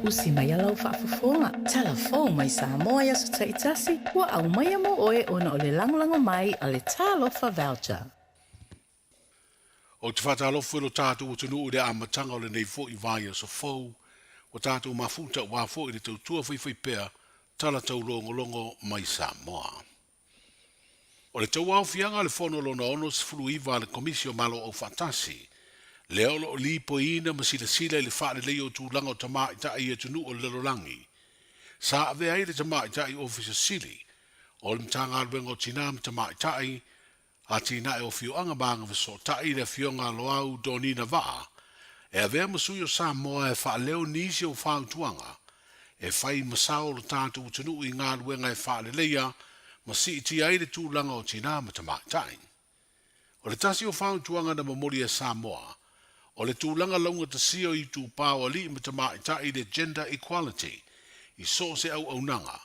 Usi mai a lau faafofoga, tala fou mai Samoa i aso taitasi, ua aumaia mo oe ona o le lagolago mai a le Talofa Voucher. Ou te faatalofa i lo tatou atunuu i le amataga o lenei foi vaiaso fou, ua tatou mafuta aua foi le tautua faifaipea tala taulogologo mai Samoa. O le tauaofiaga a le Fono Lona 69 a le Komisi o Malo Aufaatasi, lea o lo o lipoiina ma silasila i le faaleleia o tulaga o tamaitai i atunuu o le lalolagi, sa avea ai le Tamaitai Ofisa Sili o le Matagaluega o Tina ma Tamaitai, Atinae o Afioaga ma Agafesootai, le Afioga Loau Donina Vaa, e avea ma sui o Samoa e faaleo nisi o fautuaga e fai ma sao lo tatou atunuu i galuega e faaleleia ma siitia ai le tulaga o tinā ma tamaitai. O le tasi o fautuaga na momoli e Samoa, o le tulaga laugatasia o itupa o alii ma tamaitai i le gender equality i so o se auaunaga,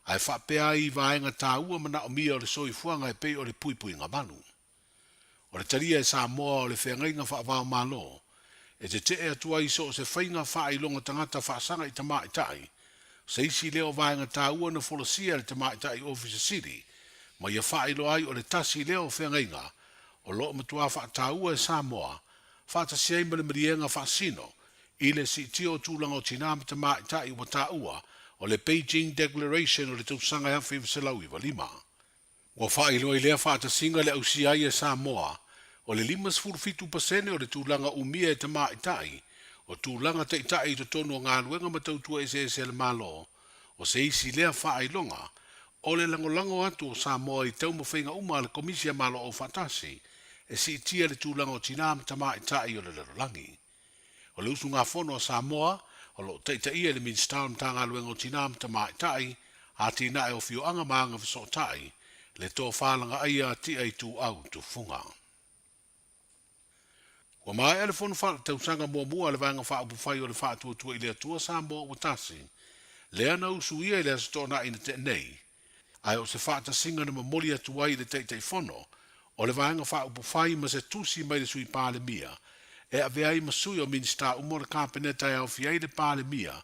ae faapea ai i vaega taua manaomia o le soifuaga e pei o le puipuiga malu. O le talia e Samoa o le feagaiga faavaomalo e tetee atu ai i so o se faiga faailoga tagata faasaga i tamaitai, se isi lea o vaega taua na folasia e le Tamaitai Ofisa Sili ma ia faailoa ai o le tasi lea o feagaiga o lo o matuā faataua e Samoa faatasi ai ma le maliega faasino i le siitia o tulaga o tinā ma tamaitai ua taua o le Beijing Declaration o le tausaga 1995. Ua faailoa i lea faatasiga le ausia ai e Samoa o le 57% o le tulaga umia e tamaitai o tulaga taitai i totonu o galuega ma tautua eseese a le Malo, o se isi lea faailoga o le lagolago atu o Samoa i taumafaiga uma a le Komisi a Malo Aufaatasi e siitia le tulaga o tinā ma tamaitai o le lalolagi. O le usugafono a Samoa, o lo o taitaia e le Minisita o le Matagaluega o Tinā ma Tamaitai, Atinae o Afioaga ma Agafesootai, le Tofa Lagaaia Tia Ituau Tufuga. Ua maea le fono faaletausaga muamua a le Vaega Faaupufai o le Faatuatua i le Atua Samoa ua tasi, lea na usuia i le Aso Toonai na tea nei, ae o se faatasiga na momoli atu ai i le Taitaifono o le Vaega Faaupufai ma se tusi mai le Sui Palemia e avea ai ma sui o Minisita uma o le Kapeneta e aofia ai le Palemia,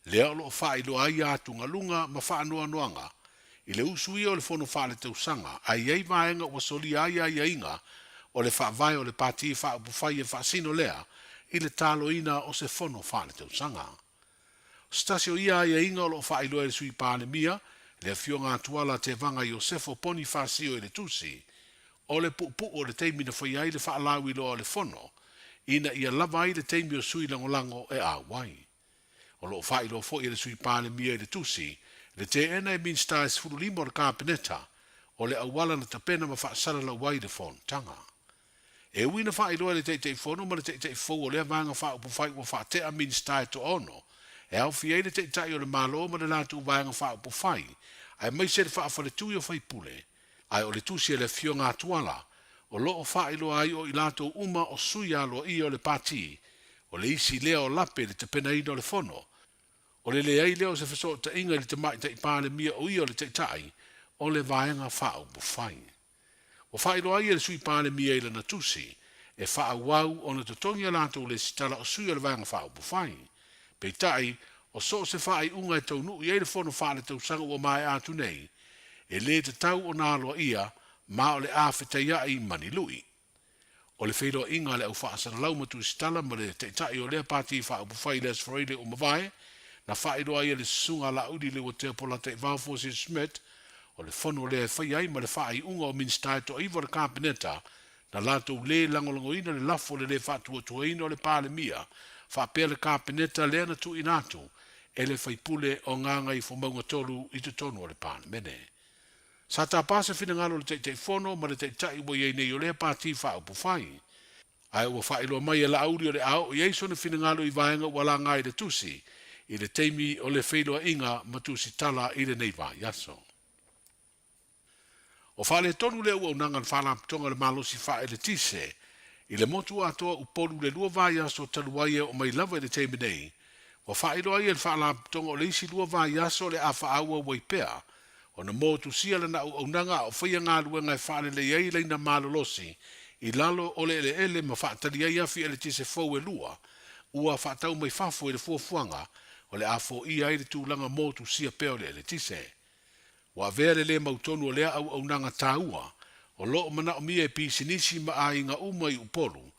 lea o lo o faailoa ai atugaluga ma faanoanoaga i le usuia o le Fono Faaletausaga ae i ai vaega ua solia ai aiaiga o le Faavae o le Pati Faaupufai e faasino lea i le taloina o se Fono Faaletausaga. O se tasi o ia aiaiga o lo o faailoa e le Sui Palemia, le Afioga Atuala Tevaga Iosefo Ponifasio i le tusi, o le puupuu o le taimi na faia ai le faalauiloa o le Fono, ina ia lava ai le taimi o sui lagolago e auai. O lo o faailoa foi e le Sui Palemia i le tusi, le teena e Minisita e 15 o le Kapeneta o le auala na tapena ma faasalalau ai le fonotaga. E ui na faailoa e le Taitaifono ma le Taitai fou o lea Vaega Faaupufai ua faatea Minisita e toaono, e aofia ai le Taitai o le Malo ma le latou Vaega Faaupufai, aemaise le faafaletui o faipule, ae o le tusi a le Afioga Atuala o lo o faailoa ai o i latou uma o sui aloaia o le Pati, o le isi lea o lape i le tapenaina o le Fono, o le leai lea o se fesootaiga i le Tamaitai Palemia o ia o le Taitai o le Vaega Faaupufai. Ua faailoa ai e le Sui Palemia i lana tusi, e faaauau ona totogi a latou lesitala o sui o le Vaega Faaupufai. Peitai, o so o se faaiuga e taunuu i ai le Fono Faaletausaga ua maea atu nei, e le tatau ona aloaia ma o le a fetaiai ma ni lui. O le feiloaiga a le au faasalalau ma tusitala ma le Taitai o lea Pati Faaupufai i le Aso Faraile ua mavae, na faailoa ai e le Susuga a Laauli Leuatea Polataivao Fosi Schmidt, o le fono lea e faia ai ma le faaiuga o Minisita e toaiva o le Kapeneta na latou le lagolagoina le lafo o le le faatuatuaina o le Palemia faapea le Kapeneta lea na tuuina atu e le faipule o Gagaifomauga 3 i totonu o le Palemene. Sa tapa se finagalo o le Taitaifono ma le Taitai ua i ai nei o lea Pati Faaupufai. Ae ua faailoa mai e Laauli o le a oo i ai sona finagalo i vaega ua laga i le tusi i le taimi o le feiloaiga ma tusitala i lenei vaiaso. O faaletonu le auaunaga a le Faalapotopotoga o le Malosi Faaeletise i le motu atoa Upolu le lua vaiaso talu ai e oo mai lava i le taimi nei, ua faailoa ai e le Faalapotopotoga o le isi lua vaiaso o le a faaauau ai pea ona motusia lana auaunaga a o faia galuega e faalelei ai laina malolosi i lalo o le eleele ma faatali ai afi eletise fou e lua ua faatau mai fafo i le fuafuaga o le a foia ai le tulaga motusia pea o le eletise. Ua avea le lē mautonu o lea auaunaga taua o lo o manaomia e pisinisi ma aiga uma i Upolu,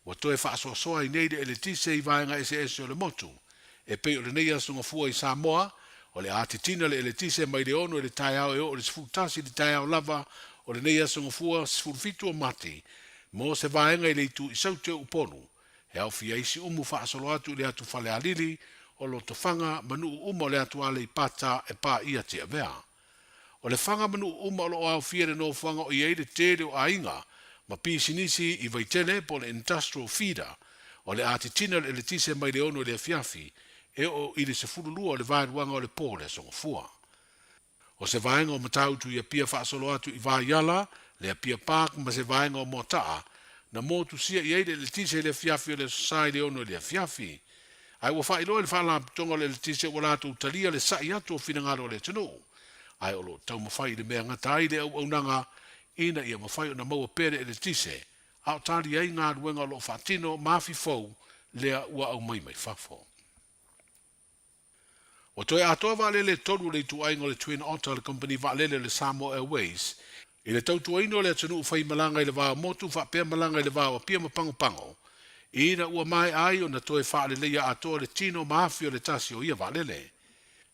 ua toe faasoasoa ai nei le eletise i vaega eseese o le motu. E pei o lenei aso gafua i Samoa, o le a titina le eletise mai le 6 i le taeao e oo i le 11 i le taeao lava o lenei aso gafua 17 o Mati mo se vaega i le itu i Saute o Upolu, e aofia ai Siumu faasolo atu i le atu Falealili, o Lotofaga ma nuu uma o le atu Aleipata e paia Tiavea. O Lefaga ma nuu uma o lo o aofia i le nofoaga o i ai le tele o aiga ma pisinisi i Vaitele po o le Industrial Feeder, o le a titina le eletise mai le 6 i le afiafi e oo i le 12 o le vaeluaga o le po o le Aso Gafua. O se vaega o Matautu i Apia faasolo atu i Vaiala, le Apia Park ma se vaega o Moataa, na motusia i ai le eletise i le afiafi o le Aso Sa i le 6 i le afiafi. Ae ua faailoa e le Faalapotopotoga o le Eletise ua latou talia le sa'i atu o finagalo o le atunuu, ae o lo o taumafai i le mea gata ai le auaunaga ina ia mafai ona maua pea le eletise a o tali ai galuega o lo o faatino ma afi fou lea ua aumai mai fafo. Ua toe atoa vaalele e tolu o le ituaiga o le Twin Otter a le kamupani vaalele o le Samoa Airways i le tautuaina o le atunuu faimalaga i le va o motu faapea malaga i le va o Apia ma Pagopago ina ua maea ai ona toe faaleleia atoa le tino ma afi o le tasi o ia vaalele.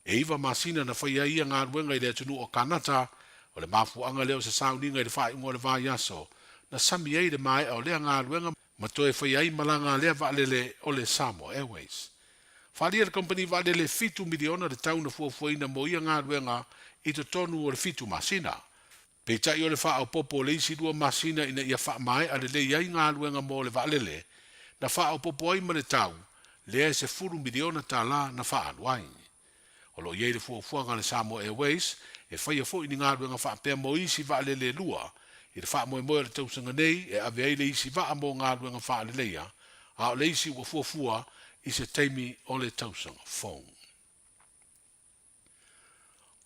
E iva masina na faia ai ia galuega i le atunuu o Kanata, o le mafuaaga lea o se sauniga i le faaiuga o le vaiaso na sami ai le maea o lea galuega ma toe faia ai malaga a lea vaalele o le Samoa Airways. Faaalia le kamupani vaalele $7 miliona le tau na fuafuaina mo ia galuega i totonu o le fitu masina. Peitai o le faaopoopo o le isi lua masina ina ia faamaea lelei ai galuega mo le vaalele, na faaopoopo ai ma le tau lea e $10 miliona na faaalu ai. O lo o i ai le fuafuaga a le Samoa Airways e faia foi ni galuega faapea mo isi vaalele e lua i le faamoemoe o le tausaga nei e ave ai le isi vaa mo galuega faaleleia, a o le isi ua fuafua i se taimi o le tausaga fou.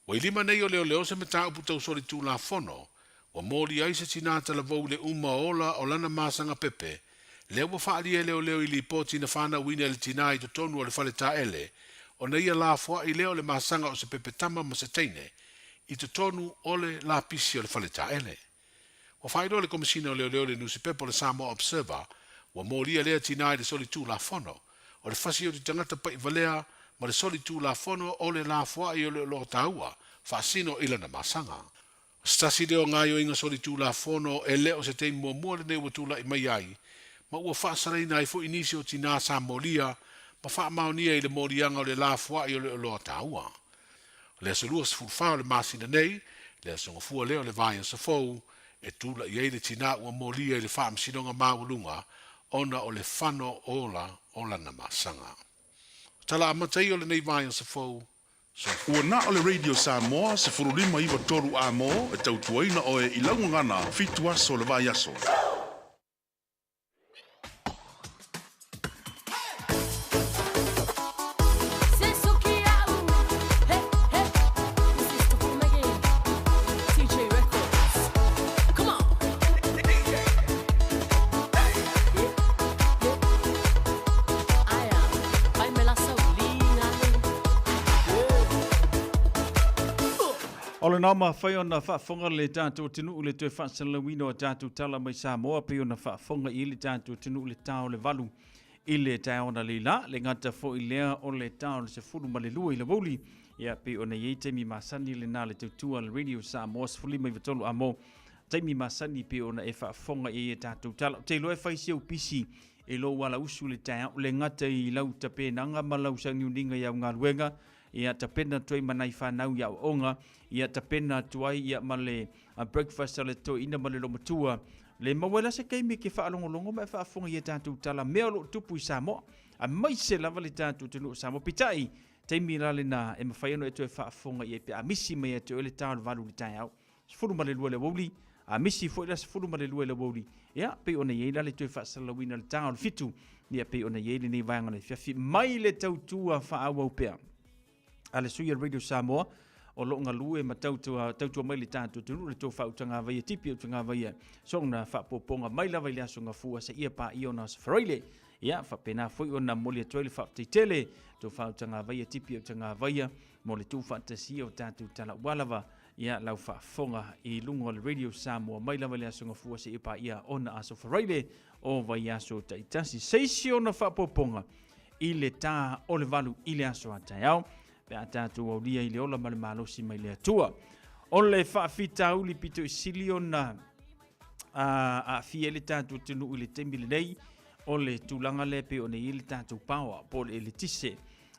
Ua i lima nei o leoleo se mataupu tau solitulafono ua moli ai se tinā talavou i le uma ola o lana masaga pepe, lea ua faaalia e leoleo i lipoti na fanauina e le tinā i totonu o le fale taele, ona ia lafoai lea o le masaga o se pepe tama ma se teine i totonu o le lapisi o le fale taele. Ua faailoa le Komesina o Leoleo i le nusipepa o le Samoa Observer, ua molia lea tinā i le solitulafono, o le fasi o te tagata paʻi valea ma le solitulafono o le lafoai o le oloa taua faasino i lana masaga. O se tasi lea o gaoioiga solitulafono e le o se taimi muamua lenei ua tulai mai ai, ma ua faasalaina ai foi nisi o tinā sa molia ma faamaonia i le moliaga o le lafoai o le oloa taua. O le aso 24 o le masina nei, le aso gafua lea o le vaiaso fou, e tulai ai le tinā ua molia i le Faamasinoga Maualuga ona o le fano ola o lana masaga. O tala amata ia o lenei vaiaso fou, Ua soifua. Na o le Radio Samoa 15 93 A-mo e tautuaina oe i lau gagana fitu aso o le vaiaso. O lena mafai ona faafofoga le tatou atunuu i le toe faasalalauina o tatou tala mai Samoa pei ona faafofoga i ai le tatou atunuu i le ta o le 8 i le taeao analeila, le gata foi lea o le ta o le 12 i le aoauli, ia pei ona i ai taimi masani lena le tautua a le Radio Samoa 15 93 amo taimi masani pei ona e faafofoga i ai a tatou tala. Ou te iloa e fai si au pisi i lou alausu i le taeao, le gata i lau tapenaga ma lau sauniuniga i au galuega, ia tapena atu ai ma nai fanau i aoaoga, ia tapena atu ai ia ma le breakfast a le toeaina ma le lomatua. Le maua ai la se taimi e te faalogologo ma e faafofoga i a tatou tala mea o lo o tupu i Samoa, aemaise lava le tatou atunuu o Samoa. Peitai, taimi la lena e mafai ona e toe faafofoga i ai pe a misi mai ia te oe le ta o le 8 i le taeao. 12 i le aoauli, a misi foi la 12 i le aoauli, ia, pei ona i ai la le toe faasalalauina o le ta o le 7, ia, pei ona i ai lenei vaega o le afiafi mai le tautua faaauau pea a le sui o le Radio Samoa. o lo o galue ma tautua, tautua mai le tatou atunuu, le tou faautagavaia tipi utagavaia sona faapopoga mai lava i le aso Gafua seia paia ona aso Faraile. Ia, faapena foi ona momoli atu ai le faafetai tele tou faautagavaia tipi utagavaia mo le tuufaatasia o tatou tala ua lava ia lau faafofoga i luga o le Radio Samoa mai lava i le aso Gafua seia paia ona aso Faraile o vaiaso taitasi. Se isi ona faapopoga i le tā o le 8 i le aso a taeao pe a tatou aulia i le ola ma le malosi mai le Atua. O le faafitauli pito i sili ona aafia ai le tatou atunuu i le taimi lenei, o le tulaga lea pei ona i ai le tatou power po o le eletise.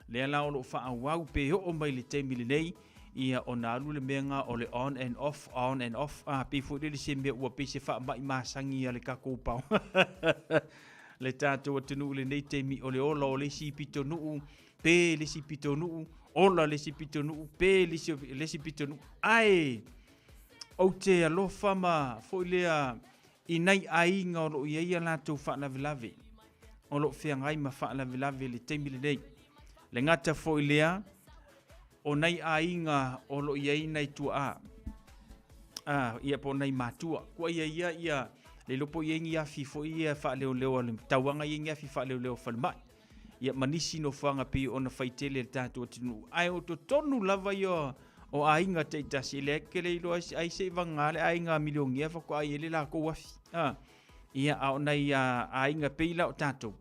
Lea la o lo o faaauau pe oo mai i le taimi lenei, ia ona alu le mea lena o le on and off, on and off, a pei foi lele se mea ua pei se faamai masani a le tatou power. Le tatou atunuu i lenei taimi o le ola o le isi pitonuu, pe le isi pitonuu, ola le isi pitonuu, pe le isi pitonuu. Ae ou te alofa ma foi lea i nai aiga o lo o i ai a latou faalavelave, o lo o feagai ma faalavelave i le taimi lenei. Le gata foi lea, o nai aiga o lo o i ai nai tuaa, ia po o nai matua. Kua ia ia ia, le iloa po o i ai ni afi foi ia faaleoleo a le tauaga i ai ni afi faaleoleo a falemai. Ia ma nisi nofoaga pei ona fai tele e le tatou atunuu. Ae o totonu lava ia o aiga taitasi, e leai ke le iloa ai se i vagana le aiga milionia faatoa i ai le latou afi. Ia, a o nai aiga pei la o tatou,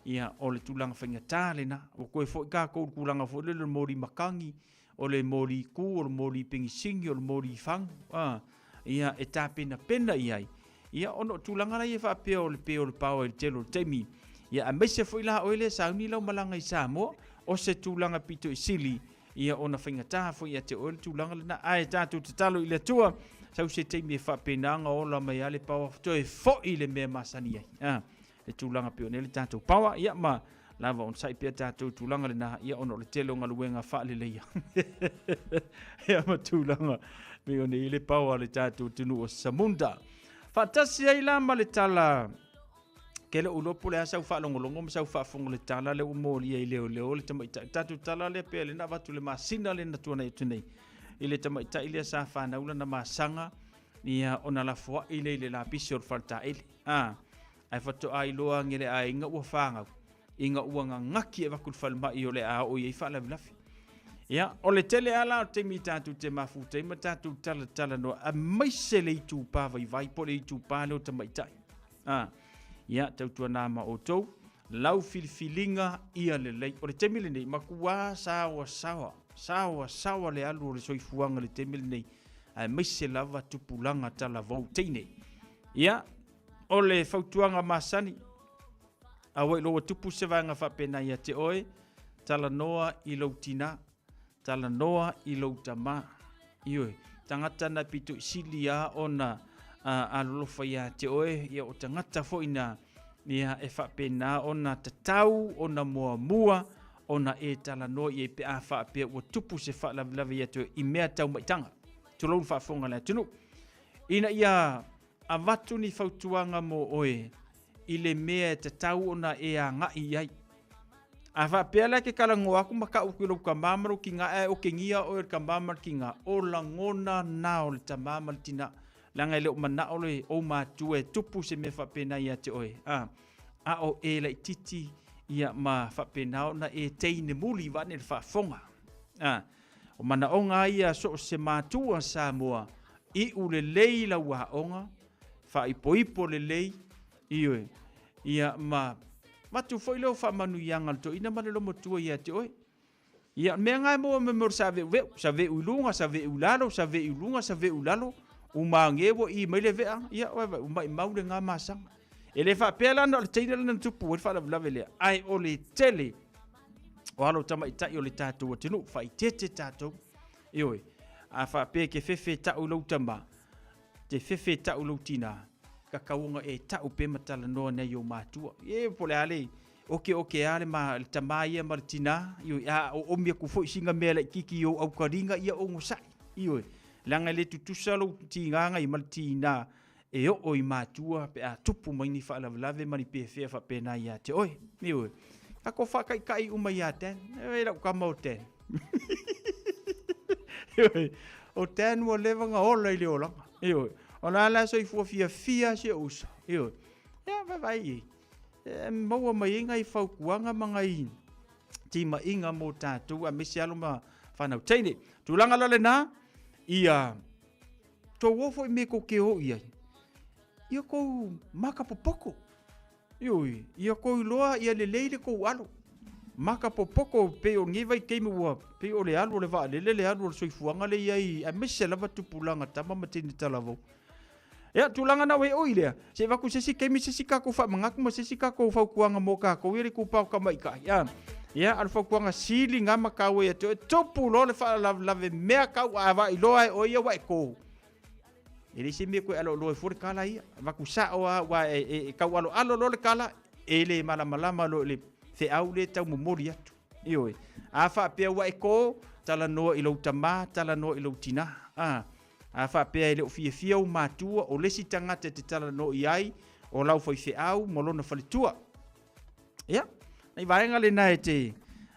ia, o le tulaga faigata lena. Ua toe foi tatou i le tulaga foi lele o le moli matagi, o le moli kū, o le moli pegisini, o le moli fagu, ia, e tapenapena i ai. Ia, ona o tulaga la ia faapea o le pe o le power i le tele o le taimi. Ia, aemaise foi la oe lea e sauni lau malaga i Samoa, o se tulaga pito i sili, ia ona faigata foi ia te oe le tulaga lena. Ae tatou tatalo i le Atua, sau se taimi e faapena ona ola mai lava le power, toe foi le mea masani ai. Le tulaga pei ona i ai le tatou power, ia ma lava onosai pea tatou i tulaga lena, ia ona o le tele o galuega faaleleia. Ia ma tulaga pei ona i ai le power a le tatou atunuu o Samunda. Faatasi ai la ma le tala ke le ulo po le a sau faalogologo ma sau faafofoga le tala lea ua molia i leoleo le tamaitai. Tatou tala lea pea le na avatu le masina le na tuanai atu nei i le tamaitai lea sa fanau lana masaga ia ona lafoai lea i le lapisi o le faletaele. Ae faatoa iloa age le aiga ua fanau, ina ua gagaki e avatu i le falemai o le a oo i ai faalavelave. Ia, o le tele lava la o le taimi tatou te mafuta ai ma tatou talatalanoa, aemaise le itupa vaivai po o le itupa lea o tamaitai. Ia, tautuana ma outou, lau filifiliga ia lelei. O le taimi lenei, matua saoasaoa, saoasaoa le alu o le soifuaga i le taimi lenei, aemaise lava tupulaga talavou teine. Ia, o le fautuaga masani, aua i lo ua tupu se vaega faapena ia te oe, talanoa i lou tinā, talanoa i lou tamā. Ioe, tagata na pito i sili lava ona alolofa ia te oe, ia o tagata foi na ia e faapena ona tatau ona muamua ona e talanoa i ai pe a faapea ua tupu se faalavelave ia te oe i mea tau maitaga. Tulou le faafofoga a le atunuu. Ina ia avatu ni fautuaga mo oe i le mea e tatau ona e agai i ai. A faapea la e te talanoa atu ma tau atu i lou tama ma lou tina ae otegia oe e le tama ma le tina, o lagona na o le tama ma le tina, leaga e le o manao le ou matua e tupu se mea faapena ia te oe, a, a o e laititi ia ma faapena ona e teine muli vaeane le faafofoga. A, o manaoga lava ia so o se matua Samoa, iu lelei lau aoga, faaipoipo lelei, ioe, ia ma avatu foi leo faamanuiaga a le toeaina ma le lomotua ia te oe. Ia, o le mea lena e maua mai mea o le saveuveu, saveu i luga, saveu i lalo, saveu i luga, saveu i lalo, uma ane ua i mai le vea, ia, vaai, ua maimau lena masaga. E le faapea la na o le teine lea na tupu ai le faalavelave lea, ae o le tele o alo tamaitai o le tatou atunuu, faaeteete tatou. Ioe, a faapea e te fefe e tau i lou tama, te fefe e tau i lou tinā, tatau ona e tau pea ma talanoa nei ou matua. E po o le a le okeoke a le, ma, le tama ia ma le tinā, ioe, a oomi atu foi sina mea laitiiti i ou aukaliga, ia onosai, ioe. Leaga e le tutusa lou tiga ia ma le tinā e oo i matua pe a tupu mai ni faalavelave ma ni pefea faapena ia te oe. Ioe. Tatou faataitai uma ia Dan. E lau tama o Dan. Ioe, o Dan ua leva ona ola i le olaga. Ioe, o la la soifua fiafia si ou uso. Ioe, ia vaavaai i ai. E maua mai ai nai fautuaga ma nai timaiga mo tatou aemaise alo ma fanau teine. Tulaga la lena, ia tou o foi me tou te o i ai. Ia tou maka popoko. Ioe, ia tou iloa ia lelei le tou alo. Maka popoko pei o lenei vaitaimi ua pei o le alu o le vaalele le alu o le soifuaga lea i ai aemaise lava tupulaga tama ma teine talavou. Ia, tulaga na ua e ui lea, se i avatu se isi taimi se isi tatou faamanatu ma se isi tatou fautuaga mo tatou ia le itupa o tamaitai. A, ia, a o le fautuaga sili na ma taua ia te oe, tupu loa le faalavelave mea tau a vaailoa e oe ia ua e to. E leai se mea e toe aloaloa ai fua le tala ia. Avatu sao lava aua e tau aloalo loa le tala, e le malamalama loa i le feau lea e tau momoli atu. Ioe. A faapea ua e to, talanoa i lou tama, talanoa i lou tina. A, a faapea e le o fiafia ou matua, o le isi tagata e te talanoa i ai, o lau faifeau ma lona faletua. Ia, nai vaega lena e te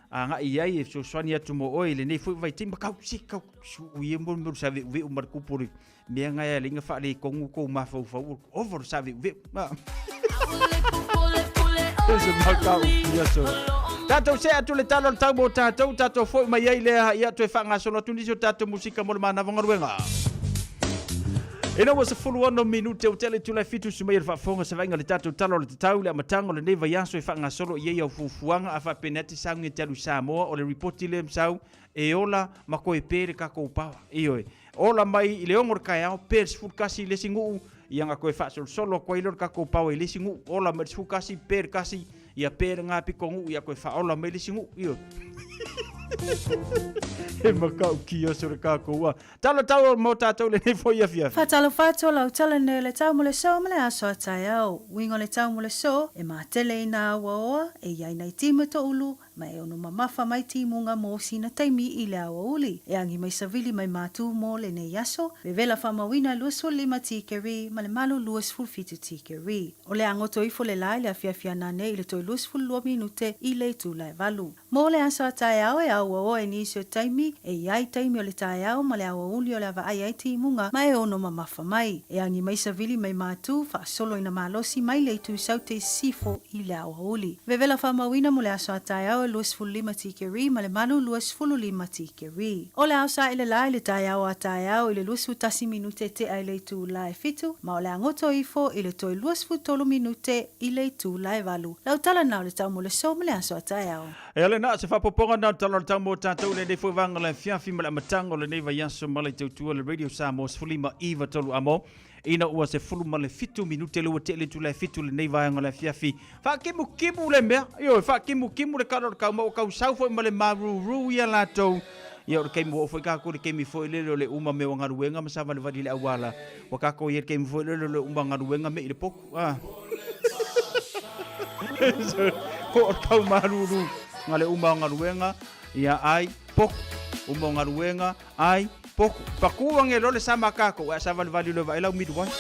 agai i ai e fesoasoani atu mo oe i lenei foi vaitaimi, ma kau se kau suu ia mo le saveuveu ma le kupu o le mea ngai a leinga faaletonu kou mafaufau over le saveuveu. Se makau ia so. Tatou se atu le tala o le tau mo tatou, tatou foi mai ai lea ia toe faagasolo atu nisi o tatou musika mo le manava galuega. Ina ua 16 minute o tele itula e fitu si mai le faafofoga se vaaiga le tatou tala o le tatau le amataga o lenei vaiaso e faagasolo i ai au fuafuaga a faapena te saugi te alu i Samoa o le ripoti lea masau e ola ma toe pe le tatou pawa. Ioe. Ola mai i le 6 o le taeao pe le 11 i le isi nuu ia na toe faasolosolo atu ai lea o le tatou pawa i le isi nuu. Ola mai le 11 pe le 1 ia pe lena pito nuu ia toe faaola mai le isi nuu. Ioe. He matautia so le tatou a. Talo tau mo tatou lenei foi afiafi. Faatalofa atu o lau tala nei o le tau mo le so ma le aso a taeao. Uiga o le tau mo le so, e matele i nā auaoa, e i ai nai timu toulu, ma e ono mamafa mai timuga mo sina taimi i le aoauli. E agi mai savili mai mātū mo lenei aso, vevela faamauina 25 tikeri ma le malu 27 tikeri. O le agoto ifo le la i le afiafi ana nei i le toe 22 minute i le itula e valu. Mo le aso a taeao e auaoa i nisi o taimi, e i ai taimi o le taeao ma le aoauli o le a vaai ai timuga ma e ono mamafa mai. E agi mai savili mai mātū, faasolo ina malosi mai le itu saute i sisifo i le aoauli. Vevela faamauina mo le aso a taeao e 25 tikeri ma le malu 25 tikeri. O le ao sae le la i le taeao a taeao i le 21 minute tea i le itula e fitu, ma o le a goto ifo i le toe 23 minute i le itula e valu. Lau tala na o le tau mo le so ma le aso a taeao. E ale na, se faapopoga na o le tala o le tau mo tatou lenei foi vaega o le afiafi ma le amataga o lenei vaiaso ma le tautua le Radio Samoa 15 9 3 amo ina ua 17 minute le ua tele itula e fitu lenei vaega o le afiafi. Faakimukimu le mea, ioe, faakimukimu le kala o le kau ma ua kau sau foi ma le maruru ia latou. Ia o le taimi ua oo foi tatou i le taimi foi lele o le uma mea o galuega ma savalivali i le auala. Ua tatou i ai i le taimi foi lele o le uma galuega me i le potu. Ah. Ko o tau maruru nga le uma o galuega, ia ai, poku. Uma o galuega, ai, poku. Paku ange lo le sama kako, a savalivali le vaai lau midwife.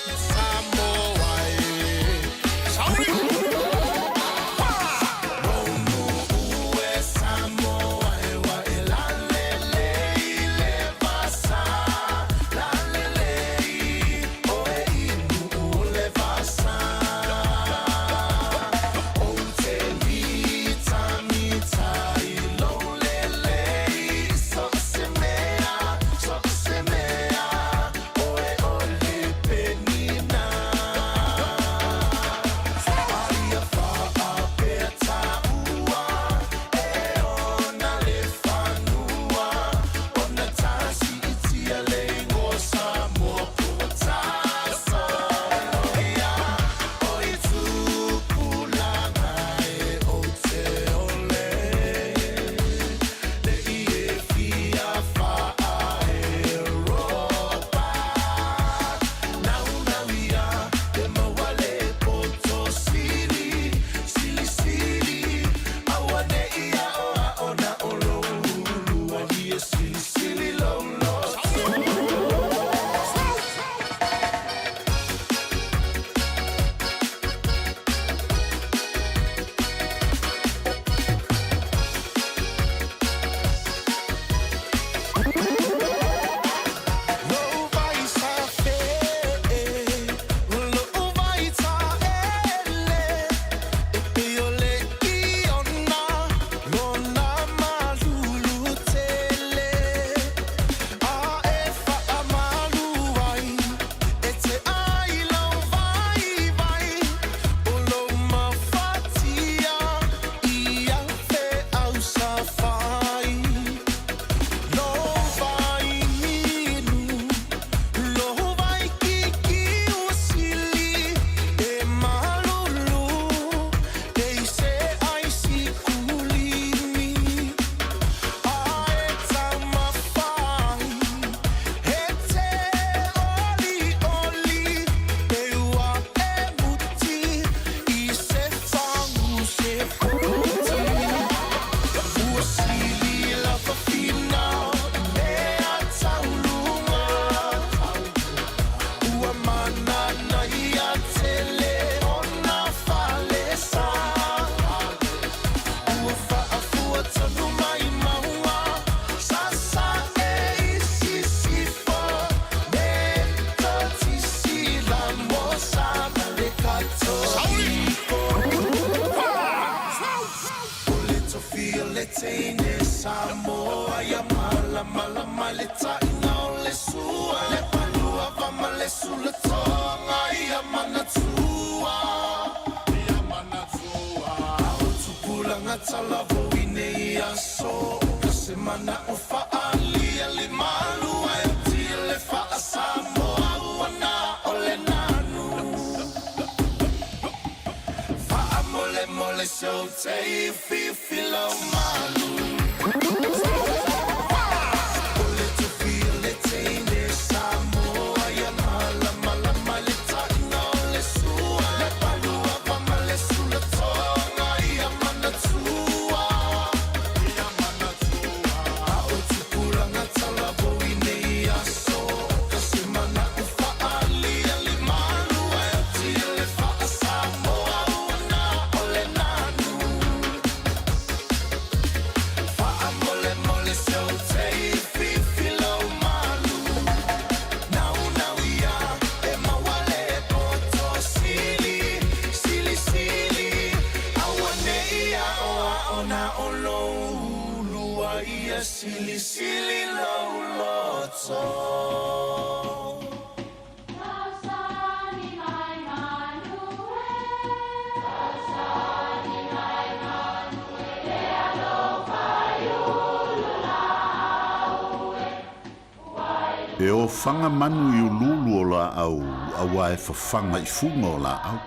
E ofaga manu i uluulu o laau auā e fafaga i fuga o laau,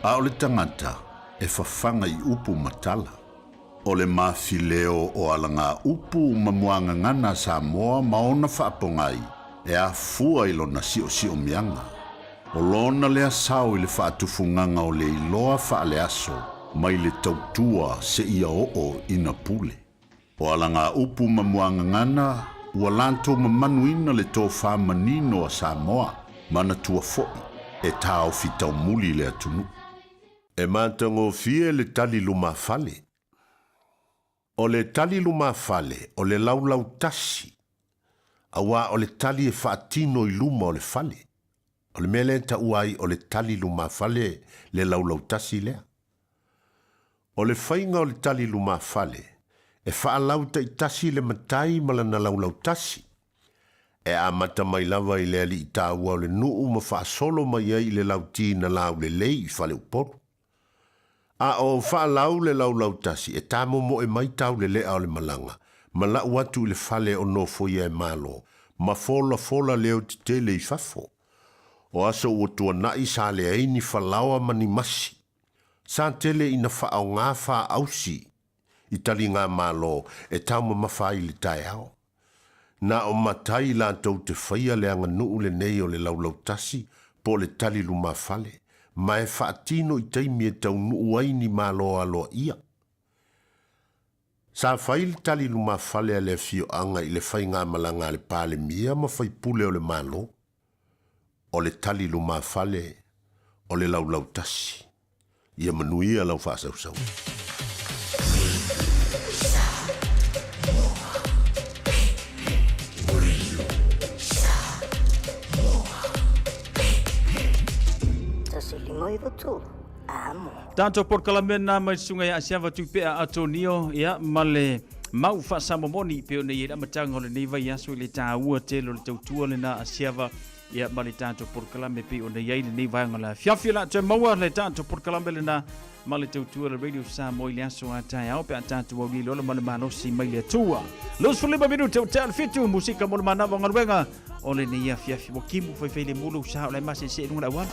a o le tagata e fafaga i upu ma tala. O le mafileo o alagaupu ma muagagana a Samoa ma ona faapogai e afua i lona siosiomiaga. O lona lea sao i le faatufugaga o le iloa faaleaso mai le tautua seia oo ina pule. O alagaupu ma muagagana ua latou mamanuina le tofa manino a Samoa, manatua foi e taofi taumuli le atunuu. E matagofie le tali lumafale. O le tali lumafale o le laulautasi, auā o le tali e faatino i luma o le fale. O le mea lea e taua ai o le tali lumafale le laulautasi lea. O le faiga o le tali lumafale, e faalautaitasi le matai ma lana laulautasi. E amata mai lava i le alii taua o le nuu ma faasolo mai ai i le lauti na laulelei i Faleupolu. A o faalau le laulautasi, e tamomoe mai taulelea o le malaga, ma lau atu i le fale o nofoia e Malo, ma folafola leo tetele i fafo. O aso ua tuanai sa leai ni falaoa ma ni masi. Sa tele ina faaaoga faaausi i taligamalo e taumamafa ai i le taeao. Na o matai latou te faia le aganuu lenei o le laulautasi po o le tali lumafale, ma e faatino i taimi e taunuu ai ni malo aloaia. Sa fai le tali lumafale a le afioaga i le faigamalaga a le Palemia ma faipule o le Malo. O le tali lumafale o le laulautasi. Ia manuia lau faasausauga. Tatou polokalame na mai susuga ia Asiava Tupea Atonio ia ma le mau faasamomoni pei ona i ai le amataga o lenei vaiaso i le taua tele o le tautua lena Asiava ia ma le tatou polokalame pei ona i ai lenei vaega o le afiafi o le a toe maua le tatou polokalame lena ma le tautua le Radio Samoa i le aso a taeao pe a tatou aulia le ola ma le malosi mai le Atua. 25 minute o tea le fitu, musika mo le manava o galuega o lenei afiafi ua kimu faifai le mulu sa o le masese i luga le auala.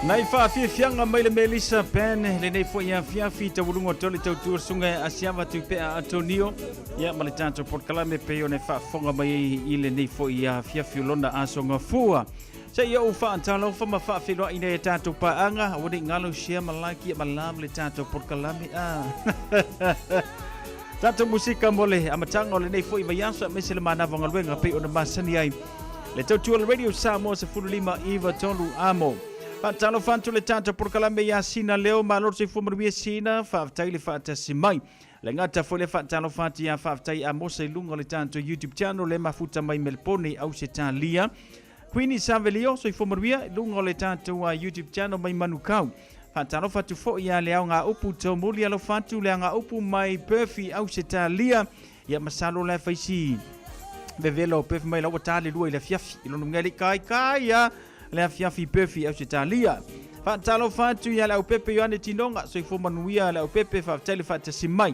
Nai faafiafiaga mai le Melissa Pen lenei foi afiafi taualuga o tole tautua susuga e Asiava Tupea Atonio ia ma le tatou polokalame pei ona e faafofoga mai ai i lenei foi afiafi o lona aso gafua. Se i ou faatalofa ma faafeiloai nei a tatou paaga, aua ne i galo share ma like ia ma love le tatou polokalame. Ah. Tatou musika mo le amataga o lenei foi vaiaso aemaise le manava o galuega pei ona masani ai le tautua le Radio Samoa 15 9 3 amo. Faatalofa atu le tatou polokalame ia Sina Leo, malo le soifua manuia Sina, faafetai le faatasi mai. Le gata foi le faatalofa atu ia Faafetai Amosa i luga o le tatou YouTube channel le mafuta mai Melbourne, Ausetalia. Queenie Savelio, soifua manuia i luga o le tatou YouTube channel mai Manukau. Faatalofa atu foi ia le Aogaupu Tomuli, alofa atu le Aogaupu mai Perth i Ausetalia. Ia masalo la e fai si vevela o Perth mai la ua ta le lua i le afiafi. I lona uiga e le i kai kai ia le afiafi i Perth i Ausetalia. Faatalofa atu ia le Aupepe Ioane Tinoga, soifua manuia le Aupepe, faafetai le faatasi mai.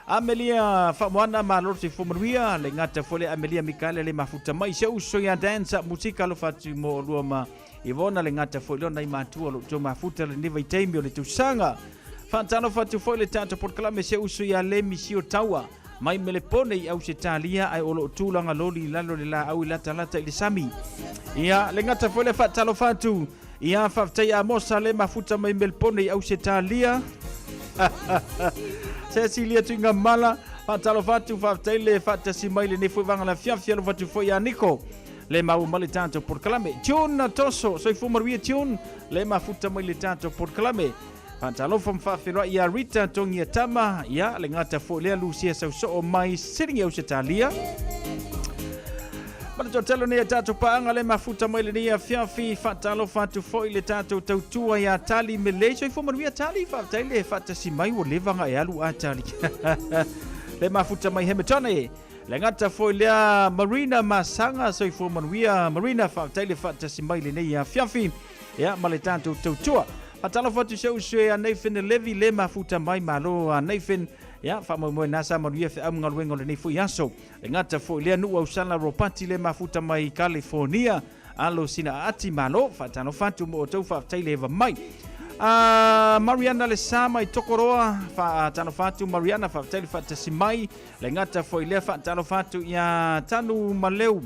Amelia Faamoana, malo le soifua manuia, le gata foi le Amelia Mikaele le mafuta mai, se uso ia Dance Musika alofa atu mo olua ma Ivona le gata foi lea nai matua lo outou mafuta lenei vaitaimi o le tausaga. Faatalofa atu foi le tatou polokalame se uso ia Lemi Sio Taua mai Melepone i Ausetalia ae o lo o tulaga loli i lalo le laau i latalata i le sami. Ia le gata foi le faatalofa atu ia faafetai Amosa le mafuta mai Melepone i Ausetalia. Cecilia Tuigamala faatalofa atu faafetai le faatasi mai lenei foi vaega le afiafi alofa atu foi ia Niko le maua mai le tatou polokalame. Tune Toso, soifua manuia Tune, le mafuta mai le tatou polokalame. Faatalofa ma faafeiloai ia Rita Tongia Tama, ia le gata foi lea Lucia Sausoo mai Sydney Ausetalia. Ma le toatele nei a tatou paaga le mafuta mai lenei afiafi, faatalofa atu foi le tatou tautua ia Tali Melei. Soifua manuia Tali, faafetai le faatasi mai ua leva ona e alu a Tali. Le mafuta mai Hemetone. Le gata foi lea Marina Masaga, soifua manuia Marina, faafetai le faatasi mai lenei afiafi ia ma le tatou tautua. Faatalofa atu se uso ia Nathan Levy le mafuta mai malo a Nathan ia faamoemoe na sa manuia feau ma galuega o lenei foi aso. Le gata foi lea Nuu Ausala Ropati le mafuta mai California alo sina aati malo faatalofa atu mo outou faafetai le eva mai. Mariana le sa mai Tokoroa faatalofa atu Mariana faafetai le faatasi mai. Le gata foi lea faatalofa atu ia Tanu Maleu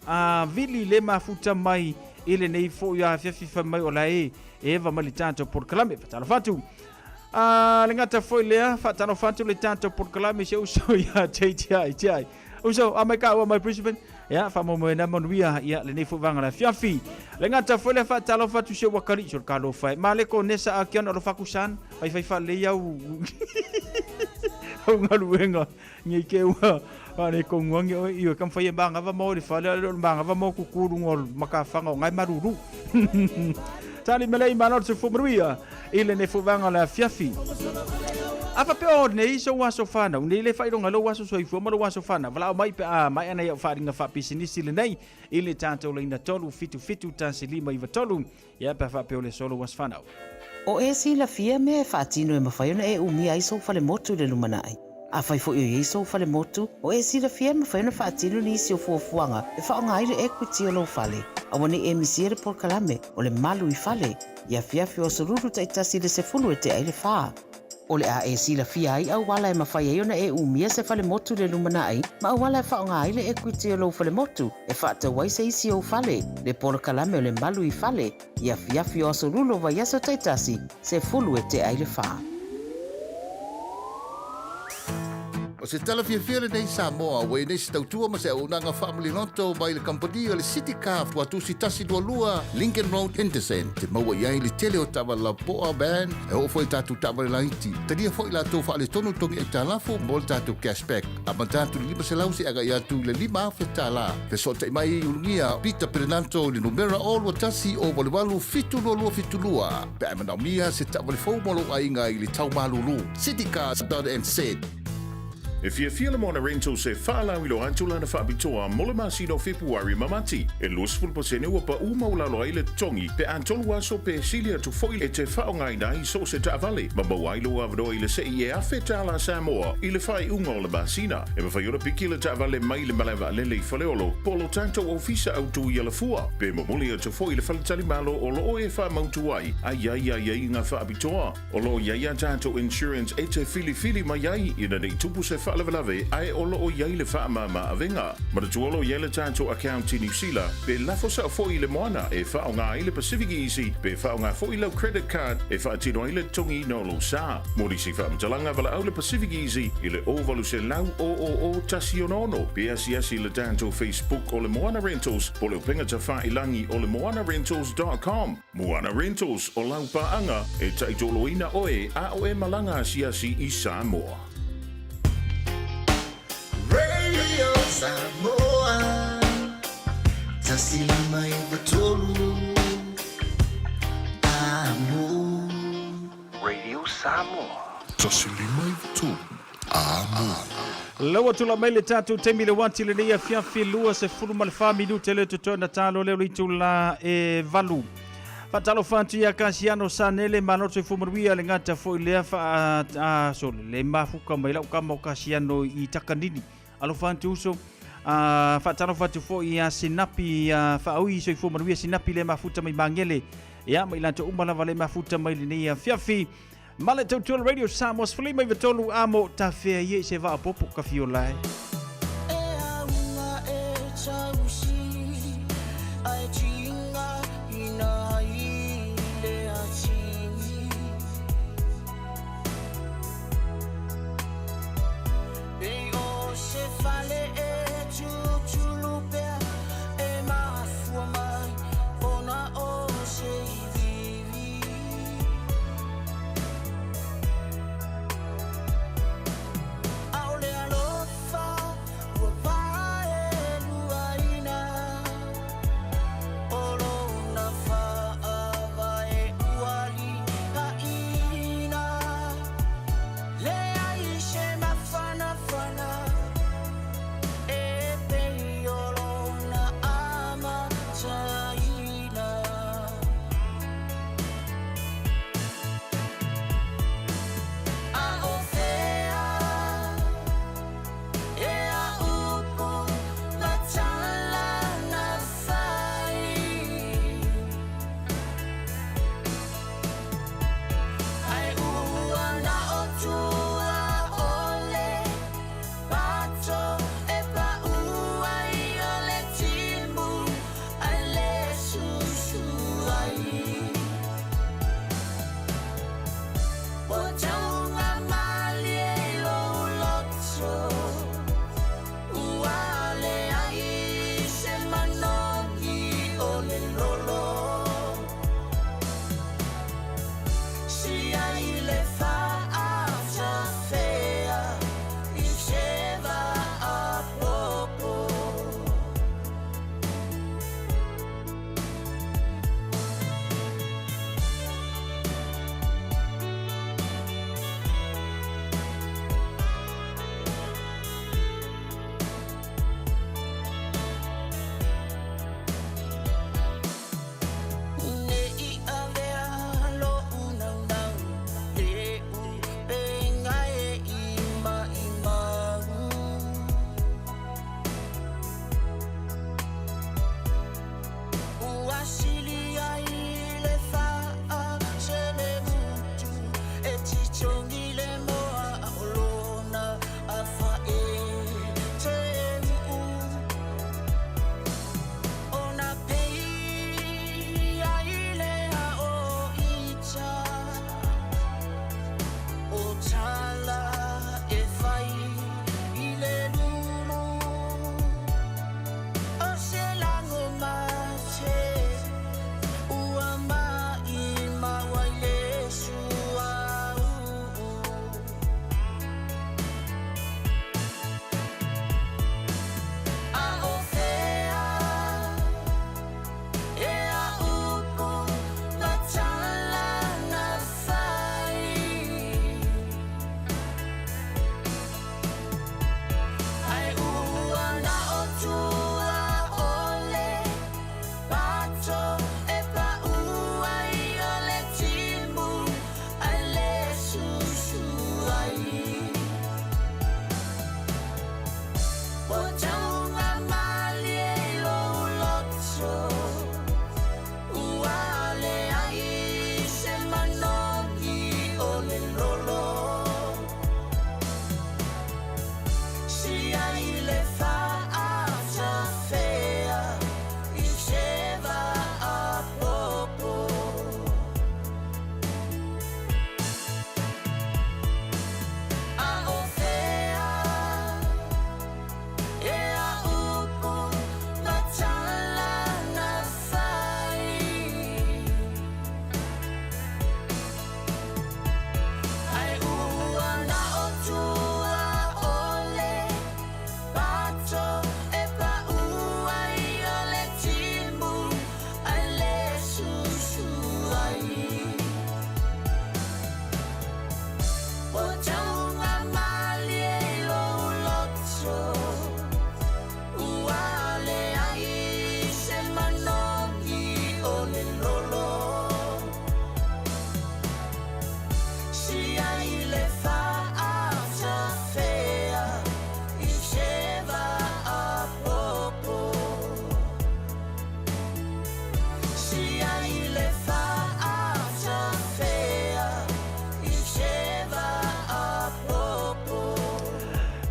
a Vili le mafuta mai i lenei foi afiafi fai mai o la e eva mai le tatou polokalame faatalofa atu. A le gata foi lea faatalofa atu le tatou polokalame se uso ia JTI TI. Uso a mai ka ua mai Brisbane. Ia, faamoemoe na manuia, ia, lenei foi vaega o le afiafi. Le gata foi lea faatalofa atu si ou akalii, si o le talofa e. Male ko nesa a kiana alofa aku san, faifai faalelei au au galuega nei te ua faale konguangi oe ioe ka mafai e magava ma oe le fale a le o le magava ma oe kuku luga o le makafaga o ngae malulu. Tali melei malo le soifua manuia i lenei foi vaega o le afiafi. A faapea o nei sou aso fanau, nei le faailoga lou aso soifua ma lou aso fanau, valaau mai pe a maea nai au faaaliga faapisinisi lenei i le tatou laina 3 7 7 1 5 9 3, ia pe a faapea o le aso lou aso fanau. O e silafia mea e faatino e mafai ona e umia ai sou falemotu i le lumanai. Afai foi o i ai sou falemotu, o e silafia e mafai ona faatino nisi o fuafuaga e faaaoga ai le equity o lou fale. Aua ne i e misia le polokalame o le Malu i Fale i afiafi o aso Lulu taitasi i le 10 e tea i le fa. O le a e silafia ai auala e mafai ai ona e umia se falemotu i le lumanai ma auala e faaaoga ai le equity o lou falemotu e faatau ai se isi ou fale, le polokalame o le Malu i Fale i afiafi o aso Lulu o vaiaso taitasi, 10 e tea i le fa. O se tala fiafia lenei Samoa ua i nei se tautua ma se auaunaga faamaliloto mai le kamupani o le City Car Tuatusi 122 Lincoln Road Henderson te maua i ai le tele o taavale lapoa, van, e oo foi i tatou taavale laiti. Talia foi latou faaletonu togi aitalafu mo le tatou cash back. Amata atu i le 500 seia agai atu i le $5,000. Fesootai mai i Ulugia Peter Perenato i le numera 021 088 7272 pe a e manaomia se taavale fou mo lou aiga i le tau malulu. Citycars.nz. E fiafia le Moana Rentals e faalauiloa atu lana faapitoa mo le masina o Fepuari ma Mati. E 20% ua paʻu maualalo ai le totogi pe a tolu aso pe sili atu foi e te faaaogaina ai so o se taavale ma maua ai lou avanoa i le seʻi e $1,000 Samoa i le faaiuga o le masina. E mafai ona piki le taavale mai le malae vaalele i Faleolo po o lo tatou ofisa autu i Alafua pe momoli atu foi i le faletalimalo o lo o e faamautu ai a i ai aiaiga faapitoa. O lo o i ai a tatou insurance e te filifili mai ai ina ne i tupu se faalavelave ae o lo o i ai le faamama avega. Manatua o lo o i ai le tatou account i Niu Sila pe lafo sao foi i le moana e faaaoga ai le Pacific Easy pe faaaoga foi lau credit card e faatino ai le totogiina o lou sa. Mo nisi faamatalaga valaau le Pacific Easy i le 0800 000 166 pe asiasi i le tatou Facebook o le Moana Rentals po o le upega tafailangi o le moanarentals.com. Moana Rentals, o lau paaga e taitoloina oe a o e malaga asiasi i Samoa. Radio Samoa, 153 Amo. Radio Samoa. 153 Amo. La ua tulai mai le tatou taimi le uati lenei afiafi 24 minute le totoe na talo leo le itula e valu. Faatalofa atu ia Kasiano Sanele malo soifua manuia le gata foi lea fa a sole le mafuka mai lau kama o Kasiano i Takanini. Alofa atu uso. A faatalofa atu foi ia Sinapi ia Faaui soifua manuia Sinapi le mafuta mai Magele. Ia mai latou uma lava le mafuta mai lenei afiafi. Ma le tautua Radio Samoa 13 amo tafea ia i se vaapopo ka fiola e. ʻAʻole alofa.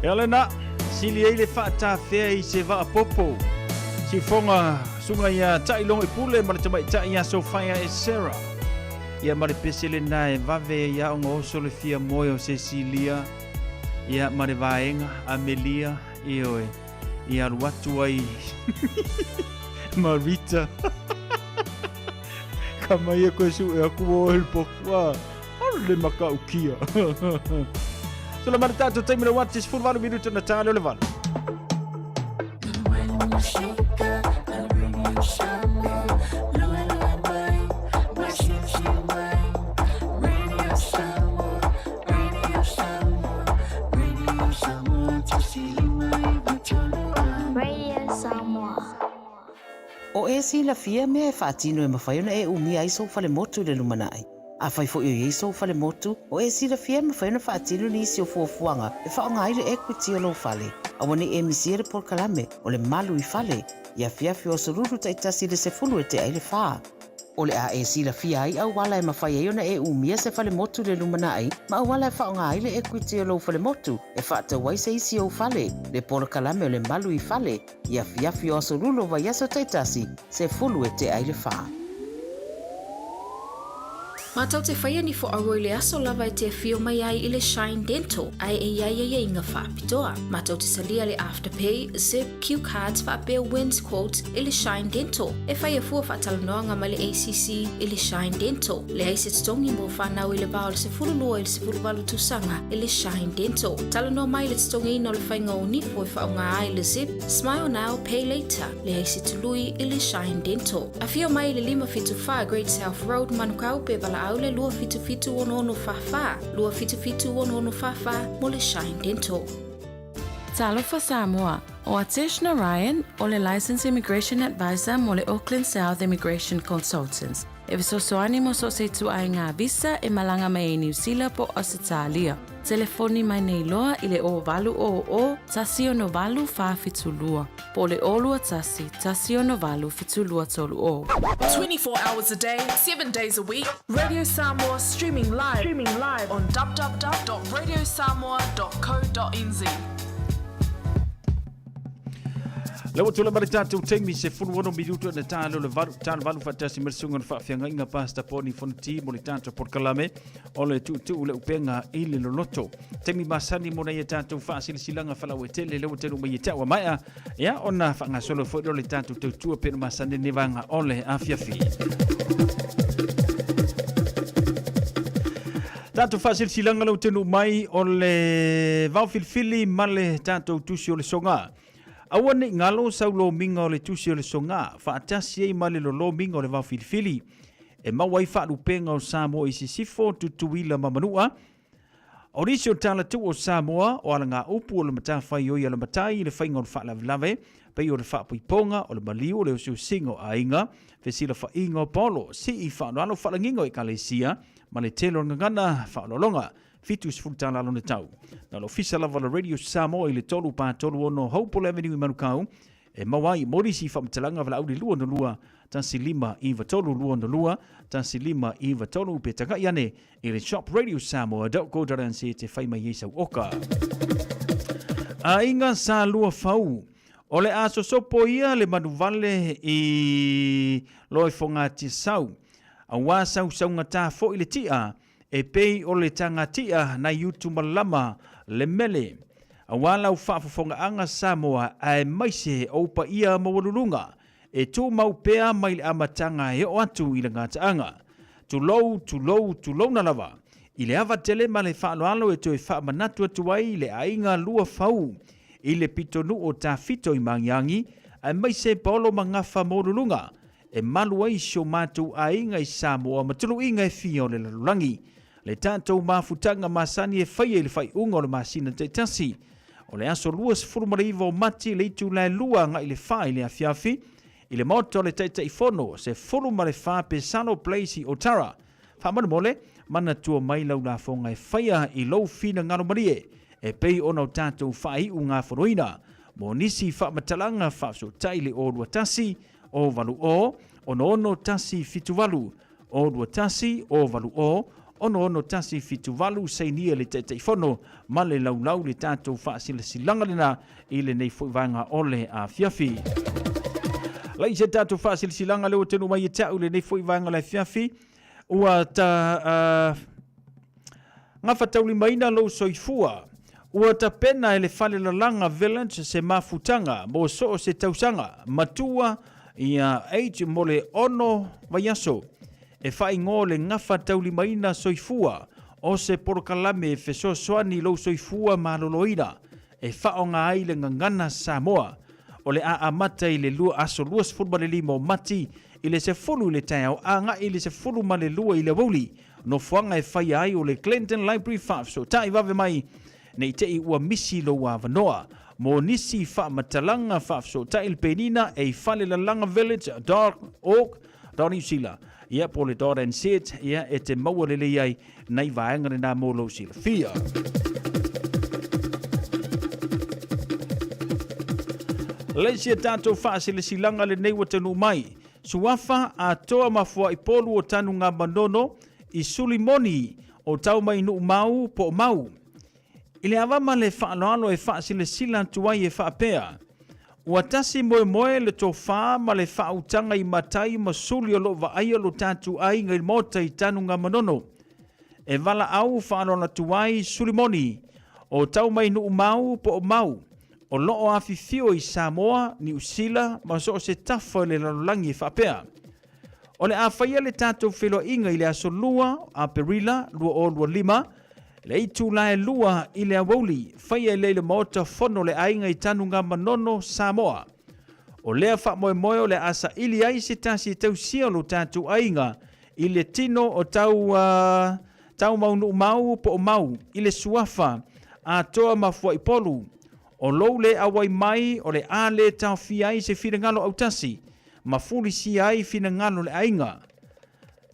Ia lena, sili ai le faatafea i se vaapopo. Siufoga suga ia Taʻilogo i Pule ma le tamaitai ia Sofaia Esera. Ia ma le pese lena e vave ai a ona oso le fia moe o Cecilia ia ma le vaega Amelia ioe i alu atu ai ma Rita. Ka mai e koe suʻe aku o le poku a. Alu le makaukia. Tula mai le tatou taimi le uati 18 minuta na tale o le 8. Radio Samoa. O e silafia mea e faatino e mafai ona e umia ai sou falemotu i le lumanai. Afai foi o i ai sou falemotu, o e silafia e mafai ona faatino nisi o fuafuaga e faaaoga ai le equity o lou fale. Aua ne i e misia le polokalame o le Malu i Fale i afiafi o aso Lulu taitasi i le 10 e tea i le fa. O le a e silafia ai auala e mafai ai ona e umia se falemotu i le lumanai ma auala e faaaoga ai le equity o lou falemotu e faatau ai se isi ou fale, le polokalame o le Malu i Fale i afiafi o aso Lulu o vaiaso taitasi, 10 e tea i le fa. Matou te whaia ni whoaua i le aso lava e te awhio mai ai i le Shine Dental ae e iai aiaiga faapitoa. Matou te talia le Afterpay, Zip, Q Cards faapea Wins Quotes i le Shine Dental. E whaia fua faatalanoaga mai le ACC i le Shine Dental. Leai se totogi mo whanau i le va o le 12 i le 18 tausaga i le Shine Dental. Talanoa mai i le totogiina o le faiga o nifo e faaaoga ai le Zip, Smile Now, Pay Later. Leai se tului i le Shine Dental. Afio mai i le 574 Great South Road, Manukau, pe valaau le 277 6644, 277 6644 mo le Shine Dental. Talofa Samoa, ʻO Atesh Narayan, ʻo le Licensed Immigration Advisor mo le Auckland South Immigration Consultants, e fesoasoani mo so o se ituaiga visa e malaga mai ai Niu Sila po o Ausetalia. Telefoni mai nei loa i le 0800 168 472 po o le 021 168 7230. 24 hours a day, 7 days a week, Radio Samoa streaming live, streaming live on www.radiosamoa.co.nz. Lea ua tulai mai le tatou taimi 16 minuto na talo le valu talo valu faatasi ma le susuga o le faafeagaiga Pastor Poni Fonoti mo le tatou polokalame o le tuutuu le upega i le loloto. Taimi masani mo nei tatou faasilasilaga faalauaitele lea ua tele mai e te au a maea ia ona faagasolo foi lea o le tatou tautua pei ona masani lenei vaega o le afiafi. Tatou faasilasilaga lea ua tele mai o le vao filifili ma le tatou tusi o le soga. Aua ne i galo sau lomiga o le tusi o le soga, faatasi ai ma le lolomiga o le vao filifili. E maua ai faalupega o Samoa i Sisifo, Tutuila ma Manua. O nisi o tala tuu o Samoa, o alagaupu o le matafaioi a le matai i le faiga o le faalavelave, pei o le faapoipoga, o le maliu, o le osiosiga o aiga, fesilafaiga o paolo, sii faaaloalo faalagiga o ekalesia, ma le tele o le gagana faaaloaloga. 70 tala lona tau. Na o le ofisa lava o le Radio Samoa i le 3 4 3 6 Hopewell Avenue i Manukau, E maua ai mo nisi faamatalaga valaau i le 262 1593 262 1593 pe tagai ane i le shopradiosamoa.co.nz te whai mai ai sau oka. Aiga sa lua fau. O le a sosopo ia le manuvale i Loifogatiasau. Auā sausaugata foi le tia E pei o le tagatia nai utu malama le mele. Aua lau faafofogaaga Samoa aemaise ou paia maualuluga e tumau pea mai le amataga e oo atu i le gataaga. Tulou, tulou, tulouna lava i le ava tele ma le faaaloalo e toe faamanatu atu ai le aiga lua fau i le pitonuu o Tafito i Magiagi aemaise Paolo Magafa maualuluga E malu ai si o matou aiga i Samoa ma tuluiga e fia o le lalolagi. Le tatou mafutaga masani e faia i le faaiuga o le masina taitasi. O le aso 29 o Mati i le itula e 2 agai le 4 i le afiafi, i le Maota o le Taitaifono, 14 Pesano Place i Otara. Faamolemole, manatua mai lau lafoga e faia i lou finagalo malie, e pei ona o tatou faaiugafonoina. Mo nisi faamatalaga faafesootai le 021 0 8 0 6 6 7 8 0 2 1 0 8 0 6 6 1 7 8 sainia le Taitaifono ma le laulau le tatou faasilasilaga lena i lenei foi vaega o le afiafi. Lai se tatou faasilasilaga lea ua taunuu mai ia te au i lenei foi vaega o le afiafi, ua ta gafataulimaina lou soifua. Ua tapena e le Falelalaga Village se mafutaga mo so o se tausaga matua ia age mo le ono vaiaso e faaigoa le gafataulimaina soifua o se polokalame e fesoasoani i lou soifua maloloina e faaaoga ai le gagana Samoa. O le a amata i le lua aso 25 o Mati i le 10 i le taeao agai i le 12 i le aoauli. Nofoaga e faia ai o le Glendon Library Faafesootai vave mai ne i te i ua misi lou avanoa. Mo nisi faamatalaga faafesootai le penina e i Falelalaga Village dot org dot New Zealand ia po o le dot NZ ia e te maua lelei ai nai vaega lena mo lou silafia. Le isi a tatou faasilasilaga lenei ua taunuu mai, Suafa atoa ma Fuaipolu o Tanugamanono i Sulimoni o Taumainuu-mau po o Mau. I le ava ma le faaaloalo e faasilasila atu ai e faapea, Ua tasi moemoe le tofa ma le faautaga i matai ma suli o lo o vaaia lo tatou aiga i le Maota i Tanugamanono. E valaau faaaloalo atu ai Sulimoni o Taumainuu-mau po o Mau, o lo o afifio i Samoa, Niu Sila ma so o se tafa o le lalolagi e faapea, O le a faia le tatou feiloaiga i le aso 2 Aperila 2025, le itula e 2 i le aoauli, faia i le Maota Fono o le Aiga i Tanugamanono, Samoa. O lea faamoemoe o le a saili ai se tasi e tausia lo tatou aiga i le tino o tau uh, Taumaunuumau po o Mau i le suafa atoa ma Fuaipolu. O lou le auai mai o le a le taofia ai se finagalo autasi ma fulisia ai finagalo o le aiga.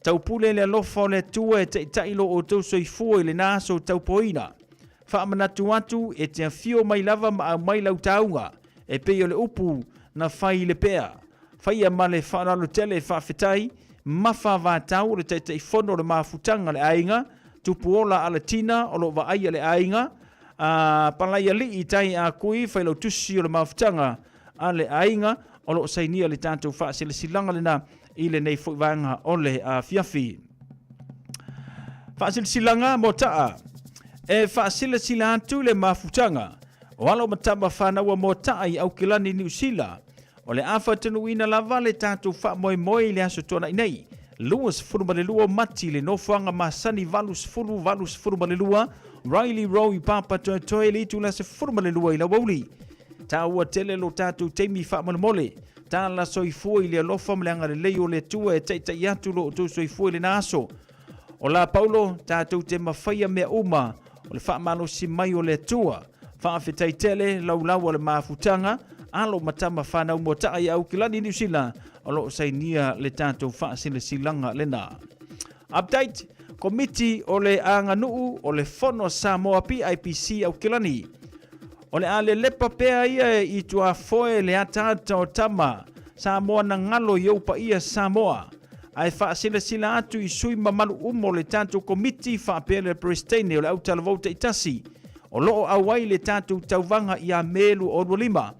Taupule le alofa o le Atua e taitai lo outou soifua i lena aso taupoina. Faamanatu atu e te afio mai lava ma aumai lau tauga e pei o le upu na fai i le pea. Faia ma le faaaloalo tele faafetai Mafa Vatau o le Taitaifono o le Mafutaga a le Aiga, Tupuola Alatina o lo o vaaia le aiga, a Palaialii Tai Akui Failautusi o le Mafutaga a le Aiga o lo o sainia le tatou faasilasilaga lena i lenei foi vaega o le afiafi. Faasilasilaga mo taa. E faasilasila atu le mafutaga o alo ma tama fanau a Moata'a i Aukilani, Niu Sila. O le a faatanuuina lava le tatou faamoemoe i le Aso Toonai nei, 22 o Mati i le nofoaga masani 80 82 Riley Row i Papatoetoe i le itula 12 i le aoauli. Taua tele lo tatou taimi faamolemole. Tala soifua i le alofa ma le agalelei o le Atua e taitai atu lo outou soifua i lena aso. O la Paulo, tatou te mafaia mea uma o le faamalosi mai o le Atua. Faafetai tele laulau a le mafutaga, alo ma tama fanau moata'a i Aukilani, Niu Sila, o lo o sainia le tatou faasilasilaga lena. Update, Komiti o le Aganuu o le Fono a Samoa PIPC Aukilani. O le a lelepa pea ia i tuafoe le ataata o tama Samoa na galo i ou paia Samoa. Ae faasilasila atu i sui mamalu uma o le tatou Komiti faapea le Peresitene o le Autalavou Taitasi o lo o auai le tatou tauvaga ia Me 2025.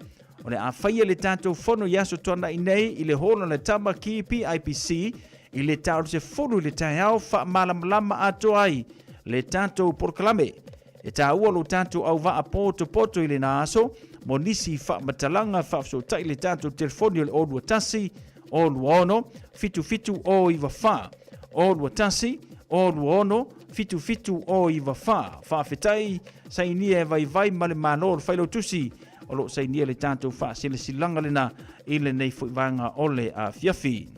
O le a faia le tatou fono i Aso Toonai nei i le holo a le Tama ki PIPC i le ta o le 10 i le taeao faamalamalama atoa ai le tatou polokalame. E taua lo tatou auvaa potopoto i lena aso mo nisi faamatalaga faafesootai le tatou telefoni o le 021 026 77 094 021 026 77 094. Faafetai sainia e vaivai ma le Malo o le Failautusi o lo o sainia le tatou faasilasilaga lena i lenei foi vaega o le afiafi.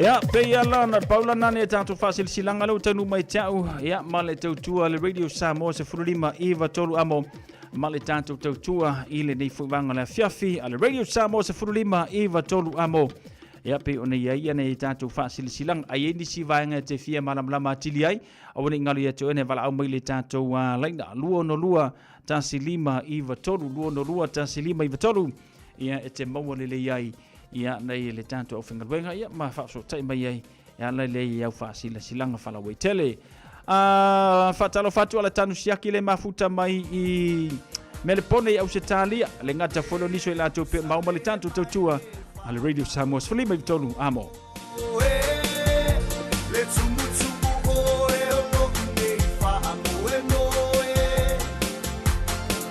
Ia, pei ala na paula nane e tātou faasilasilaga lea ua taunuu mai te au, ia, ma le tautua le Radio Samoa 15 iva tolu amo ma le tātou tautua i lenei foi vaega o le afiafi a le Radio Samoa 15 iva tolu amo. Ia, pei ona i ai ia nei tātou faasilasilaga. Ai ai nisi vaega e te fia malamalama atili ai, aua ne i galo ia te oe na e valaau mai le tātou laina 262 1 5 9 3 2 6 2 1 5 9 3, ia, e te maua lelei ai ia nei le tatou aufaigaluega, ia, ma faafesootai mai ai e ala i le au faasilasilaga faalauaitele. A faatalofa atu ala tanu siaki le mafuta mai i Melepone i Ausetalia, le gata foi o niso i latou pe mau ma le tatou tautua a le Radio Samoa 13 amo. Le tumutumu oe o lo'u nei faamoemoe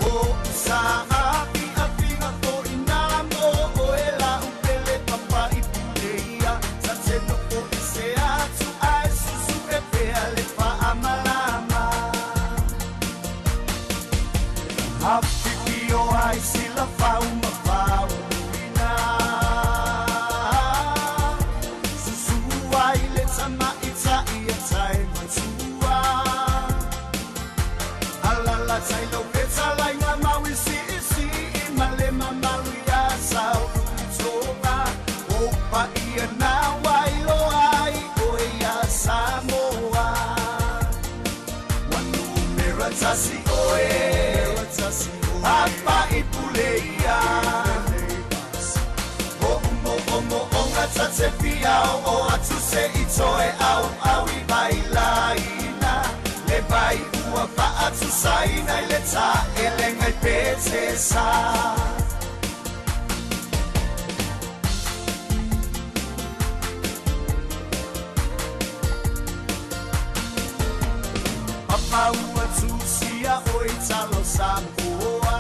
O sa afiafiga foʻi mo oe la'u pele papaʻi puleia sa te nofo i se atu ae susuʻe pea le faamalama Afifio ai silafau ma fauluina Susu ai le tamaʻitaʻi a tae matua Alala tai lau fetalaiga mauisiisii ma le mamalu iā Saululitoga O paia na wailoa ai oe iā Samoa Ua numera tasi oe Apaʻi pule ia O'u mo'omo'oga ta te fia o'o atu se i toe auau i vailaina Le vai ua faatusaina i le taʻelega i Petesa. Papa ua tusia oi talo Samoa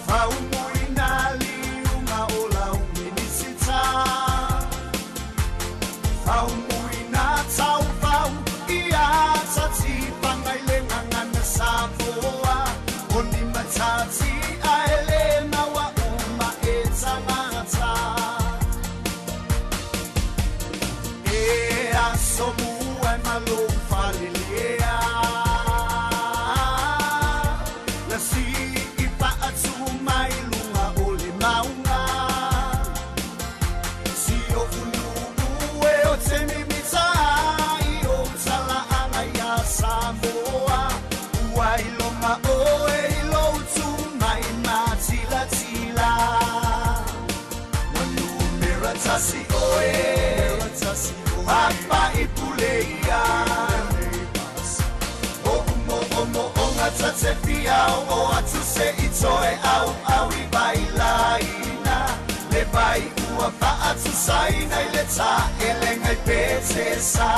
Faumuina liuga o lau minisita Faumuina taufau ia tatifaga i le gagana Samoa O ni matati ae lē maua uma e tagata E aso mua e malou falelea Na sii paatu mai luga o le mauga Si o ulu'u e o te mimita ai o talaaga iā Samoa Ua iloga oe i lou tumai matilatila Ua numera tasi oe Apaʻi pule ia O'u mo'omo'oga ta te fia o'o atu se i toe auau i vailaina Le vai ua faatusaina i le taʻelega i Petesa.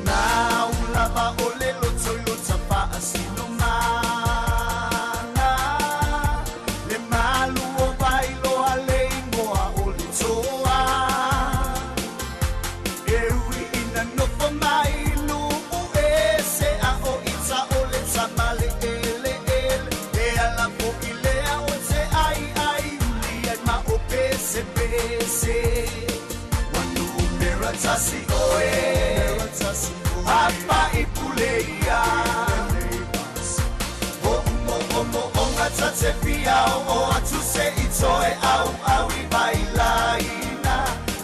Na ulava o le loto i lo tafaasilomana Le malu o vailoa le igoa o le toa E ui ina nofo mai nuu ese a o ita o le tamale ele ele E ala foʻi lea o te ai ai uli ai ma o pese pese Ua numera tasi oe Apaʻi pule ia O'u mo'omo'oga ta te fia o'o atu se i toe auau i vailaina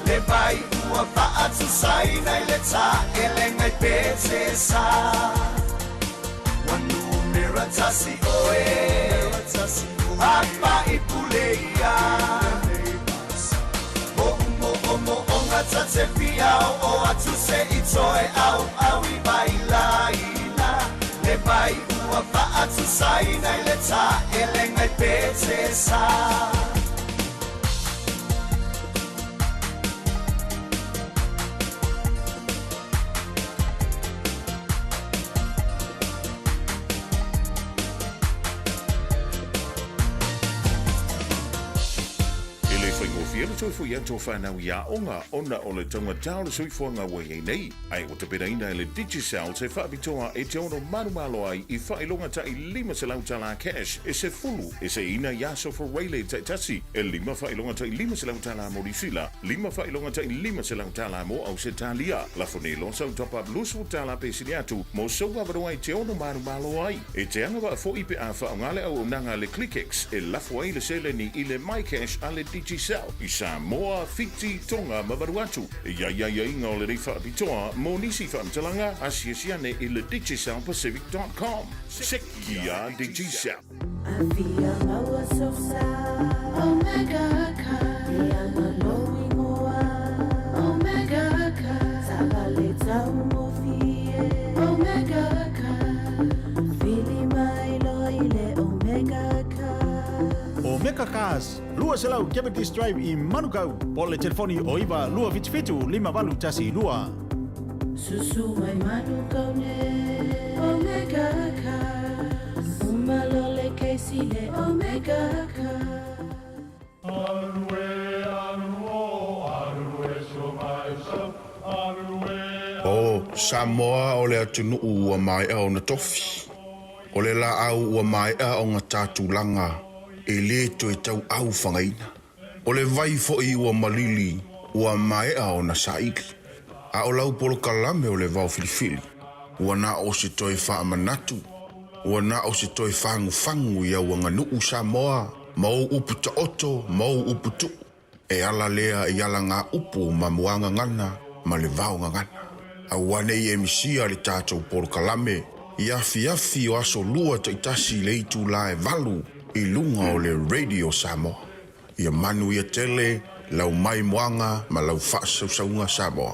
Le vai ua faatusaina i le taʻelega i Petesa Ua numera tasi oe Apaʻi pule ia O'u mo'omo'oga ta te fia o'o atu se i toe auau i vailaina Le vai ua faatusaina i le taʻelega i Petesa. E le faigofie. fiafia le toe fo'i atu o fanau i aoga ona o le taugata o le soifuaga ua i ai nei, ae ua tapenaina e le Digicel se faapitoa e te ono manumalo ai i faailoga ta'i $500 tala cash e sefulu e seiina i aso Fureile taitasi, e lima faailoga ta'i $500 tala mo Niusila, lima faailoga ta'i $500 tala mo Ausetalia. Lafo nei loa sau top up 20 tala pe sili atu mo sou avanoa e te ono manumalo ai. E te agavaa fo'i pe a faaaoga le auaunaga a le ClickX e lafo ai le seleni i le MyCash a le Digicel i Samoa, Fiti, Tonga ma Vanuatu. E i ai aiaiga o lenei faapitoa mo nisi faamatalaga, asiasi ane i le digicelpacific.com. Seki a Digicel. Afia maua sosa Omega Car E ana lou ingoa Omega Car Taavale taugofie Omega Car Vili mai loa i le Omega Car. Omega Cars, 200 Cavendish Drive i Manukau, po o le telefoni o 9 277 5812. Susu mai Manukau nei Omega Cars Uma loa le kesi le Omega Cars. O Samoa o le atunuu ua maea ona tofi. O le laau ua maea ona ta tulaga e le toe tauau fagaina. O le vai foi ua malili ua maea ona saili. A o lau polokalame o le vao filifili, ua na o se toe faamanatu, ua na o se toe fagufagu i au aganuu Samoa ma ou upu taoto ma ou upu tuu. E ala lea i alagaupu ma muagagana ma le vaogagana. Aua ne i e misia le tatou polokalame i afiafi o aso Lua taitasi i le itula e valu i luga o le Radio Samoa. Ia manuia tele lau maimoaga ma lau faasausauga Samoa.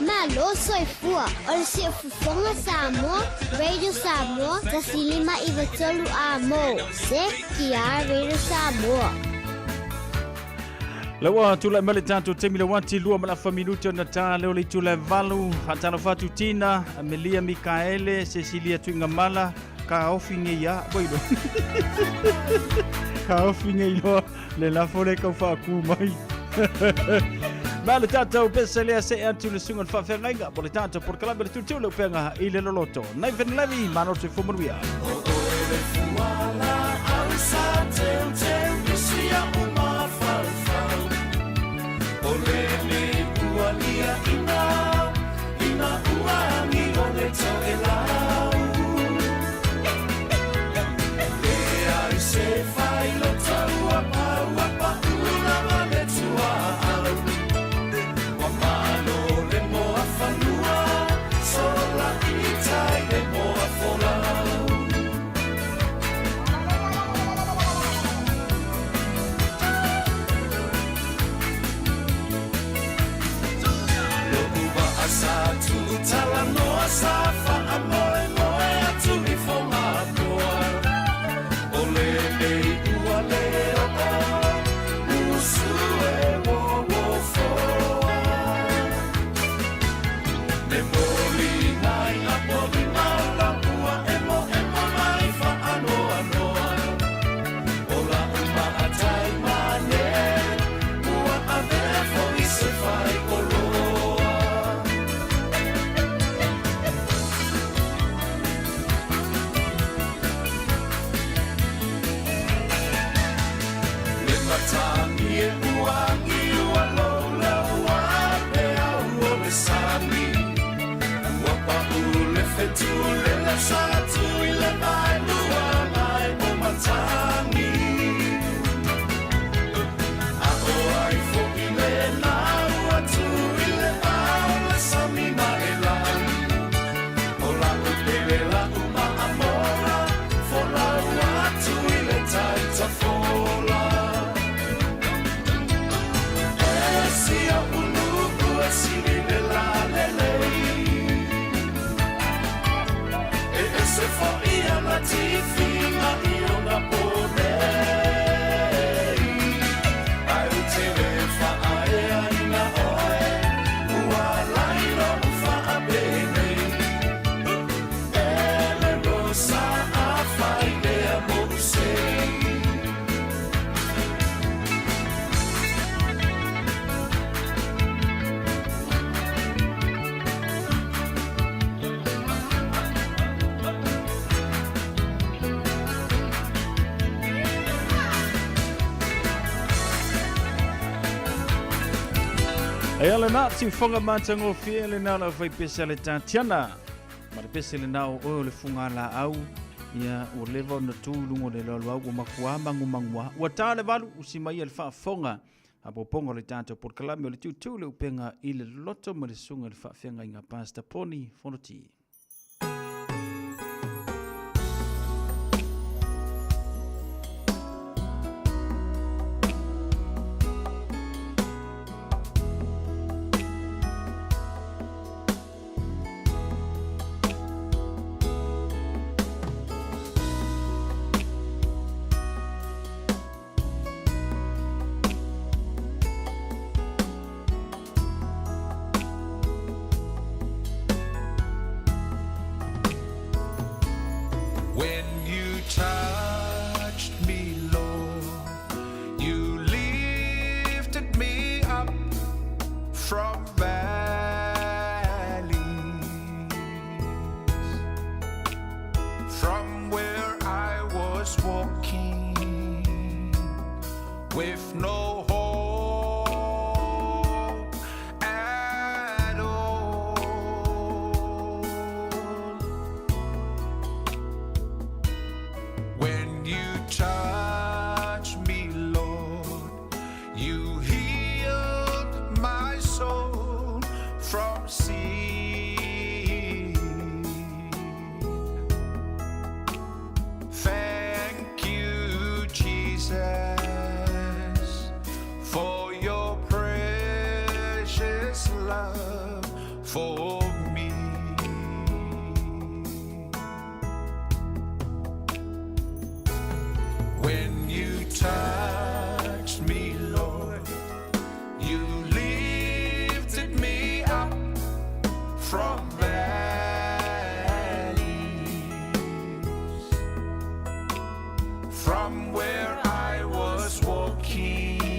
Malo soifua, o le Siufofoga Samoa, Radio Samoa, 1593 A-mo, CKR Radio Samoa. La ua tulai mai le tatou taimi le uati lua ma le afa minute ona ta leo le itula e valu. Faatalofa atu Tina, Amelia Mikaele, Cecilia Tuigamala, ka ofi nei ia, oi lo. Ka ofi nei loa le lafo le kau whaakū mai. Ma le tātou pesa lea se atu le sunga le whaawhengainga, mo le tātou porokalame le tūtū le upenga i le loloto. Nathan Levy, malo te fumanuia. O oe le fuala au sa teu teu isi a o mafaufau. O le le ua ia ina, ina ua angi o le toelau. Le ai se whai lo taua paua pa ula le tua au. Wa malo le moa whanua, sola i tai le moa folau. Lo'u waa sa tuutalanoa sa faamoemoe atu i Fogapoa. O lenei ua le oo usu e wowofoa. Me moli mai a poli maola ua emoemo mai faanoanoa. O la'u maatai mane ua avea fo'i se fai oloa. Le matagi e uagi ua louloua peau o le sami. Ua pa'u le fetu le lasa atu i le vaelua mai o matagi. A o ai fo'i lena ua tu i le ao le sami ma e lagi. O la'u pele la'u maamola, folau atu i le tai tafola. E sia ulu'u e sili le lalelei. E ese E ala nā tiufoga matagofie lena o le aufaipese a le Tatiana. Ma le pese lena o oe o le fuga laau, ia ua leva ona tu i luga o le loaloau ua matua magumaguā. Ua ta le valu, usi mai ia le faafofoga. Faaopoopoga o le tatou polokalame o le tutu le upega i le loto ma le susuga i le faafeagaiga Pastor Poni Fonoti. When you touched me, Lord, you lifted me up from valleys, from where I was walking with no hope at all. When you touch me, Lord, you healed my soul from sin. Thank you, Jesus, for your precious love for me. When you touched me, Lord, you lifted me up from valleys, from where I was walking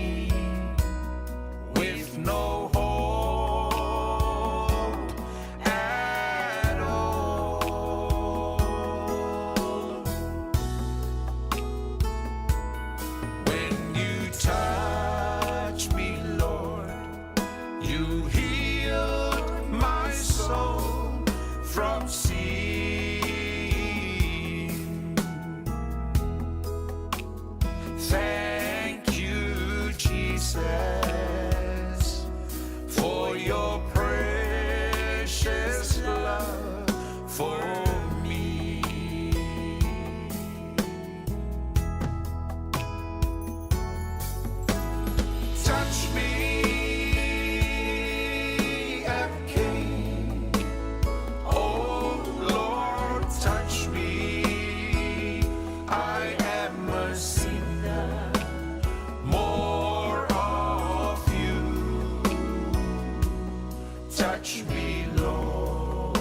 with no hope at all. When you touch me, Lord, you healed my soul from sin. Thank you, Jesus, for your precious love for me. Touch me again. Oh Lord, touch me. I am a sinner. More of you. Touch me, Lord.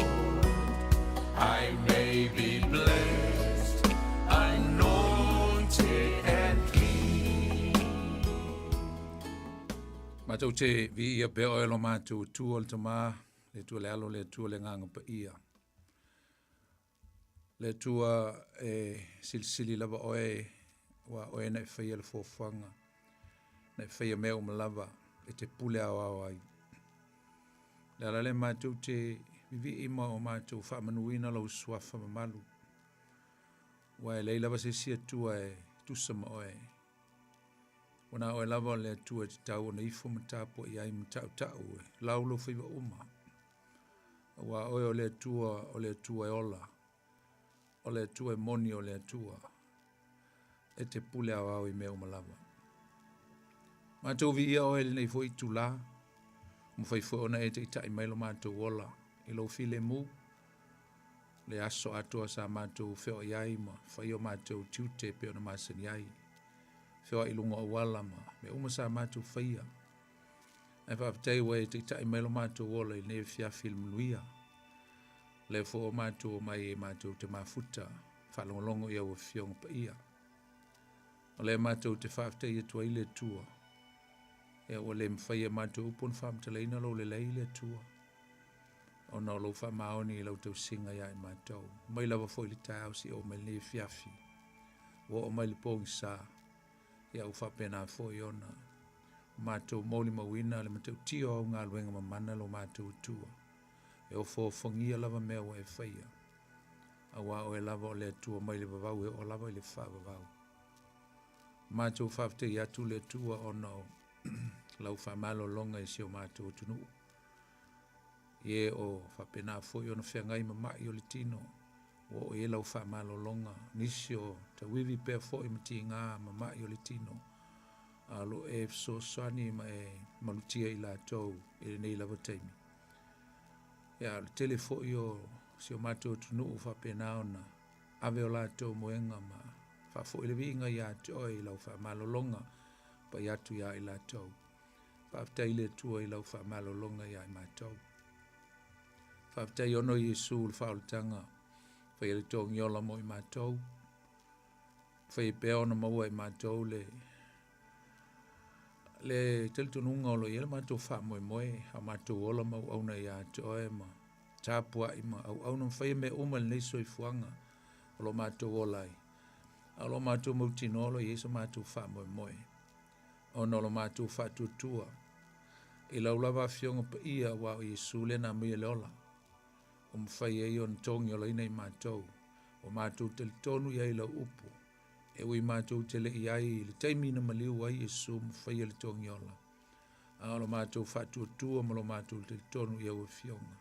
I may be blessed, anointed and clean. Matou te viia pea oe lo matou Atua o le Tama, le Atua le Alo, le Atua le Agaga Paia. Le Atua e silisili lava oe, ua oe na e faia le fuafuaga, na e faia mea uma lava e te pule aoao ai. Le ala lea matou te vivii ma o matou faamanuina lou suafa mamalu, ua e leai lava se isi Atua e tusa ma oe. Ua na oe lava o le Atua e tatau ona ifo ma tapuai ai ma tautau e lau lou faiva uma. Aua oe o le Atua, o le Atua e ola, o le Atua e moni, o le Atua e te pule aoao i mea uma lava. Matou viia oe i lenei foi itulā, ua mafai foi ona e taitai mai lo matou ola i lou filemu, le aso atoa sa matou feoai ai ma fai o matou tiute e pei ona masani ai, feoai i luga o auala ma mea uma sa matou faia. Ae faafetai ua e taitai mai lo matou ola i lenei afiafi i le manuia. O lea foi ua matou omai e matou te mafuta faalogologo i au Afioga Paia. O lea matou te faafetai atu ai le Atua. Ia ua le mafai e matou upu ona faamatalaina lou lelei le Atua, ona o lou faamaoni i lau tausiga ia i matou. Mai lava foi le taeao seia oo mai lenei afiafi, ua oo mai le pogisa, ia ua faapena foi ona Matou molimauina le matautia o au galuega mamana lo matou Atua. E ofoofogia lava mea ua e faia, auā oe lava o le Atua mai le vavau e oo lava i le faavavau. Matou faafetai atu le Atua ona o lau faamalologa i si o matou atunuu. I e o faapena foi ona feagai ma mai o le tino, ua oo i ai lau faamalologa, nisi o tauivi pea foi ma tiga ma mai o le tino, a o lo o e fesoasoani ma e malutia i latou i lenei lava taimi. Ia, o le tele foi o si o matou atunuu ua faapena ona ave o latou moega ma faafoi le viiga ia te oe i lau faamalologa pai atu iā i latou. Faafetai i le Atua i lau faamalologa iā i matou. Faafetai ona o Iesu le faaolataga, faia le togiola mo i matou, faia pea ona maua e matou le le talitonuga o lo o i ai le matou faamoemoe, a matou ola ma auauna ia te oe ma tapuai ma auauna ma faia mea uma i lenei soifuaga o lo o matou ola ai. A o lo o matou mautinoa o lo o i ai so matou faamoemoe ona o lo matou faatuatua i lau lava Afioga Paia aua o Iesu lea na aumaia le ola ua mafai ai ona togiolaina i matou. Ua matou talitonu i ai i lau upu, e ui matou te le i ai i le taimi na maliu ai Iesu ma faia le togiola, a o lo matou faatuatua ma lo matou talitonu i au Afioga,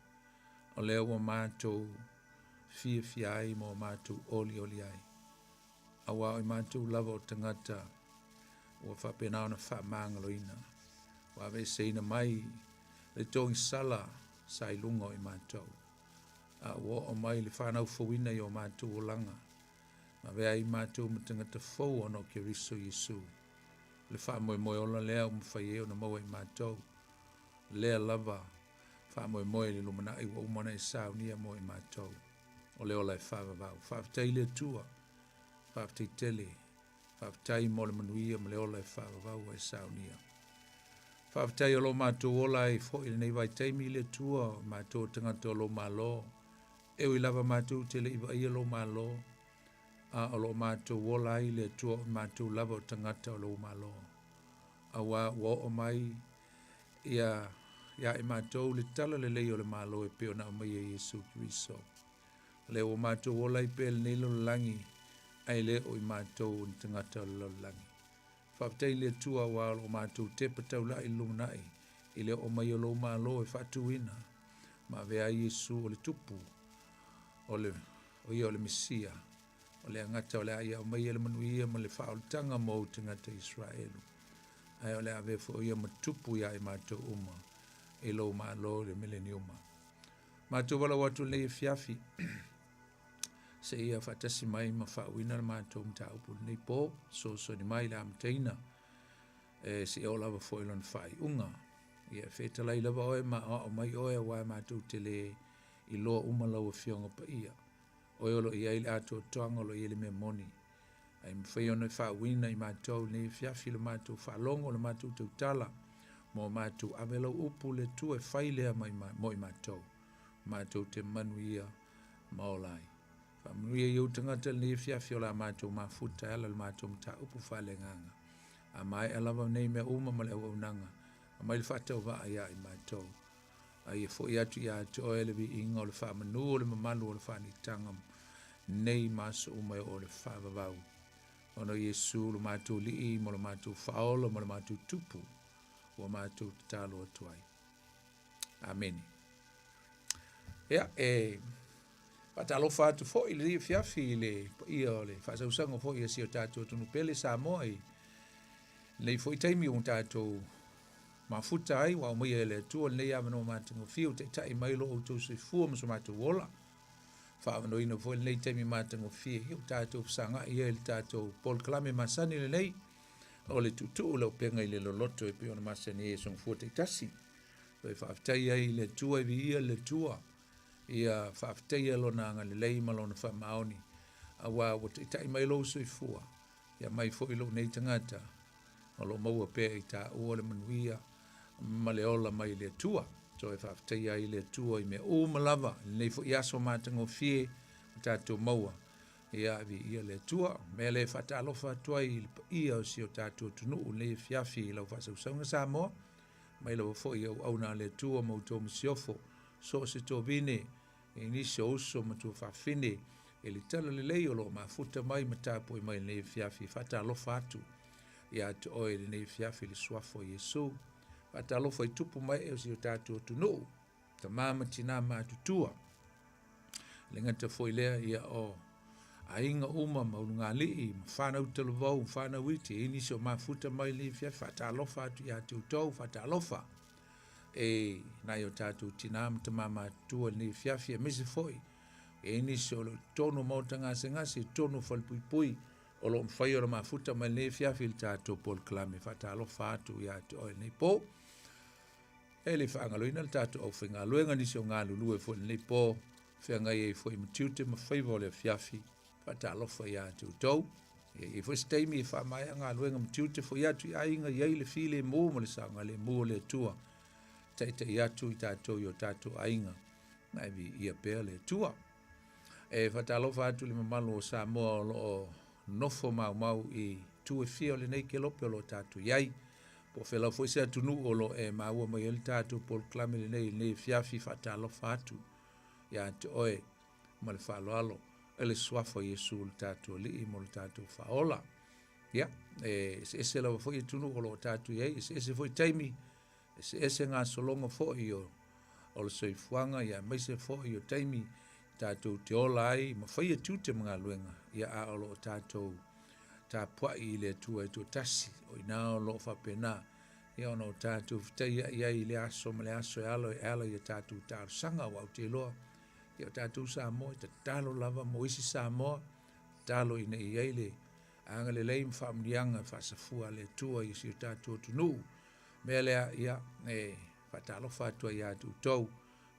o lea ua matou fiafia ai ma ua matou olioli ai. Auā o i matou lava o tagata ua faapena ona faamagaloina, ua aveeseina mai le togisala sa i luga o i matou, a ua oo mai le fanau fouina i o matou olaga, ma avea ai matou ma tagata fou ona o Keriso Iesu. O le faamoemoe ola lea ua mafai ai ona maua e i matou, lea lava faamoemoe i le lumanai ua uma ona e saunia mo i matou, o le ola e faavavau. Faafetai i le Atua, faafetai tele, faafetai mo le manuia ma le ola e faavavau ua e saunia. Faafetai o lo matou ola ai foi i lenei vaitaimi i le Atua, o matou o tagata o lou Malo, e ui lava matou te le i vaaia lou Malo, a o lo o matou ola ai le Atua o matou lava o tagata o lou Malo. Auā ua oo mai ia iā i matou le tala lelei o le Malo e pei ona aumaia e Iesu Keriso. O lea ua matou ola ai pea i lenei lalolagi, ae le o i matou o ni tagata o le lalolagi. Faafetai i le Atua auā o lo o matou tepa taula'i i le lumanai i le oo mai o lou Malo e faatuina ma avea ai Iesu o le Tupu, o le, o ia o le Mesia, o le Agata o le a ia aumaia le manuia ma le faaolataga mo ou tagata Iseraelu, ae o le a avea foi o ia ma Tupu iā i matou uma i lou Malo i le Mileniuma. Matou valaau atu i lenei afiafi seia faatasi mai ma faauuina le matou mataupu i lenei po, fesoasoani mai i le amataina e seia oo lava foi i lona faaiuga. Ia e fetalai lava oe ma aoao mai oe auā matou te le iloa uma lau Afioga Paia. Oe o lo o i ai le atoatoaga o lo o i ai le mea moni. Ae mafai ona e faauuina i matou i lenei afiafi le matou faalogo, le matou tautala, mo matou ave lau upu le Atua e fai lea mai mo i matou. Matou te manuia ma ola ai. Faamanuia i ou tagata i lenei afiafi o le a matou mafuta e ala i le matou mataupu faaleagaga. A maea lava nei mea uma ma le auaunaga, aumai le faatauvaa iā i matou. A ia foi atu ia te oe le viiga o le faamanu o le mamalu o le faanitaga nei ma aso uma e oo i le faavavau. Ona o Iesu lo matou Alii ma lo matou Faaola ma lo matou Tupu ua matou tatalo atu ai. Amene. Ia, e faatalofa atu foi i lenei afiafi i le paia o le faasausaga foi a si o tatou atunuu pele Samoa i lenei foi taimi ua tatou mafuta ai, ua aumaia e le Atua lenei avanoa matagofie ua taitai mai lo outou soifua ma so matou ola. Faaavanoaina foi lenei taimi matagofie ua tatou fesagai ai i le tatou polokalame masani lenei o le tuutuu le upega i le loloto e pei ona masani ai e soifua taitasi. Toe faafetai ai i le Atua e viia le Atua ia faafetaia lona agalelei ma lona faamaoni auā ua taitai mai lou soifua ia mai foi lou nei tagata o lo o maua pea i taua le manuia ma le ola mai le Atua. Toe faafetaia ai le Atua i mea uma lava i lenei foi aso matagofie ua tatou maua. Ia, viia le Atua. Mea lea e faatalofa atu ai i le paia o si o tatou atunuu i lenei afiafi i lau faasausauga Samoa, mai lava foi i auauna a le Atua ma outou masiofo, so o se tovine, i nisi o uso ma tuafafine i le talalelei o lo o mafuta mai ma tapuai mai i lenei afiafi. E faatalofa atu ia te oe i lenei afiafi i le suafa o Iesu. Faatalofa i tupu ma ee o si o tatou atunuu, tama ma tinā matutua. Le gata foi lea ia o aiga uma ma ulugalii ma whanau talavou ma whanau iti e nisi o mafuta mai lenei afiafi. Faatalofa atu ia te outou, faatalofa e nai o tatou tinā ma tamā matutua i lenei afiafi, aemaise foi e nisi o lo o i totonu o maota gasegase, i totonu o falepuipui o lo o mafai ona mafuta mai lenei afiafi i le tatou polokalame. Faatalofa atu ia te oe i lenei po. E le faagaloina le tatou aufaigaluega, nisi o galulue foi i lenei po, feagai ai foi ma tiute ma faiva o le afiafi. Faatalofa ia te outou. E i ai foi se taimi e faamaea galuega ma tiute foi atu i aiga i ai le filemu ma le saogalemu o le Atua. Taitai atu i tatou i o tatou aiga, na e viia pea le Atua. E faatalofa atu i le mamalu o Samoa o lo o nofo maumau i itu e fia o lenei kelope o lo o tatou i ai. Po o fea lava foi se atunuu o lo o e maua mai ai le tatou polokalame lenei i lenei afiafi, faatalofa atu ia te oe ma le faaaloalo i le suafa o Iesu le tatou Alii mo le tatou faaola. Ia, e eseese lava foi atunuu o lo o tatou i ai, eseese foi taimi, eseese gasologa foi o, o le soifuaga, ia aemaise foi o taimi tatou te ola ai ma faia tiute ma galuega, ia a o lo o tatou tapuai i le Atua e toatasi, o i ina o lo o faapena, ia ona o tatou fetaiai ai i le aso ma le aso e ala, e ala i a tatou talosaga, aua ou te iloa, ia o tatou Samoa e tatalo lava mo isi Samoa, tatalo ina ia i ai le agalelei ma faamanuiaga e faasafua a le Atua i si o tatou atunuu. Mea lea, ia, e faatalofa atu ai ia te outou,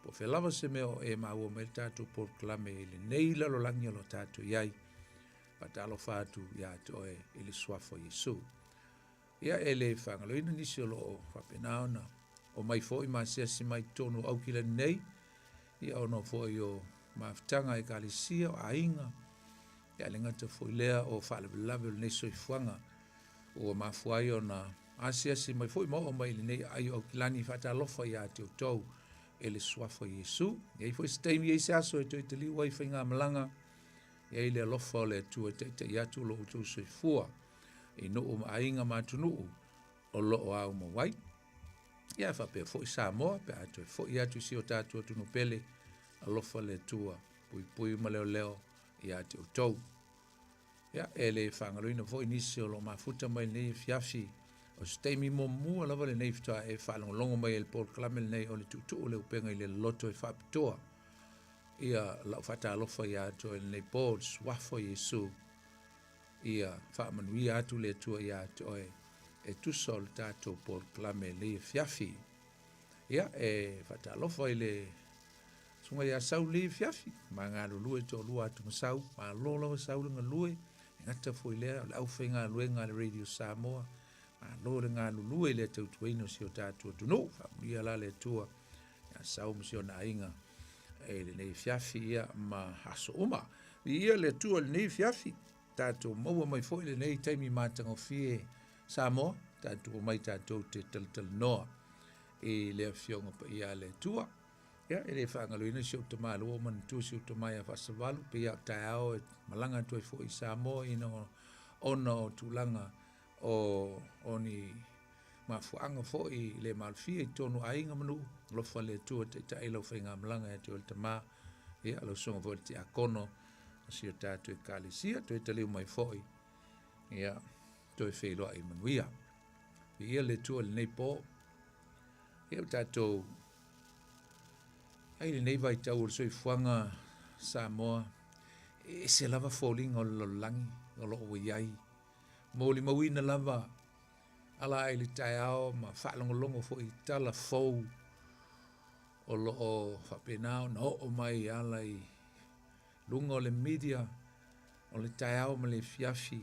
po o fea lava se mea o e maua mai le tatou polokalame i lenei lalolagi o lo o tatou i ai. Faatalofa atu ia te oe i le suafa o Iesu. Ia, e le faagaloina nisi o lo o faapena ona omai foi ma asiasi mai i totonu o Aukilani nei, ia ona foi o mafutaga a ekalesia, o aiga, ia le gata foi lea o faalavelave o lenei soifuaga ua mafua ai ona asiasi mai foi ma oo mai i lenei aai o Aukilani. Faatalofa ia te outou e le suafa o Iesu. E i ai foi se taimi, e i ai se aso e toe taliu ai faigamalaga, e ai le alofa o le Atua e taitai atu lo outou soifua i nuu ma aiga ma atunuu o lo o aumau ai. Ia faapea foi Samoa pe a toe foi atu i si o tatou atunuu pele, alofa le Atua, puipui ma leoleo ia te outou. Ia, e le faagaloina foi nisi o lo o mafuta mai lenei afiafi. O se taimi muamua lava lenei faatoa e faalogologo mai ai i le polokalame lenei o le tuutuu o le upega i le loto e faapitoa. Ia lau faatalofa ia te oe lenei po, le suafa o Iesu. Ia faamanuia atu le Atua ia te oe e tusa o le tatou polokalame lenei afiafi. Ia, e faatalofa i le susuga ia Sau lenei afiafi, ma galulue toalua atu ma Sau. Malo lava Sau le galue, e gata foi lea o le aufaigaluega a le Radio Samoa. Malo le galulue i le tautuaina o si o tatou atunuu. Faamanuia la le Atua ia Sau ma si ona aiga e lenei afiafi ia ma aso uma. Viia le Atua i lenei afiafi, tatou maua mai foi lenei taimi matagofie Samoa, tatou omai tatou te talatalanoa i le Afioga Paia a le Atua. Ia, e le faagaloina si ou tamalua o manatua si ou tama ia Faasavalu, pei lava o taeao e malaga atu ai foi i Samoa ina ona o tulaga o, o ni mafuaaga foi le malofia i totonu o aiga ma nuu. Alofa le Atua taitai lau faigamalaga ia te oe le tama, ia lau susuga foi i le tiakono o si o tatou ekalesia, toe taliu mai foi, ia toe feiloai manuia. Viia le Atua i lenei po. Ia o tatou ai lenei vaitau o le soifuaga Samoa, e ese lava foliga o le lalolagi o lo o ua i ai. Molimauina lava ala ai le taeao ma faalogologo foi i tala fou o lo o faapena ona oo mai e ala i luga o le media o le taeao ma le afiafi.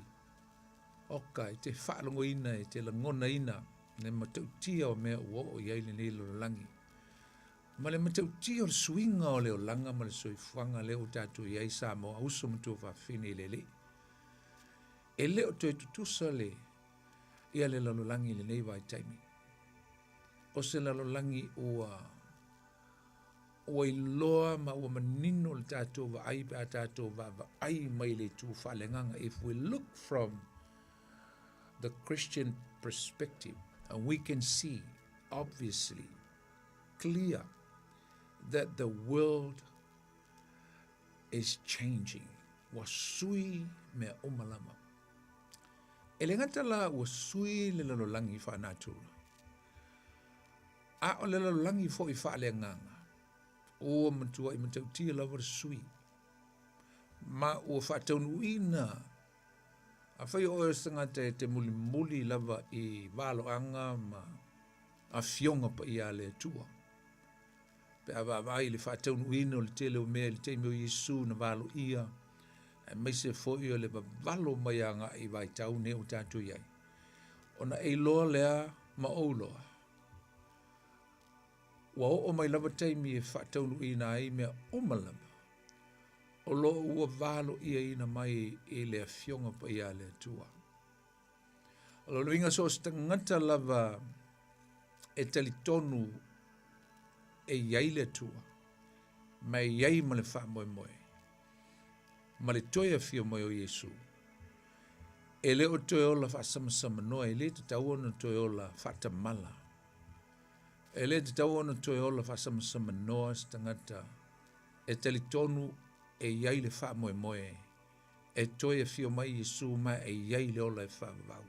Oka, e te faalogoina, e te lagonaina le matautia o mea ua oo i ai lenei lalolagi. Ma le matautia o le suiga o le olaga ma le soifuaga lea ua tatou i ai Samoa, uso ma tuafafine i le Alii, e le o toe tutusa le ia le lalolagi i lenei vaitaimi. O se lalolagi ua ua iloa ma ua manino le tatou vaai pe a tatou vaavaai mai le itu faaleagaga. If we look from the Christian perspective, and we can see obviously clear that the world is changing. Ua sui mea uma lava. E le gata la ua sui le lalolagi faanatura, a o le lalolagi foi faaleagaga, ua matuai matautia lava le sui. Ma ua faataunuuina Afai o oe o se tagata e te mulimuli lava i valoaga ma afioga paia a le Atua, pe a vaavaai i le faataunuuina o le tele o mea i le taimi o Iesu na valoia, aemaise foi o le vavalo mai agai i vaitau nei ua tatou i ai, ona e iloa lea ma ou iloa, ua oo mai lava taimi e faataunuuina ai mea uma lava o lo o ua valoiaina mai i le Afioga Paia a le Atua. O lona uiga so o se tagata lava e talitonu e i ai le Atua, ma e i ai ma le faamoemoe, ma le toe afio mai o Iesu, e le o toe ola faasamasamanoa, e le tatau ona toe ola faatamala, e le tatau ona toe ola faasamasamanoa se tagata e talitonu e i ai le faamoemoe e toe afio mai Iesu ma e i ai le ola e faavavau.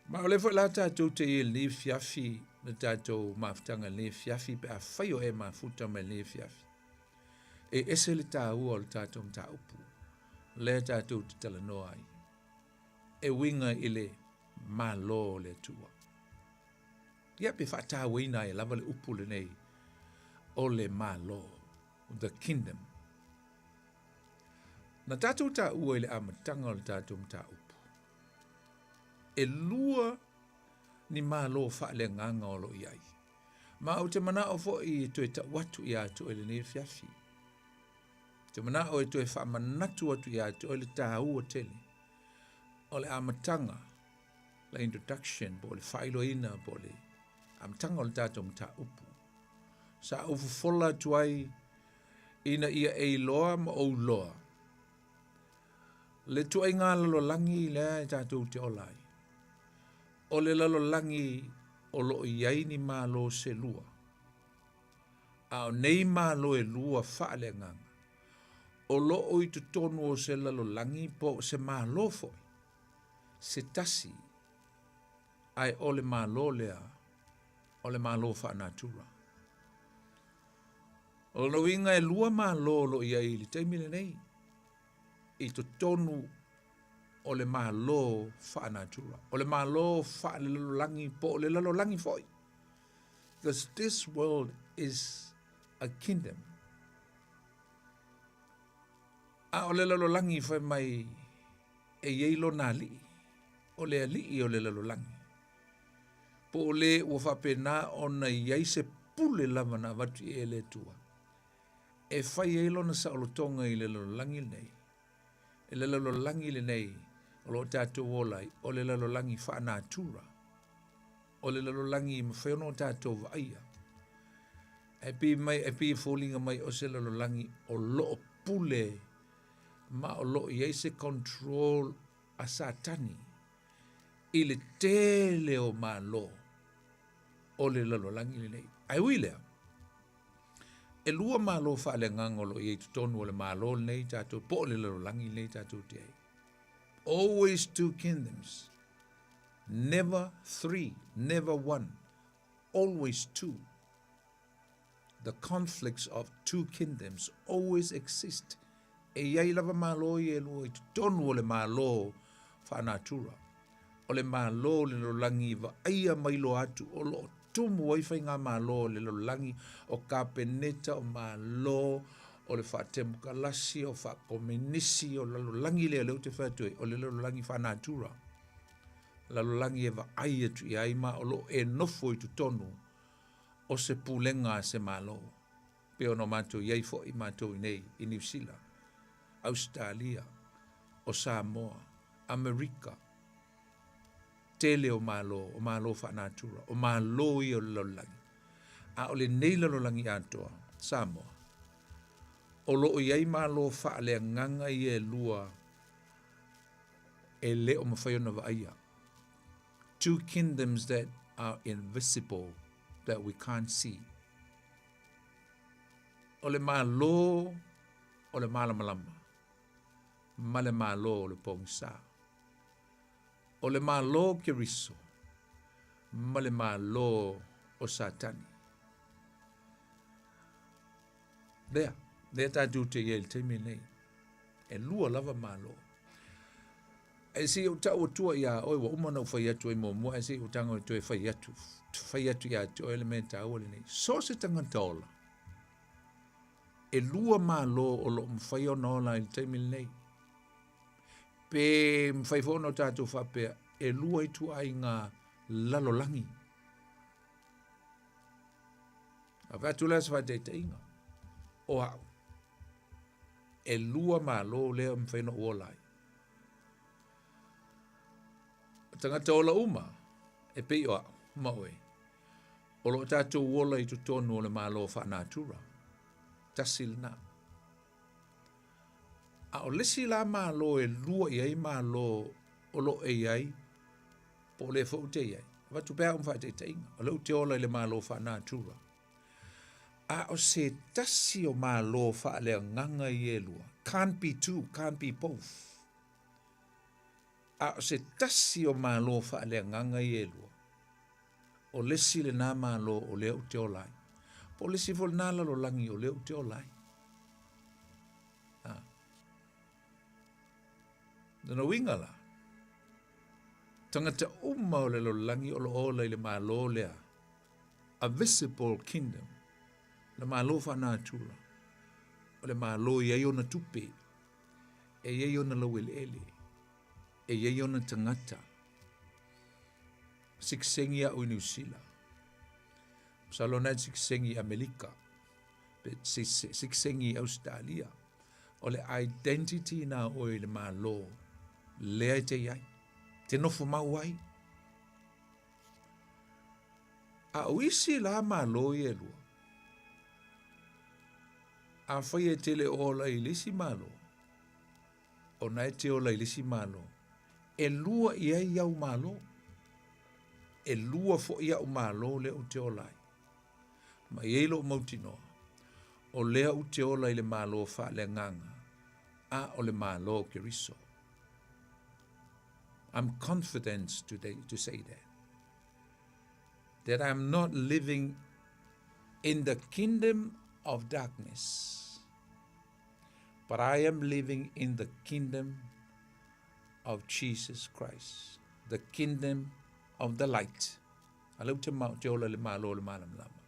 Ma o lea foi la tatou te i ai i lenei afiafi, le tatou mafutaga i lenei afiafi, pe afai o e mafuta mai i lenei afiafi, e ese le taua o le tatou mataupu lea tatou te talanoa ai, e uiga i le Malo o le Atua. Ia pe faatauaina ai lava le upu lenei o le Malo, the kingdom. Na tatou taua i le amataga o le tatou mataupu, e lua ni malo faaleagaga o lo o i ai. Ma ou te manao foi e toe tau atu ia te oe lenei afiafi. Ou te manao e toe faamanatu atu ia te oe le taua tele o le amataga, le introduction, po o le faailoaina, po o le amataga o le tatou mataupu. Sa ou fofola atu ai ina ia e iloa ma ou iloa le tuaiga lalolagi lea e tatou te ola ai. O le lalolagi o lo o i ai ni malo se lua. A o nei malo e lua faaleagaga, o lo o i totonu o se lalolagi po o se malo foi, se tasi, ae o le malo lea, o le malo faanatura. O lona uiga e lua malo o lo o i ai i le taimi lenei i totonu o le malo faanatura, o le malo faalelalolagi po o le lalolagi foi. Because this world is a kingdom. A o le lalolagi fai mai e i ai lona alii, o le alii o le lalolagi. Po o le ua faapena ona i ai se pule lava na avatu i ai e le Atua e fai ai lona saolotoga i le lalolagi lenei. I le lalolagi lenei o lo o tatou ola ai, o le lalolagi faanatura, o le lalolagi e mafai ona o tatou vaaia. E pei mai, e pei e foliga mai o se lalolagi o lo o pule ma o lo o i ai se control a Satani i le tele o malo o le lalolagi lenei. Ae ui lea, e lua malo faaleagaga o lo o i ai i totonu o le malo lenei tatou, po o le lalolagi lenei tatou te ai. Always two kingdoms, never three, never one, always two. The conflicts of two kingdoms always exist. E i ai lava malo ia e lua i totonu o le malo faanatura. O le malo o le lalolagi i vaaia ma iloa atu o lo o tumu ai faigamalo o le lalolagi, o kapeneta, o malo, o le faatemokalasi, o faakomenisi, o le lalolagi lea o lea ou te fai atu ai, o le lalolagi faanatura. Lalolagi e vaai atu i ai ma o lo o e nofo i totonu. o se pulega a se Malo, pei ona o matou i ai foi matou i nei i Niu Sila, Ausetalia, o Samoa, Amerika, tele o Malo, o Malo faanatura, o Malo ia o le lalolagi. A o lenei lalolagi atoa, Samoa, o lo o i ai Malo faaleagaga ia e lua e le o mafai ona vaaia. Two kingdoms that are invisible that we can't see. O le Malo o le malamalama ma le Malo o le pogisa. O le Malo o Keriso ma le Malo o Satani. Lea, lea tatou te i ai i le taimi lenei. E lua lava Malo. Ae se i ou tau atua iā oe, ua uma ona ou fai atu ai muamua, ae se i ou tago e toe fai atu, fai atu ia te oe le mea taua lenei. So o se tagata ola, e lua Malo o lo o mafai ona ola ai i le taimi lenei. Pe mafai foi ona o tatou faapea, e lua ituaiga lalolagi. Avatu la se faataitaiga, o au, e lua Malo lea e mafai ona ou ola ai. O tagata ola uma, e pei o au ma oe, o lo o tatou ola i totonu o le Malo faanatura. Tasi lena. A o le isi la Malo e lua i ai Malo o lo o e i ai, po o lea foi ou te i ai. Avatu pea au ma faataitaiga, o lea ou te ola i le Malo faanatura. A o se tasi o Malo faaleagaga ia e lua, can't be two, can't be both. A o se tasi o Malo faaleagaga ia e lua, o le isi lena Malo o lea ou te ola ai. Po o le isi foi lena lalolagi o lea ou te ola ai. Ha. Lona uiga la, tagata uma o le lalolagi o lo o ola i le Malo lea, a visible kingdom, le Malo faanatura, o le Malo e i ai ona tupe, e i ai ona laueleele, e i ai ona tagata. Sikisengi au i Niu Sila. Masalo na e sikisengi i Amelika. Pe sikisengi i Ausetalia. O le identity na oe i le Malo, lea e te i ai. Te nofo mau ai. A o isi la Malo ia e lua, afai e te le ola i le isi Malo, ona e te ola i le isi Malo, e lua i ai au Malo. E lua foi au Malo lea ou te ola ai. Ma i ai lou mautinoa, o lea ou te ola i le Malo faaleagaga, a o le Malo o Keriso. I'm confident today to say that. That I'm not living in the kingdom of darkness, but I am living in the kingdom of Jesus Christ, the kingdom of the light. A lea ou te ma, te ola i le Malo o le Malamalama.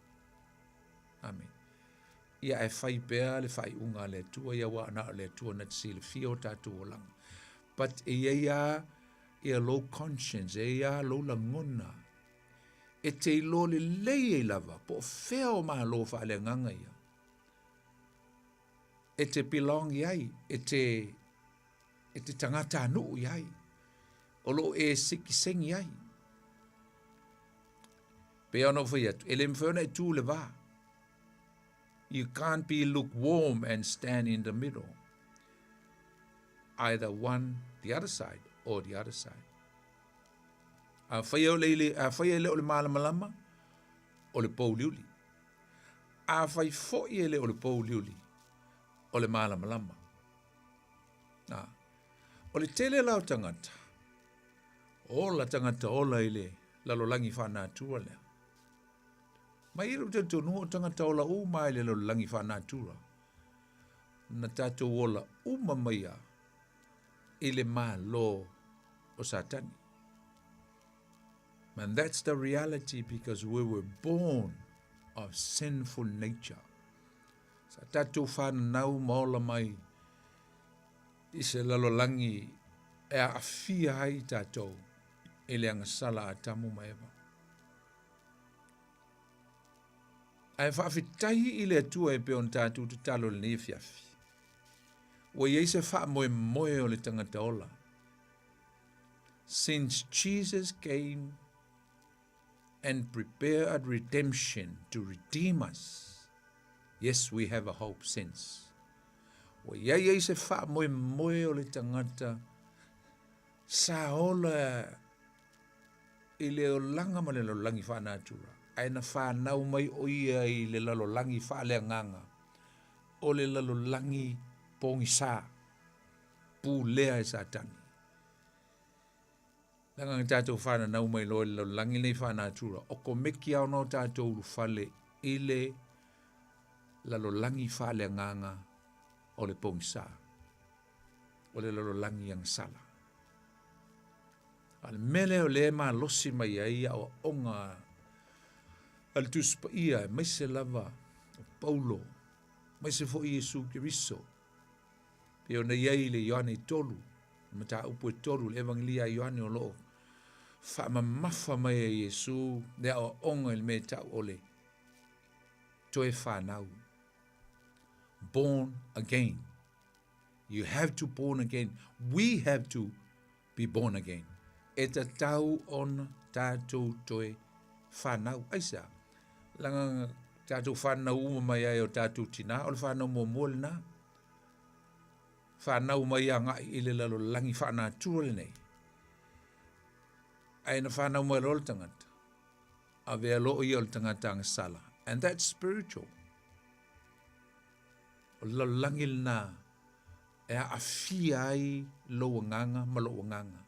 Amen. Ia ae fai pea le faaiuga a le Atua ia aua na o le Atua na te silafia o tatou olaga. But e i ai a ia lou conscience, e i ai a lou lagona e te iloa lelei ai lava po o fea o Malo faaleagaga ia e te belong i ai, e te, e te tagatanuu i ai, o lo o e sikisengi ai. Pei ona ou fai atu, e le mafai ona e tu i le va. You can't be lukewarm and stand in the middle. Either one, the other side, or the other side. Afai e le, afai e le o le malamalama, o le pouliuli. Afai foi e le o le pouliuli, o le malamalama. Na, o le tele la o tagata, ola tagata ola i le lalolagi faanatura lea. Mai i lou talitonuga o tagata ola uma i le lalolagi faanatura. Na tatou ola uma mai a i le Malo o Satani. And that's the reality because we were born of sinful nature. Sa tatou whanau ma ola mai i se lalolagi e aafia ai tatou i le agasala a Atamu ma Eva. Ae faafetai i le Atua e pei ona tatou tatalo i lenei afiafi. Ua i ai se faamoemoe o le tagata ola. Since Jesus came and prepared redemption to redeem us, yes, we have a hope since. Ua i ai ai se faamoemoe o le tagata sa ola i le olaga ma le lalolagi faanatura, ae na fanau mai ʻo ia i le lalolagi faaleagaga, o le lalolagi pogisa, pulea e Satani. Leaga na tatou fananau mai loa i le lalolagi lenei faanatura, okomeki lava ona o tatou ulufale i le lalolagi faaleagaga o le pogisa, o le lalolagi agasala. A o le mea lea o lea e malosi mai ai aoaoga a le Tusi Paia, aemaise lava o Paulo, aemaise foi Iesu Keriso, pei ona i ai i le Ioane 3, le mataupu e 3, le Evangelia a Ioane o lo o faamamafa mai e Iesu le aoaoga i le mea e tau o le toe fanau. Born again. You have to born again. We have to be born again. E tatau ona tatou toe fanau. Aisea? Leaga tatou fanau uma mai ai o tatou tinā, o le fanau muamua lenā. Fanau mai agai i le lalolagi faanatura lenei. Ae na fanau mai loa le tagata, avea loa ia o le tagata agasala. And that's spiritual. O le lalolagi lenā e aafia ai lou agaga ma lou agaga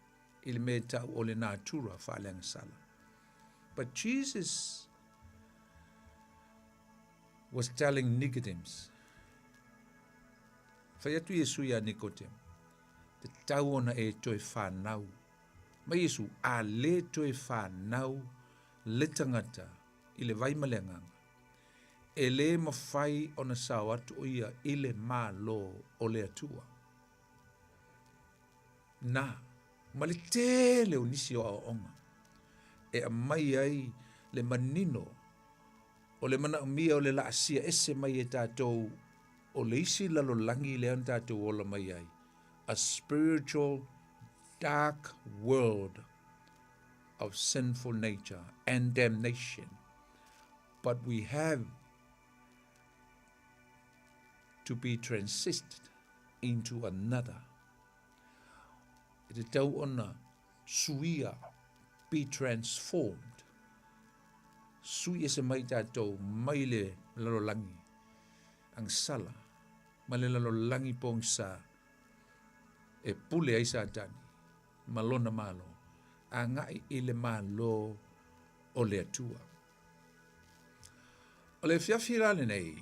i le mea e tau o le natura faaleagasala. But Jesus was telling Nicodemus, fai atu Iesu iā Nikodemo, tatau ona e toe fanau. Mai Iesu, a le toe fanau le tagata i le vai ma le agaga, E lē mafai ona sao atu ʻo ia i le Malo o le Atua. Na, ma le tele o nisi o aoaoga e aumai ai le manino o le manaomia o le laasia ese mai e tatou o le isi lalolagi lea na tatou ola mai ai, a spiritual dark world of sinful nature and damnation. But we have to be transited into another. E tatau ona suia, be transformed. Sui ese mai tatou mai le lalolagi agasala ma le lalolagi pogisa e pule ai Satani ma lona Malo, agai i le Malo o le Atua. O le afiafi la lenei,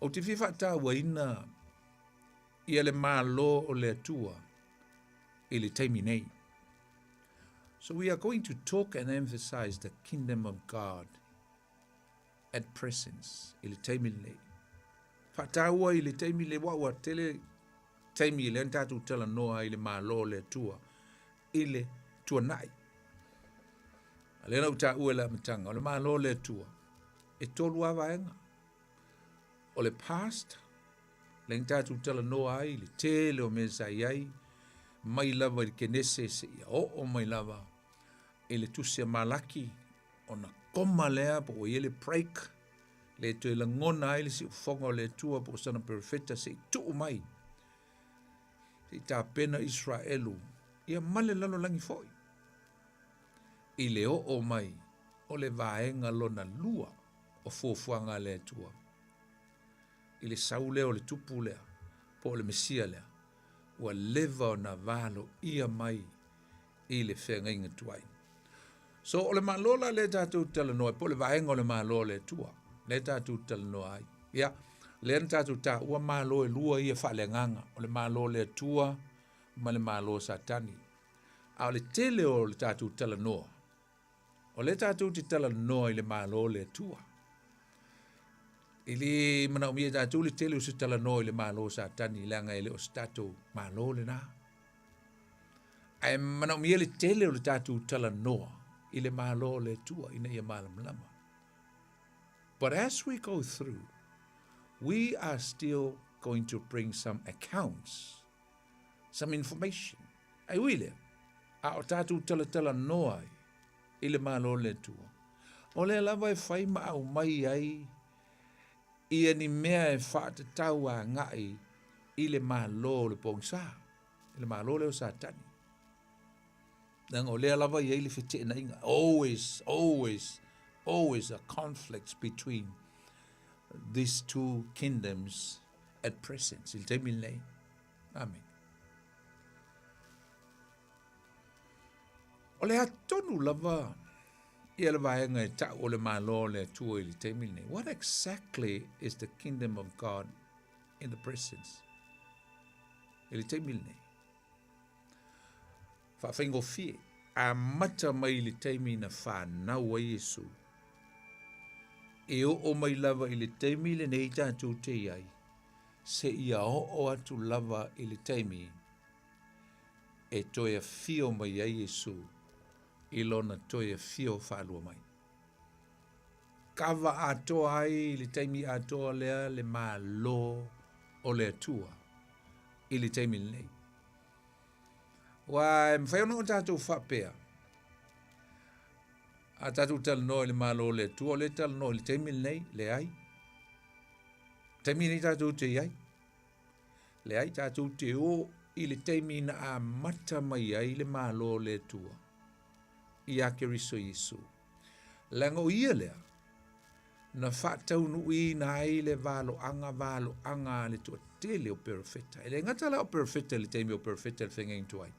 ou te fia faatauaina ia le Malo o le Atua i le taimi nei. So we are going to talk and emphasize the kingdom of God at present i le taimi lenei. Faataua i le taimi le ua ua tele taimi lea na tatou talanoa ai i le Malo o le Atua i le tuanai. A lea na ou taua i le amataga, o le Malo o le Atua, e tolu lava vaega. O le past, lea na tatou talanoa ai i le tele o mea sa i ai, mai lava i le Kenese seia oo mai lava i le tusi a Malaki, ona koma lea po ua i ai le break, le toe lagona ai le siufofoga o le Atua po o sana perofeta se i tuu mai, se i tapena Israelu, ia ma le lalolagi foi, i le oo mai o le vaega lona lua o fuafuaga a le Atua, i le sau lea o le tupu lea, po o le Mesia lea, ua leva ona valoia mai i le feagaiga tuai. So o le Malo la lea tatou talanoa ai, po o le vaega o le Malo o le Atua, lea tatou talanoa ai. Ia, lea na tatou taua Malo e lua ia faaleagaga, o le Malo o le Atua ma le Malo o Satani. A o le tele o le tatou talanoa, o lea tatou te talanoa i le Malo o le Atua. E le manaomia e tatou le tele o se talanoa i le Malo o Satani, leaga e le o se tatou Malo lena. Ae manaomia le tele o le tatou talanoa i le Malo o le Atua ina ia malamalama. But as we go through, we are still going to bring some accounts, some information. Ai ui lea, a o tātou talatala noa ai i le Malo o le Atua. O lea lava e whai ma au mai ai ia ni mea e whaatatau a ngai i le Malo o le pongsa, i le Malo lea o Satani. Leaga o lea lava e i ai le feteenaiga, always, always, always a conflict between these two kingdoms at present, i le taimi lenei. Amen. O le a tonu lava ia le vaega e ta'u o le Malo o le Atua i le taimi lenei. What exactly is the kingdom of God in the present? I le taimi lenei. Faafaigofie, amata mai i le taimi na fanau ai Iesu, e oo mai lava i le taimi lenei tatou te i ai, seia oo atu lava i le taimi e toe afio mai ai Iesu i lona toe afio faalua mai. Kava atoa ai i le taimi atoa lea le Malo o le Atua i le taimi lenei. Aua e mafai ona o tatou faapea, a tatou talanoa i le Malo o le Atua, o lea e talanoa i le taimi lenei, leai. Taimi lenei tatou te i ai. Leai, tatou te o i le taimi na amata mai ai le Malo o le Atua iā Keriso Iesu. Leaga o ia lea na faataunuuina ai le valoaga valoaga a le toatele o perofeta. E le gata la o perofeta i le taimi o perofeta i le feagaiga tuai,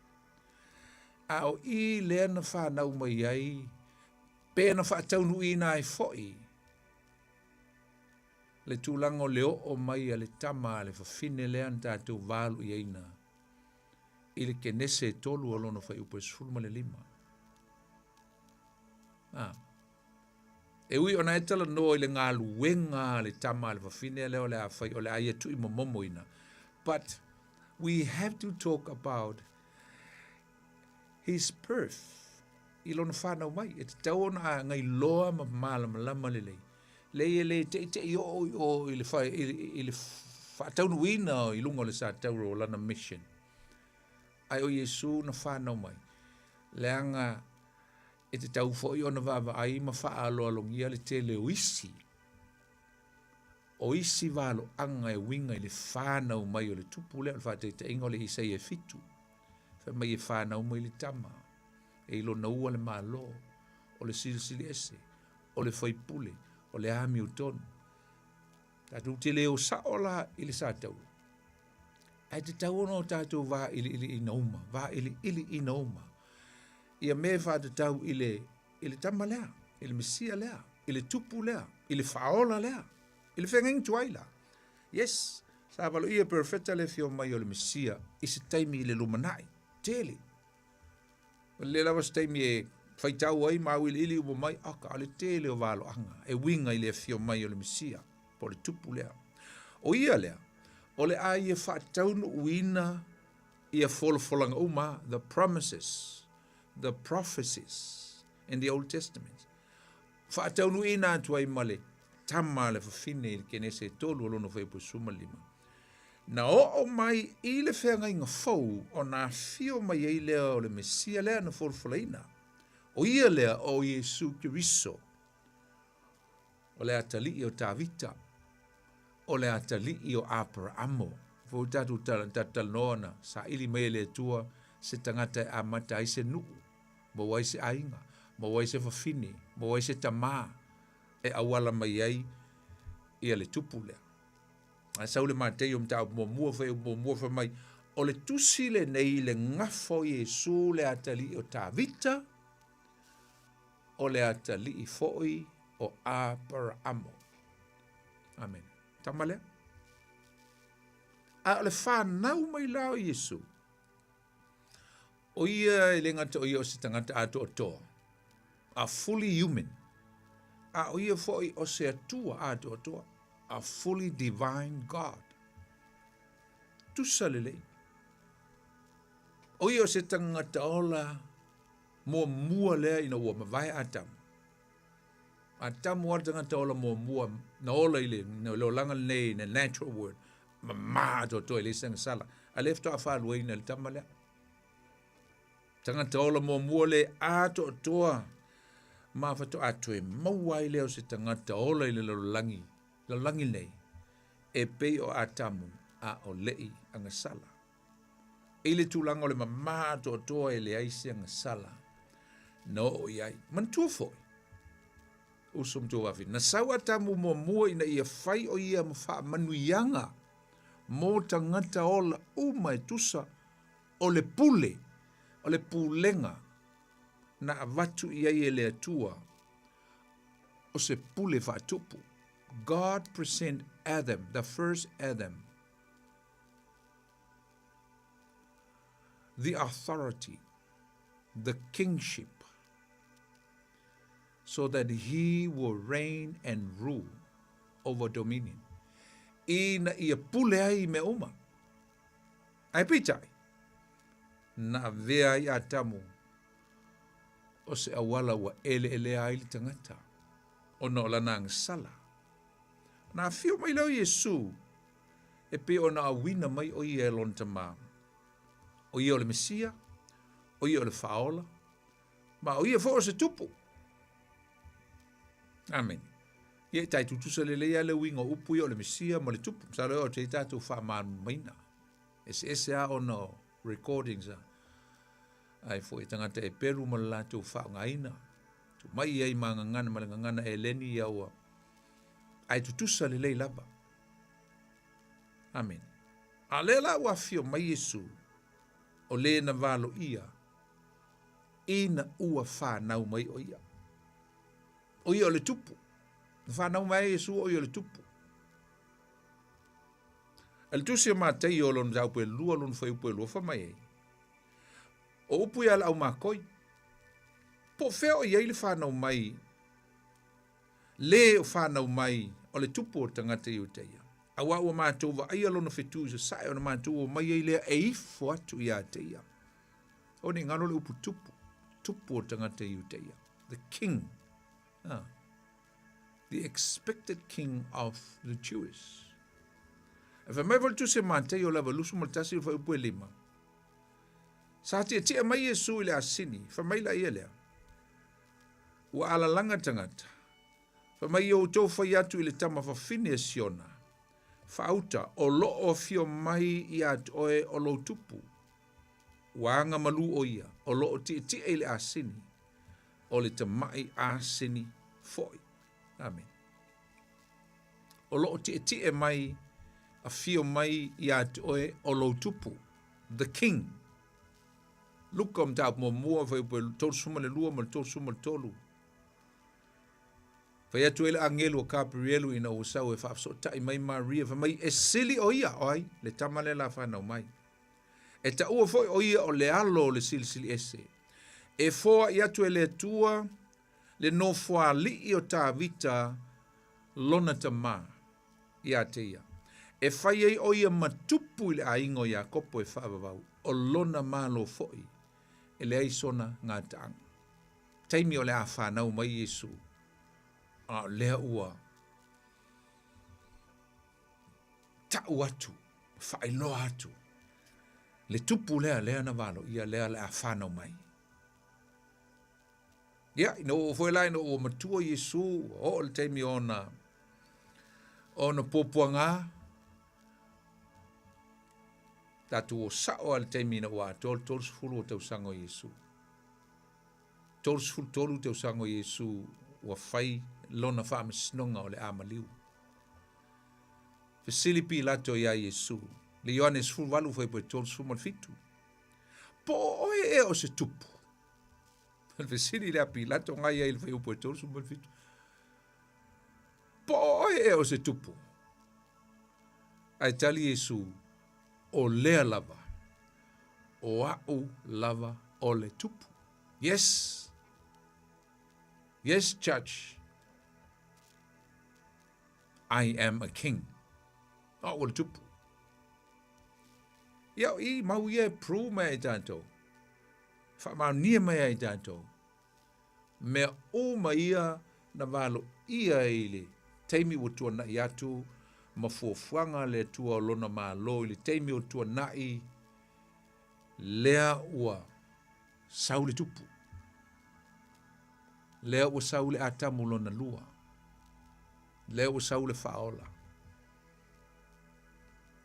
a o i lea na fanau mai ai pe na faataunuuina ai foi le tulaga o le oo mai a le tama a le fafine lea na tatou valoiaina i le Kenese e tolu o lona fuaiupu e 15. Ah. E ui ona e talanoa i le galuega a le tama a le fafine lea o le a fai, o le a ia tuuimomomoina. But we have to talk about his birth i lona whanau mai. E tatau ona a gailoa ma malamalama lelei. Lei e le teʻiteʻi oo i o i le, wha, i, i le faataunuuina i luga o le satauro o lana mission. Ae o Iesu na whanau mai. Leaga E tatau foi ona vaavaai ma faaaloalogia le tele o isi o isi valoaga e uiga i le fanau mai o le tupu lea. O le faataitaiga o le Isaia e 7, fai mai e fanau mai le tama, e i lona ua le Malo, o le Silisili Ese, o le Faipule, o le amiotonu. Tatou te le o sao la i le satauro, ae tatau ona o tatou vailiiliina uma, vailiiliina uma ia mea e faatatau i le, i le tama lea, i le Mesia lea, i le tupu lea, i le faaola lea, i le feagaiga tuai la. Yes, sa valoia e perofeta le afio mai o le Mesia i se taimi i le lumanai, tele. O le lava se taimi e faitau ai ma auiliili uma mai, aka, o le tele o valoaga e uiga i le afio mai o le Mesia, po o le tupu lea. O ia lea, o le a ia faataunuuina ia folafolaga uma, the promises, the prophecies in the Old Testament. Faataunuuina atu ai ma le tama a le fafine i le Kenese e tolu o lona fuaiupu e 15. Na oo mai i le feagaiga fou ona afio mai ai lea o le Mesia lea na folafolaina. O ia lea o Iesu Keriso. O le atalii o Tavita, o le atalii o Aparaamo. Foi tatou talanoa na saili mai e le Atua se tagata e amata ai se nuu, maua ai se aiga, maua ai se fafine, maua ai se tamā e auala mai ai ia le tupu lea. Ae sau le Mateio mataupu muamua fuaiupu muamua fai mai, o le tusi lenei i le gafa o Iesu le atalii o Tavita, o le atalii foi o Aparaamo. Amene. Tama lea. A o le fanau mai la o Iesu, o ia e le gata o ia o se tagata atoatoa, a fully human, a o ia foi o se Atua atoatoa, a fully divine God. Tusa lelei. O ia o se tagata ola muamua lea ina ua mavae Atamu. Atamu lava le tagata ola muamua na ola i le le olaga lenei in a natural world, mama atoatoa e leai se agasala. A lea faatoa faaluaina e le tama lea. Tagata ola muamua le atoatoa ma faatoa toe maua ai lea o se tagata ola i le lalolagi, lalolagi nei, e pei o Atamu a o le'i agasala. I le tulaga o le mama atoatoa e leai se agasala na oo i ai. Manatua foi, uso ma tuafafine, na sau Atamu muamua ina ia fai o ia ma faamanuiaga mo tagata ola uma e tusa o le pule, o le pulega na avatu i ai e le Atua o se pule faatupu. God present Adam, the first Adam, the authority, the kingship, so that he will reign and rule over dominion. Ina ia pule ai i mea uma. Ae peitai, na avea ai Atamu o se auala ua eleelea ai le tagata, ona o lana agasala. Na afio mai lea o Iesu, e pei ona auina mai o ia e lona Tamā. O ia o le Mesia, o ia o le Faaola, ma o ia foi o se tupu. Amene. Ia e tai tutusa lelei lava le uiga o upu ia o le Mesia ma le tupu. Masalo e oo atu ai tatou faamalamalamaina. Eseese lava ona o recordings a ai foi e tagata e pelu ma le latou faaaogaina. Tuu mai i ai ma gagana ma le gagana eleni ia ua ae tutusa lelei lava. Amene. A lea la ua afio mai Iesu, o le na valoia ina ua fanau mai o ia. O ia o le tupu. Na fanau mai ai Iesu o ia o le tupu. E le tusi o Mataio o lona mataupu e lua lona fuaiupu e lua fai mai ai. O upu ia le au makoi. Po o fea o i ai le fanau mai le o fanau mai o le tupu o le tagata Iutaia. Auā ua matou vaaia lona fetu i sasae ona matou omai ai lea e ifo atu ia te ia. O ne i galo le upu tupu, tupu o le tagata Iutaia. The king. Ah. The expected king of the Jewish. E fai mai foi le tusi a Mataio lava 21 le fuaiupu e lima. Sa tietie mai Iesu i le asini, fai mai laia lea, Ua alalaga tagata, fai mai ia outou fai atu i le tama fafine a Siona, Faauta, o loo afio mai ia te oe o lou tupu. Ua aga malu o ia, o loo tietie i le asini, o le tamai asini foi. Amene. O loo tietie mai, afio mai ia te oe o lou tupu. The King. Luka o mataupu muamua, fuaiupu e 32 ma le 33. Fai atu ai le agelu o Kaperielu ina ua sau e faafesootai mai Maria, fai mai, E sili o ia, o ai? Le tama lea la fanau mai. E taua foi o ia o le alo o le Silisili Ese. E foai atu e le Atua le nofoalii o Tavita lona tamā ia te ia, e fai ai o ia ma tupu i le aiga o Iakopo e faavavau, o lona malo foi e leai sona gataaga. Taimi o le a fanau mai Iesu, a o lea ua ta'u atu, faailoa atu le tupu lea, lea na valoia, lea le a fanau mai. Ia, ina ua oo foi la ina ua matua Iesu, ua oo le taimi o ona, ona puapuaga, tatou o sa'o lava i le taimi ina ua atoa le 30 o tausaga o Iesu. 33 tausaga o Iesu ua fai lona faamasinoga o le a maliu. Fesili Pilato iā Iesu, le Ioane 18 fuaiupu e 37, Po o oe ea o se tupu? O le fesili lea a Pilato ngai ai i le fuaiupu e 37. Po o oe ea o se tupu? Ae tali Iesu, O lea lava, o a'u lava o le tupu. Yes! Yes, Judge. I am a king. O a'u o le tupu. Ia, i mau ia e prove mai ai tatou. Faamaonia mai ai tatou. Mea uma ia Na valoia i le taimi ua tuanai atu ma fuafuaga a le Atua o Lona Malo i le taimi o tuanai, lea ua sau le tupu. Lea ua sau le Atamu lona lua. Lea ua sau le Faaola.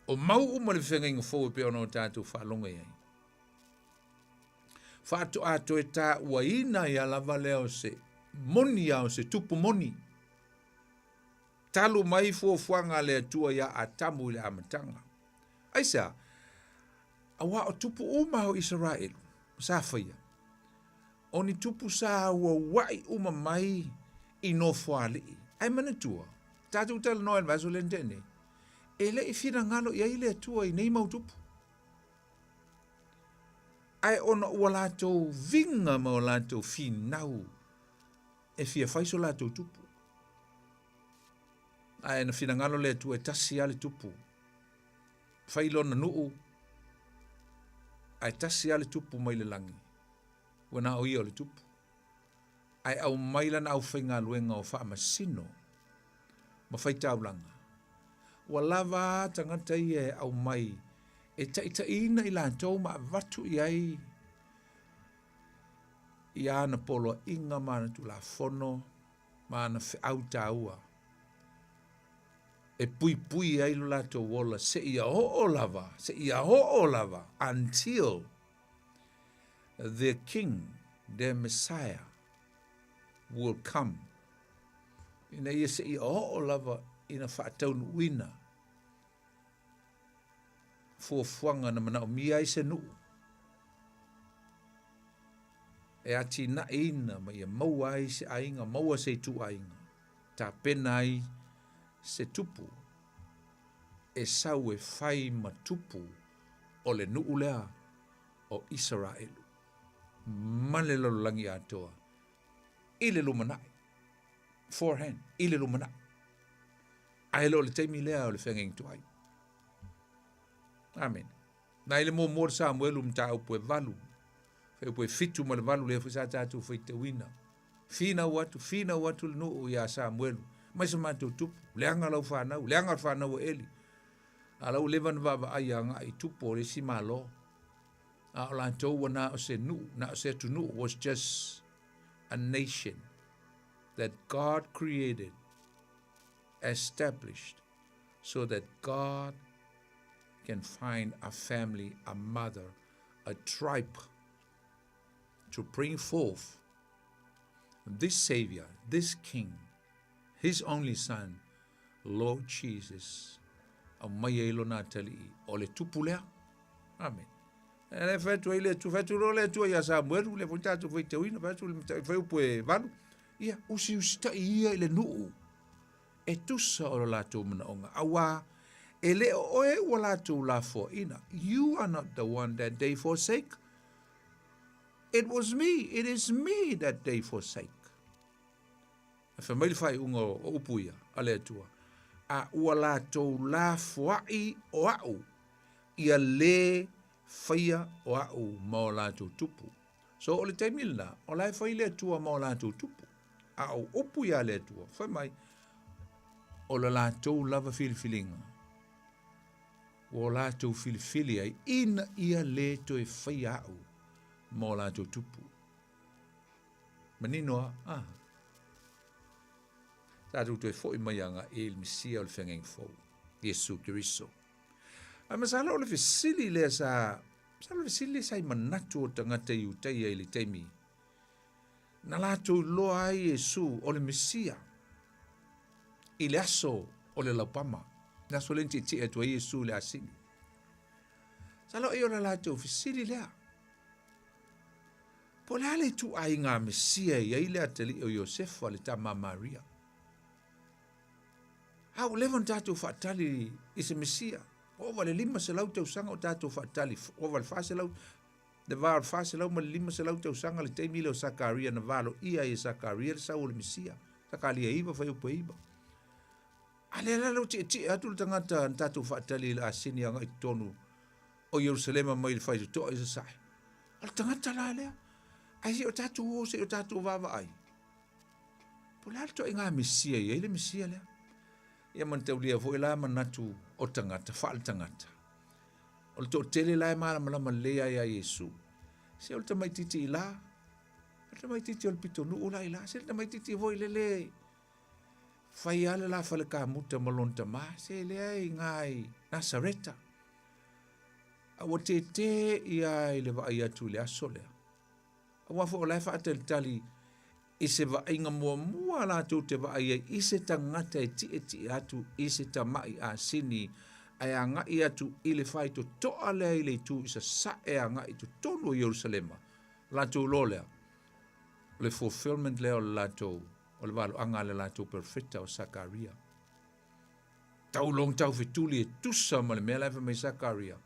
O mau uma le feagaiga fou e pei ona o tatou faalogo i ai. Faatoa toe tāuaina ia lava lea o se moni a o se tupu moni. Talu mai fuafuaga a le Atua iā Atamu i le amataga. Aisea? Auā o tupu uma o Isaraelu sa faia, o ni tupu sa auauaʻi uma mai i nofoalii. Ae manatua, tatou talanoa i le vaiaso lea na tea nei, e le i finagalo i ai le Atua i nei mau tupu. Ae ona ua latou viga ma o latou finau e fia fai so latou tupu. Ae na finagalo le Atua e tasi lava le tupu. Fai lona nuu, ae tasi lava le tupu mai le lagi. Ua na o ia o le tupu. Ae aumai lana aufaigaluega o faamasino ma faitaulaga. Ua lava a tagata ia e aumai e taitaiina i latou ma avatu i ai i ana poloaiga ma ana tulafono ma ana feau taua e puipui ai lo latou ola seia oo lava, seia oo lava, until their king, their Messiah will come. Ina ia seia oo lava ina faataunuuina fuafuaga na manaomia ai se nuu e atinaeina ma ia maua ai se aiga, maua se ituaiga, tapena ai se tupu e sau e fai ma tupu o le nuu lea o Isaraelu ma le lalolagi atoa i le lumanai, beforehand, i le lumanai. Ae le o le taimi lea o le feagaiga tuai. Amene. Na i le muamua o le Samuelu mataupu e valu, fuaiupu e fitu ma le valu lea foi sa tatou faitauina. Finau atu, finau atu le nuu iā Samuelu, mai se matou tupu, leaga lau fanau, leaga le fanau a Eli. A la ua leva ona vaavaai agai i tupu o le isi Malo. A o latou ua na o se nuu, na o se atunuu, was just a nation that God created, established so that God can find a family, a mother, a tribe to bring forth this Savior, this King, His only Son, Lord Jesus. Aumai ai lona atalii o le tupu lea. Amen. E le fai atu ai le Atua, fai atu loa le Atua iā Samuelu, lea foi na tatou faitauina, fai atu le fuaiupu e valu, ia, usiusitai ia i le nuu e tusa o lo latou manaoga, auā e le o oe ua latou lafoaina. You are not the one that they forsake. It was me, it is me that they forsake. Ae fai mai le faaiuga o upu ia a le Atua, a ua latou lafoaʻi o aʻu, ia lē faia o aʻu ma o latou tupu. So o le taimi lena, o la e fai le Atua ma o latou tupu. A o upu ia le Atua, fai mai, o le latou lava filifiliga, ua o latou filifili ai, ina ia lē toe faia aʻu ma o latou tupu. Manino a? Ah. Tatou toe foi mai agaʻi i le Mesia o le Feagaiga Fou, Iesu Keriso. Ae masalo o le fesili lea sa, masalo o le fesili lea sa i manatu o tagata Iutaia i le taimi na latou iloa ai Iesu o le Mesia i le aso o le laupama, le aso lea na tietie atu ai Iesu i le asini. Masalo ai o le latou fesili lea. Po o le a le ituaiga Mesia e i ai le atalii o Iosefa, le tama a Maria? A ua leva ona tatou faatali i se Mesia. Ua ova i le 500 tausaga o tatou faatali, ua ova i le 400, le va o le 400 ma le 500 tausaga le taimi lea o Sakaria na valoia ai e Sakaria le sau o le Mesia. Sakaria 9, fuaiupu e 9. A lea la ua tietie atu le tagata na tatou faatali i le asini agai i totonu o Ierusalema mai le faitotoa i sasae. O le tagata la lea. Ae se i o tatou o, se i o tatou vaavaai. Po o le a le ituaiga Mesia e i ai le Mesia lea? Ia manataulia foi la manatu o tagata, faaletagata. O le toatele la e malamalama lelei lava ia Iesu. Se o le tamaitiiti i la, o le tamaitiiti o le pitonuu la i la, se le tamaitiiti foi lele fai lava le la fale kamuta ma lona tamā, se lea e iga i Nasareta. A ua tētē ia i le vaai atu i le aso lea. Aua foi o la e faatalitali i se vaaiga muamua latou te vaai ai i se tagata e tietie atu i se tama'i asini ae agai atu i le faitotoa lea i le itu i sasae agai i totonu o Ierusalema, latou iloa lea, o le fulfillment lea o le latou, o le valoaga a le latou perofeta o Sakaria. Tau logo taufetuli e tusa ma le mea la e fai mai Sakaria,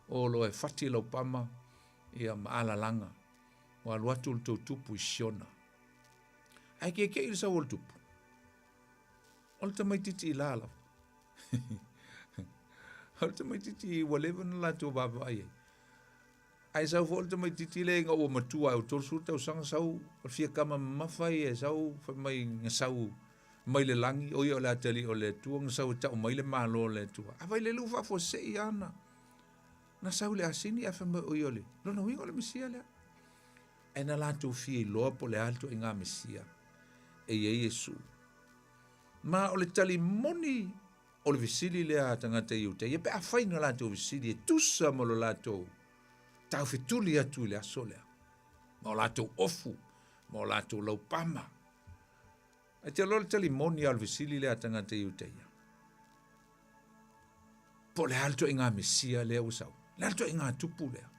o lo e fati lau pama ia ma alalaga. Ua alu atu le tou tupu i Siona. Ae kekeʻi le sau o le tupu. O le tamaitiiti i la lava. O le tamaitiiti ua leva ona latou vaavaai ai. Ae sau foi le tamaitiiti lea ina ua matua ai, ua 30 tausaga sau, o le fia kama mamafa ia e sau fai mai na sau mai le lagi, o ia o le atalii o le Atua, na sau e tau mai le Malo o le Atua. A fai lele ua faafuasei lava na sau i le asini ae fai mai o ia o le lona uiga o le Mesia lea. Ae na latou fia iloa po o le a le ituaiga Mesia e i ai Iesu. Ma o le tali moni o le fesili lea a tagata Iutaia pe afai na latou fesili e tusa ma lo latou taufetuli atu i le aso lea, ma o latou ofu, ma o latou laupama. Ae te iloa le tali moni lava o le fesili lea a tagata Iutaia. Po o le a le ituaiga Mesia lea ua sau? Le a le ituaiga tupu lea?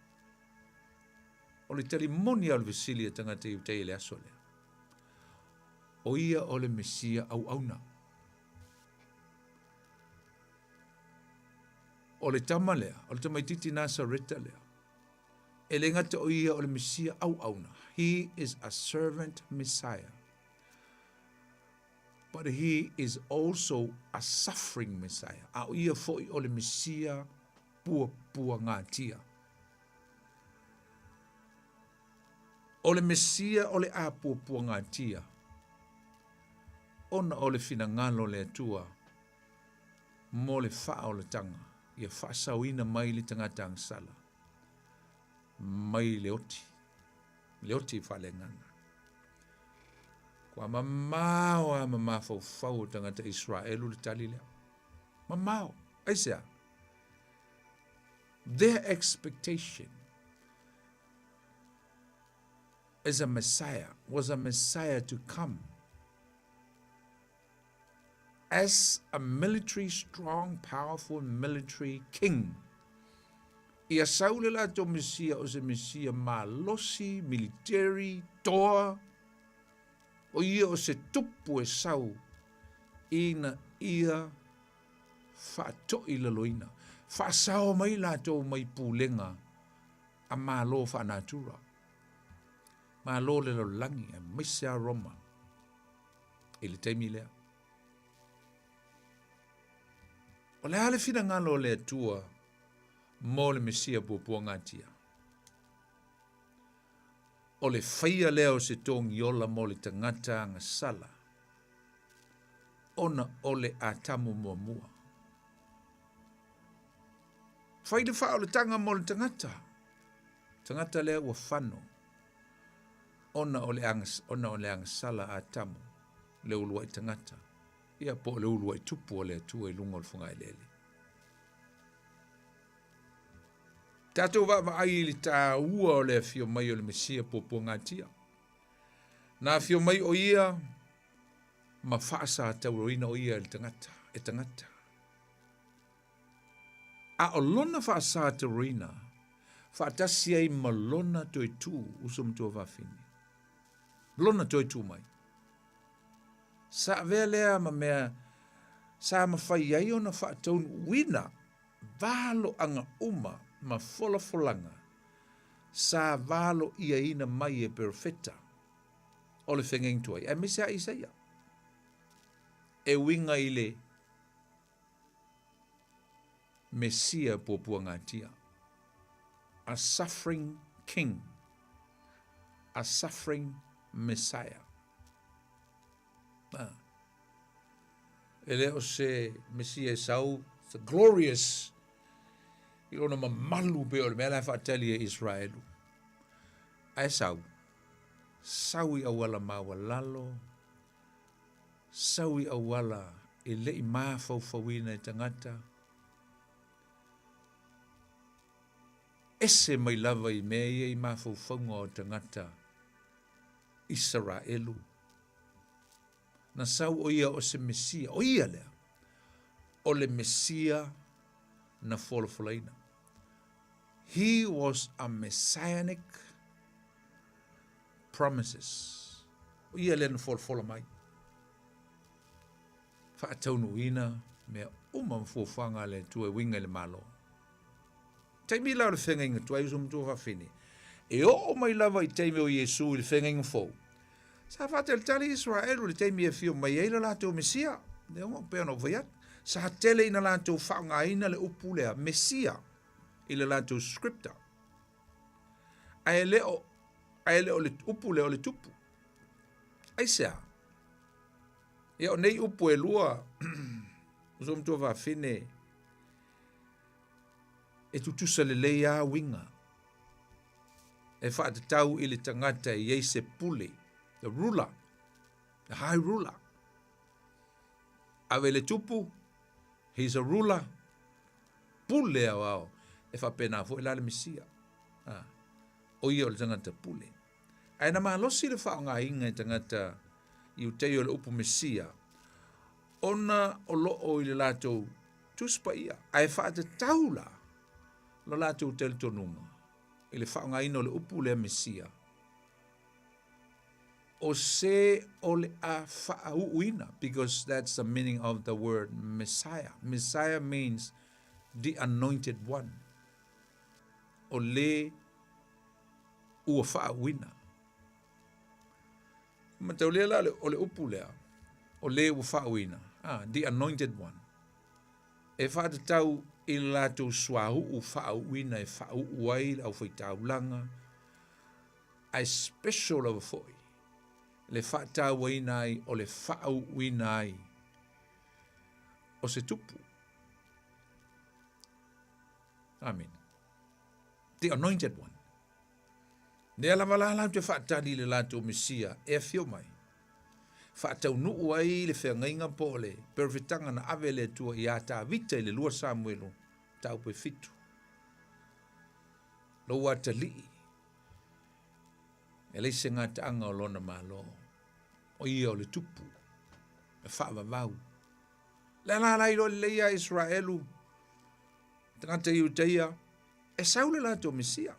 O le tali moni lava o le fesili a tagata Iutaia i le aso lea. O ia o le Mesia auauna. O le tama lea, o le tamaitiiti Nasareta lea, e le gata o ia o le Mesia auauna. He is a servant Messiah. But he is also a suffering Messiah. A o ia foi o le Mesia puapuagatia. O le Mesia o le a puapuagatia ona o le finagalo o le Atua mo le faaolataga ia faasaoina mai le tagata agasala mai le oti, le oti faaleagaga. Kua mamao a ma mafaufau o tagata Israelu le tali lea. Mamao. Aisea? Their expectation is a Messiah, was a Messiah to come as a military, strong, powerful military king. Ia sau le latou Mesia o se Mesia malosi, military, toa, o ia o se tupu e sau ina ia faatoilaloina, faasao mai latou mai pulega a Malo faanatura, Malo o le lalolagi aemaise lava Roma i le taimi lea. O le a le finagalo o le Atua mo le Mesia puapuagatia? O le faia lea o se togiola mo le tagata agasala, ona o le Atamu muamua. Fai le faaolataga mo le tagata, tagata lea ua fano, ona o le, ona o le agasala a Atamu, le uluai tagata, ia po o le uluai tupu o le Atua i luga o le fogaeleele. Tatou vaavaai i le taua o le afio mai o le Mesia puapuagatia. Na afio mai o ia ma faasatauroina o ia e le tagata, e tagata. A o lona faasatauroina, faatasi ai ma lona toe tu, uso ma tuafafine. Lona toe tu mai. Sa avea lea ma mea sa mafai ai ona faataunuuina valoaga uma ma folafolaga sa valoiaina mai e perofeta o le feagaiga tuai, aemaise a Isaia, e uiga i le Mesia puapuagatia, a suffering king, a suffering Messiah. Ah. E le o se Mesia e sau, the glorious, i lona mamalu pei o le mea la e faatali e Israelu. Ae sau, sau i auala maualalo, sau i auala e le i mafaufauina e tagata, ese mai lava i mea ia i mafaufauga o tagata Isaraelu. Na sau o ia o se Mesia, o ia lea, o le Mesia na folafolaina. He was a messianic promises. O ia lea na folafola mai. Faataunuuina mea uma ma fuafuaga a le Atua e uiga i le Malo. Taimi la o le feagaiga tuai uso matua faafine, e oo mai lava i taimi o Iesu i le feagaiga fou, sa faatalitali Israelu i le taimi e afio mai ai lo latou Mesia. Lea ua pei ona ou fai atu, sa tele ina latou faaaogaina le upu lea Mesia i le latou scripture. Ae le o, ae le o le upu lea o le tupu. Aisea? Ia o nei upu e lua, uso matua faafine, e tutusa lelei lava uiga e faatatau i le tagata e i ai se pule, the ruler, the high ruler. Ave le tupu, he's a ruler, pule aoao, e faapena foi la le Mesia. Ah, o ia o le tagata pule. Ae na malosi le faaaogaina e tagata Iutaia o le upu Mesia, ona o lo o i le latou Tusi Paia, ae faatatau la lo latou talitonuga i le faaaogaina o le upu lea Mesia, o se o le a faauuina, because that's the meaning of the word Messiah. Messiah means the anointed one. O le ua faauuina. Mataulia la o le upu lea, o le ua faauuina, ah, the anointed one, e faatatau i le latou suauu faauuina e faauu ai le aufaitaulaga, ae special lava foi le faatauaina ai o le faauuina ai o se tupu. Amene. The anointed one. Lea lava la latou te faatali i le latou Mesia e afio mai, faataunuu ai le feagaiga po o le perofetaga na ave e le Atua iā Tavita i le 2 Samuelu mataupu e 7. Lou atalii, e leai se gataaga o lona Malo, o ia o le tupu, e faavavau. Lea la la iloa lelei iā Iseraelu, tagata Iutaia, e sau le latou Mesia.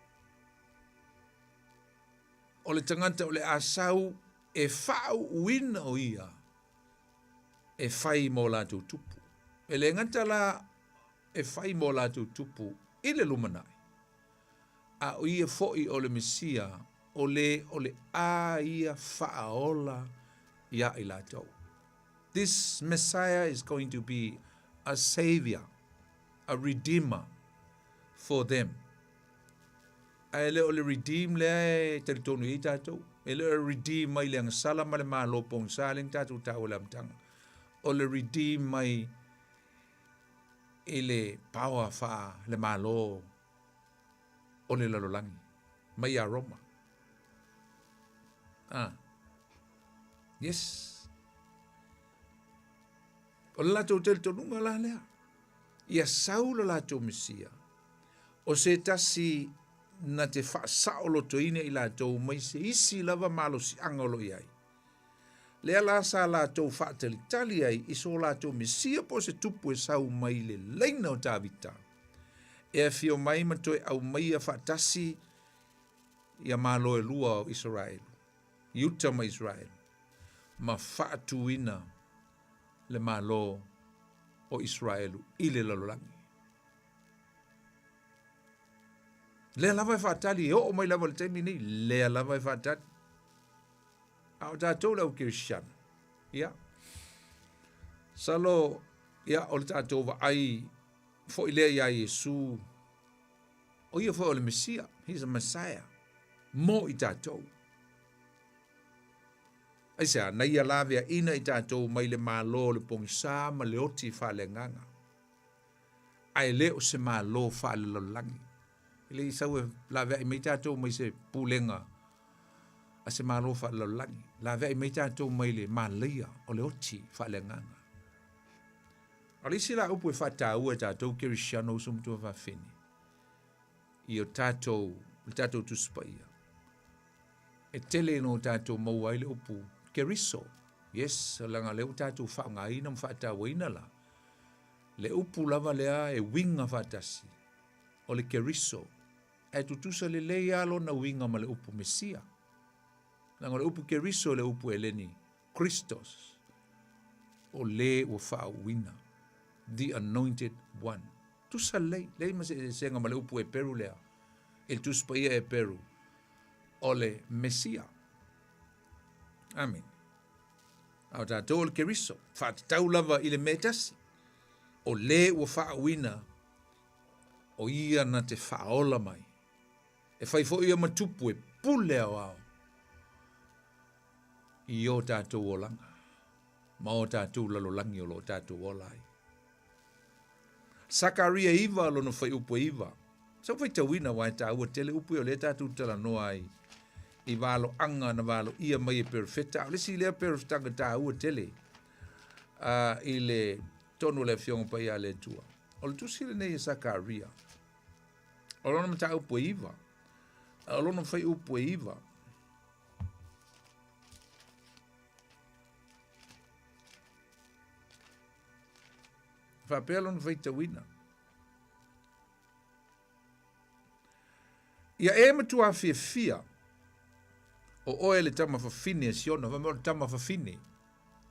O le tagata o le a sau e faauuina o ia e fai mo latou tupu. E le gata la e fai mo latou tupu i le lumanai, a o ia foi o le Mesia o le o le a ia faaola iā i latou. This Messiah is going to be a savior, a redeemer for them. Ae le o le redeem lea e talitonu i ai tatou. E le o le redeem mai le agasala ma le malo pogisa lea na tatou taua i le amataga. O le redeem mai i le power faa le malo o le lalolagi mai ia Roma. Ah. Yes. O le latou talitonuga la lea. Ia sau lo latou Mesia, o se tasi na te faasaolotoina i latou mai se isi lava malosiaga o lo o i ai. Lea la sa latou faatalitali ai i so latou Mesia po o se tupu e sau mai le laina o Tavita, e afio mai ma toe aumaia faatasi ia malo e lua o Isaraelu, Iuta ma Isaraelu, ma faatuina le Malo o Isaraelu i le lalolagi. Lea lava e faatali, e oo mai lava i le taimi nei, lea lava e faatali. A o tatou le au kerisiano, ia, salo, ia, o le tatou vaai foi lea iā Iesu, o ia foi o le Mesia, he's a Messiah, mo i tatou. Aisea? Na ia laveaiina i tatou mai le malo o le pogisa ma le oti faaleagaga, ae le o se malo faalelalolagi. E le i sau e laveai mai tatou mai se pulega a se malo faalelalolagi. Laveai mai tatou mai le malaia o le oti faaleagaga. A o le isi la upu e faataua e tatou Kerisiano uso ma tuafafine, i o tatou, le tatou Tusi Paia, e tele ina o tatou maua ai le upu Keriso. Yes, leaga o lea ua tatou faaaogaina ma faatauaina la le upu lava lea e uiga faatasi o le Keriso, ae tutusa lelei lava lona uiga ma le upu Mesia. Leaga o le upu Keriso le upu Eleni, Christos, o le ua faauuina, the anointed one. Tusa lelei, leai ma se eseesega ma le upu Eperu lea, i le Tusi Paia Eperu, o le Mesia. Amene. A o tatou o le Keriso, faatatau lava i le mea e tasi, o le ua faauuina, o ia na te faaola mai. E fai foi ia ma tupu e pule aoao i o tatou olaga ma o tatou lalolagi o lo o tatou ola ai. Sakaria 9 lona fuaiupu e 9. Sa ou faitauina aua e taua tele upu ia o lea tatou te talanoa ai i valoaga na valoia mai e perofeta. A o le isi lea perofetaga taua tele i le tonu o le Afioga Paia a le Atua. O le tusi lenei e Sakaria, o lona mataupu e 9, o lona fuaiupu e 9. Faapea lona faitauina. Ia e matuā fiafia o oe le tama fafine a Siona, fai mai o le tama fafine,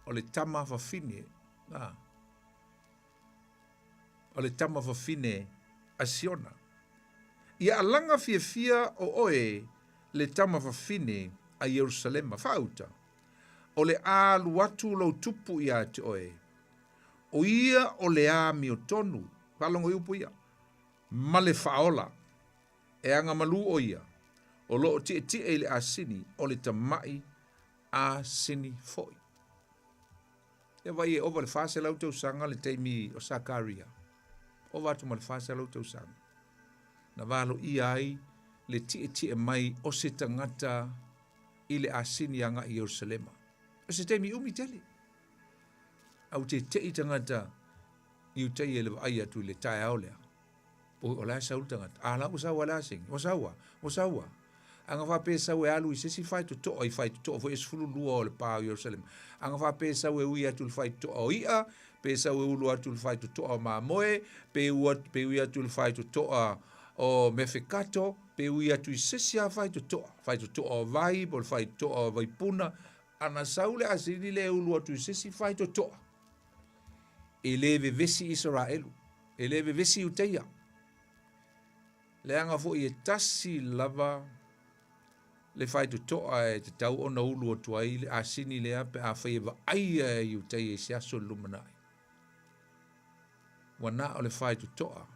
o le tama fafine, a, o le tama fafine a Siona. Ia alaga fiafia o oe le tama fafine a Ierusalema, faauta, o le a alu atu lou tupu ia te oe, o ia o le amiotonu, faalogo i upu ia, ma le faaola, e agamalu o ia, o lo o tietie i le asini, o le tama'i asini foi. Ia vaai e ova le 400 tausaga le taimi o Sakaria. Ova atu ma le 400 tausaga. Na valoia ai le tietie mai o se tagata i le asini agai i Ierusalema. O se taimi umi tele. A ua tete'i tagata i Iutaia i le vaai atu i le taeao lea. Oi, o la e sau le tagata. A la ua sau a le asini. Ua sau a? Ua sau a? A na faapea e sau e alu i se isi faitotoa, i faitotoa foi e 12 o le pa o Ierusalema. A na faapea e sau e ui atu i le faitotoa o i'a, pe sau e ulu atu i le faitotoa o mamoe, pe, ua, pe ui atu i le faitotoa o mefekato, pe ui atu i se isi lava faitotoa, faitotoa o vai, po o le faitotoa o vaipuna, a na sau le asini lea e ulu atu i se isi faitotoa, e le vevesi Isaraelu, e le vevesi Iuteia. Leaga foi e tasi lava le faitotoa e tatau ona ulu atu ai le asini lea pe afai e vaaia e Iuteia i se aso i le lumanai. Ua na o le faitotoa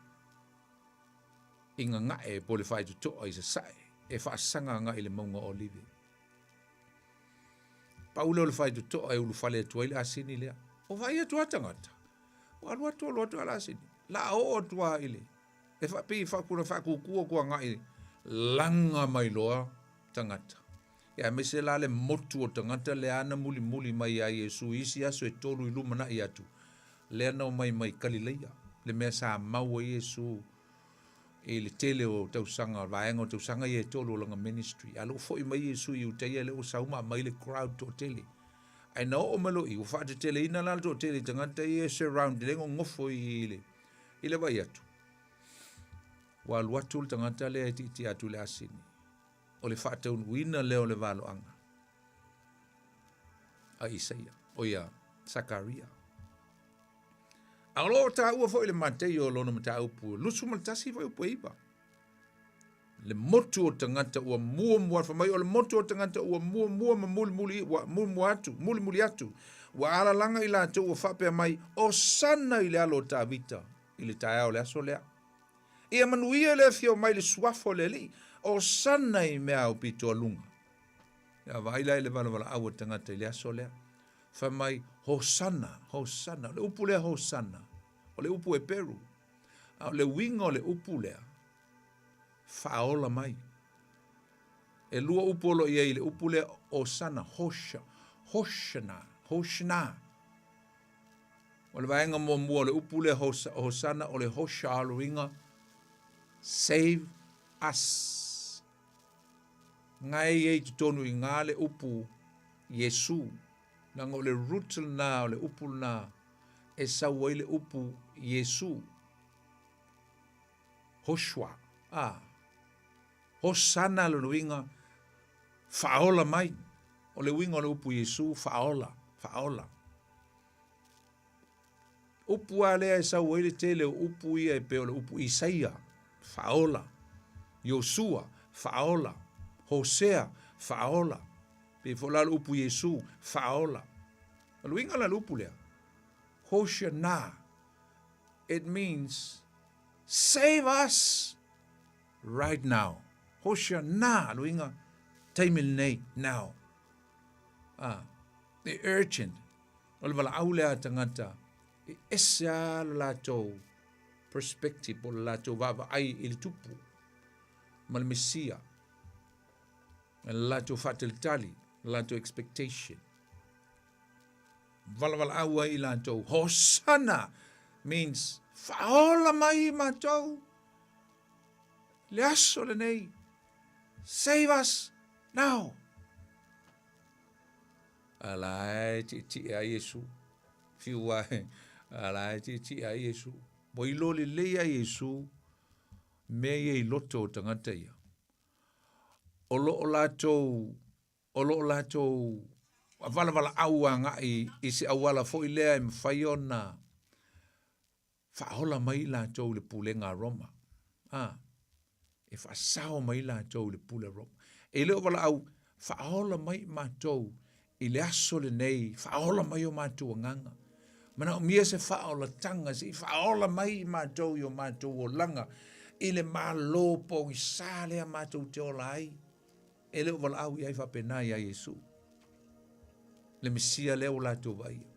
i gaga'e po o le faitotoa i sasae e faasaga agai i le mauga o Olive. Pau lea o le faitotoa e ulufale atu ai le asini lea. O vaai atu lava tagata, ua alu atu alu atu lava le asini. La oo atu lava i le, e faapei e faakuna faakukua atu agai laga mai loa tagata. Ia aemaise la le motu o tagata lea na mulimuli mai ia Iesu i isi aso e tolu i lumanai atu, lea na omai mai Kalileia, le mea sa mau ai Iesu i le tele o tausaga, vaega o tausaga ia e tolu o lana ministry. A lea ua foi mai Iesu i Iutaia, lea ua sau ma aumai le crowd toatele. Ae na oo mai loa i i, ua faateteleina la le toatele i tagata ia e surround, lea e nonofo i le, i le vaai atu. Ua alu atu le tagata lea e tietie atu i le asini. O le faataunuuina lea o le valoaga a Isaia, o ia Sakaria. A o lo o taua foi le Mateio o lona mataupu 21 fuaiupu e 9. Le motu o tagata ua muamua, fai mai o le motu o tagata ua muamua ma mulimuli, ua muamua atu, mulimuli atu, ua alalaga i latou ua faapea mai, Osana i le alo o Tavita i le taeao o le aso lea. Ia manuia le afio mai i le suafa o le Alii, Osana i mea aupito a luga. Ia vaai la i le valavala'au a tagata i le aso lea. Fai mai, Hosana, Hosana. O le upu lea Hosana, o le upu Eperu. A o le uiga o le upu lea, faaola mai. E lua upu o lo o i ai i le upu lea Hosana, Hosha, Hoshana, Hoshana. O le vaega muamua o le upu lea Hosana o le Hosha o le uiga save us. Nga e i ai i totonu i ina le upu Iesu, leaga o le root lena o le upu lena e sau ai le upu Iesu. Hoshua, a. Hosana lona uiga, faaola mai. O le uiga o le upu Iesu, faaola, faaola. Upu lava lea e sau ai le tele o upu ia e pei o le upu Isaia, faaola, Iosua, faaola, Hosea, faaola, pei foi la o le upu Iesu, faaola. O le uiga la o le upu lea, Hoshana, it means save us right now. Hoshana, le uiga, taimi lenei, now. Ah, the urgent. O le valaau lea a tagata e ese lava lo latou perspective po o le latou vaavaai i le tupu ma le Mesia, ma le latou faatalitali, le latou expectation. Valavalaau ai i latou, Hosana means faaola mai i matou le aso lenei. Save us now. A la e tietie ai Iesu. Fiu ae, a la e tietie ai Iesu. Ua iloa lelei lava Iesu mea ia i loto o tagata ia. O lo o latou, o lo o latou valavala'au agai i se auala foi lea e mafai ona faaola mai i latou i le pulega a Roma. A, e faasao mai i latou i le pule a Roma. E le o valaau, faaola mai i matou i le aso lenei, faaola mai o matou agaga. Manaomia se faaolataga, se i faaola mai i matou i o matou olaga i le Malo pogisa lea matou te ola ai. E le o valaau i ai faapena iā Iesu, le Mesia lea ua latou vaaia.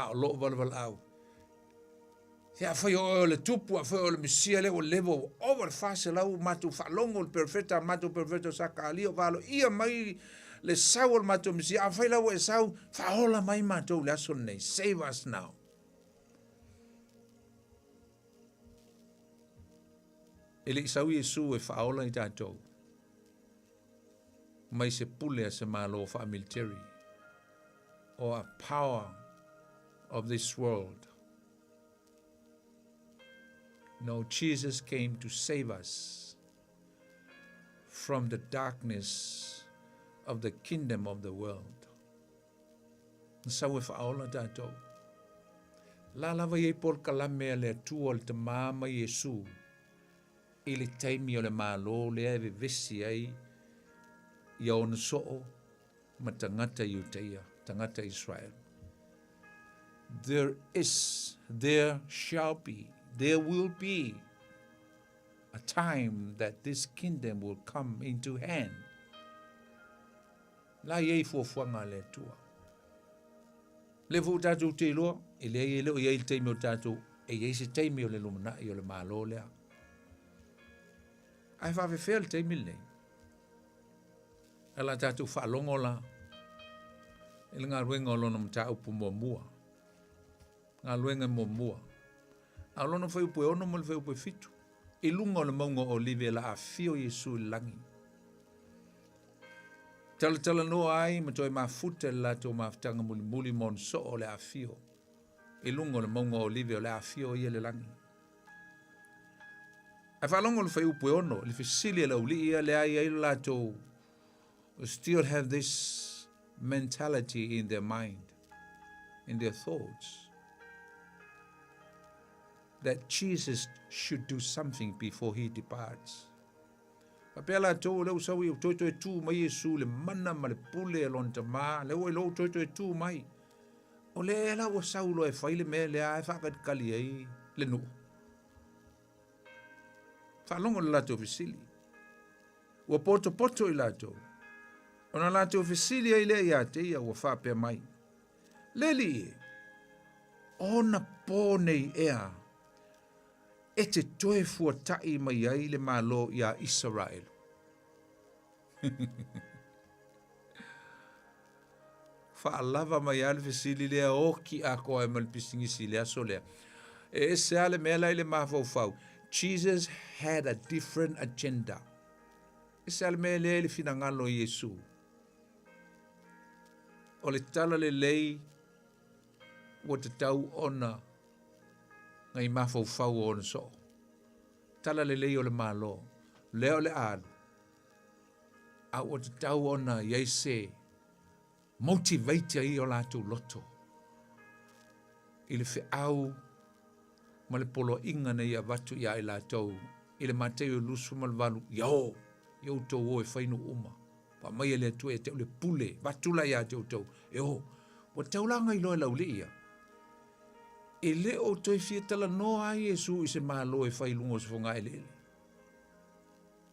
A o loo valevaleau, Se afai o oe o le Tupu, afai o oe o le Mesia lea ua leva ua ova le 400 o matou faalogo i le perofeta, a matou perofeta o Sakalia o valoia mai le sau o le matou Mesia, afai la ua e sau, faaola mai matou i le aso lenei. Save us now. E le i sau Iesu e faaola i tatou mai se pule a se malo faamiliteri or a power of this world. No, Jesus came to save us from the darkness of the kingdom of the world. Na sau e faaola tatou. La lava i ai polokalame a le Atua o le Tamā ma Iesu i le taimi o le Malo lea e vevesi ai ia ona soo ma tagata Iutaia, tagata Israel. There is, there shall be, there will be a time that this kingdom will come into hand. La i ai fuafuaga a le Atua. Lea foi ua tatou te iloa, e leai e le o i ai le taimi o tatou, e i ai se taimi o le lumanai o le Malo lea. Ae faafefea le taimi lenei? A la tatou faalogo la i le galuega o lona mataupu muamua. Galuega muamua. A o lona fuaiupu e 6 ma le fuaiupu e 7, i luga o le mauga o Olive la afio Iesu i le lagi. Talatalanoa ai ma toe mafuta i le latou mafutaga mulimuli ma ona soo o le afio i luga o le mauga o Olive o le afio ia i le lagi. Ae faalogo le fuaiupu e 6 i le fesili a le aualii ia lea i ai lo latou still have this mentality in their mind, in their thoughts, that Jesus should do something before he departs. Faapea latou, o lea ua sau ia toe toe tu mai Iesu i le mana ma le pule a lona Tamā, lea ua iloa ua toe toe tu mai. O lea la ua sau loa e fai le mea lea e faakalikali ai le nuu. Faalogo le latou fesili. Ua potopoto i latou. Ona latou fesili ai lea iā te ia ua faapea mai, Le alii e, ona pō nei ea e te toe fuataʻi mai ai le Malo iā Isaraelu? Faalava mai lava le fesili lea oki atoa ai ma le pisinisi i le aso lea. E ese lava le mea la i le mafaufau. Jesus had a different agenda. Ese lava le mea lea i le finagalo o Iesu. O le tala lelei ua tatau ona ngai mafaufau o ona soo. Tala lelei o le Malo, lea o le a alu. A ua tatau ona i ai se motivate ai o latou loto i le feau ma le poloaiga na ia avatu iā i latou i le Mataio 28, ia o, ia outou o e fai nuu uma. Ua aumai e le Atua ia te au le pule, avatu la ia te outou, e o. Ua taulaga iloa e laulii ia. E le o toe fia talanoa ai Iesu i se Malo e fai i luga o se fogaeleele.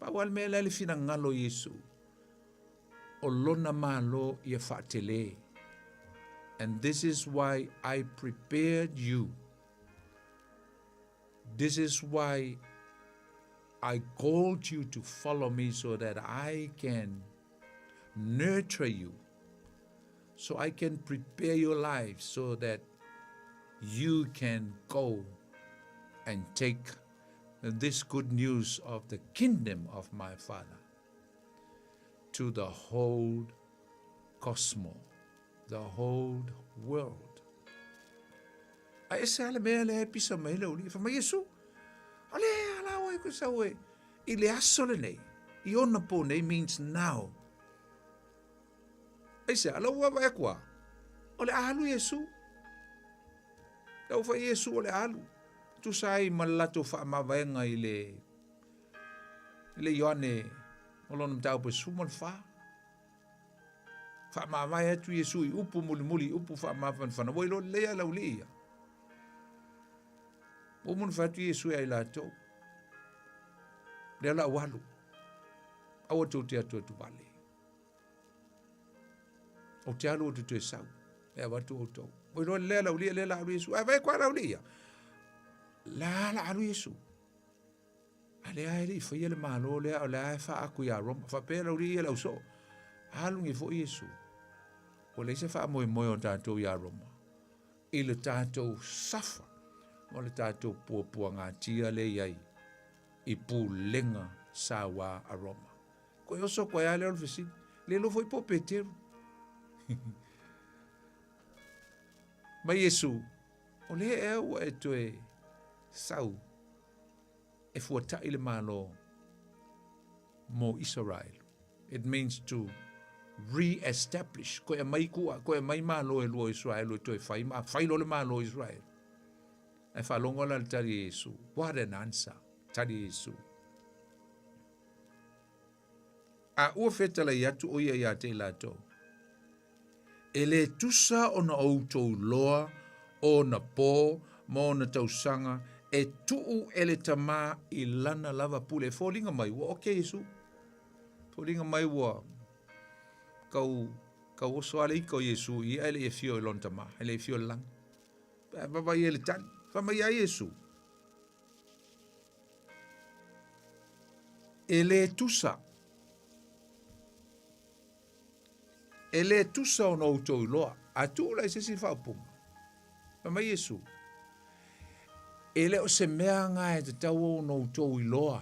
Pau lava le mea lea le finagalo o Iesu, o lona Malo ia faatele. And this is why I prepared you. This is why I called you to follow me so that I can nurture you, so I can prepare your life so that you can go and take this good news of the kingdom of my Father to the whole cosmos, the whole world. A ese lava le mea lea e pisa mai le uli. Fai mai Iesu, o le ala oe ku sau e i le aso lenei, i ona pō nei means now. Aisea, lau ua vaai atu a, o le a alu Iesu. Lau fai Iesu o le a alu. Tusa ai ma le latou faamavaega i le i le Ioane o lona mataupu e 14. Faamavae atu Iesu i upu mulimuli, upu faamafanafana. Ua iloa lelei lava laulii ia. Ua uma ona fai atu Iesu ia i latou. Lea la ua alu. Aua tou te atu atu vale. Ou te alu ou te toe sau. E avatu outou. Ua iloa lelei lava laulii lea la alu Iesu. Ae vaai atu lava laulii ia. La la alu Iesu. A lea e le i faia le Malo lea, o lea e faaatu iā Roma. Faapea laulii ia le ausoo, alu nei foi Iesu. Ua leai se faamoemoe o tatou iā Roma i le tatou safa ma le tatou puapuagatia lea i ai i pulega sauā a Roma. Koe oso koe a lea o le fesili. Le iloa foi po o Peteru. Mai Iesu, o lea ea ua e toe sau e fuataʻi le Malo mo Isaraelu. It means to re-establish. Koe aumai kua, koe aumai Malo e lua o Israelu e toe fai, ma fai loa le Malo o Israelu. Ae faalogo la le tali a Iesu. What an answer! Tali a Iesu. A ua fetalai atu ʻo ia iā te i latou, E lē tusa ona outou loa ona pō ma ona tausaga e tuu e le Tamā i lana lava pule. E foliga mai ua oke Iesu. Foliga mai ua kau, kau oso a le ika o Iesu i ia e le i afio i lona Tamā, e le i afio i le lagi. Pe a vaavaai ai le tali, fai mai ia Iesu, E lē tusa. E lē tusa ona outou iloa. A tuu la i se isi faaupuga. Fai mai Iesu, E le o se mea ga e tatau ona outou iloa,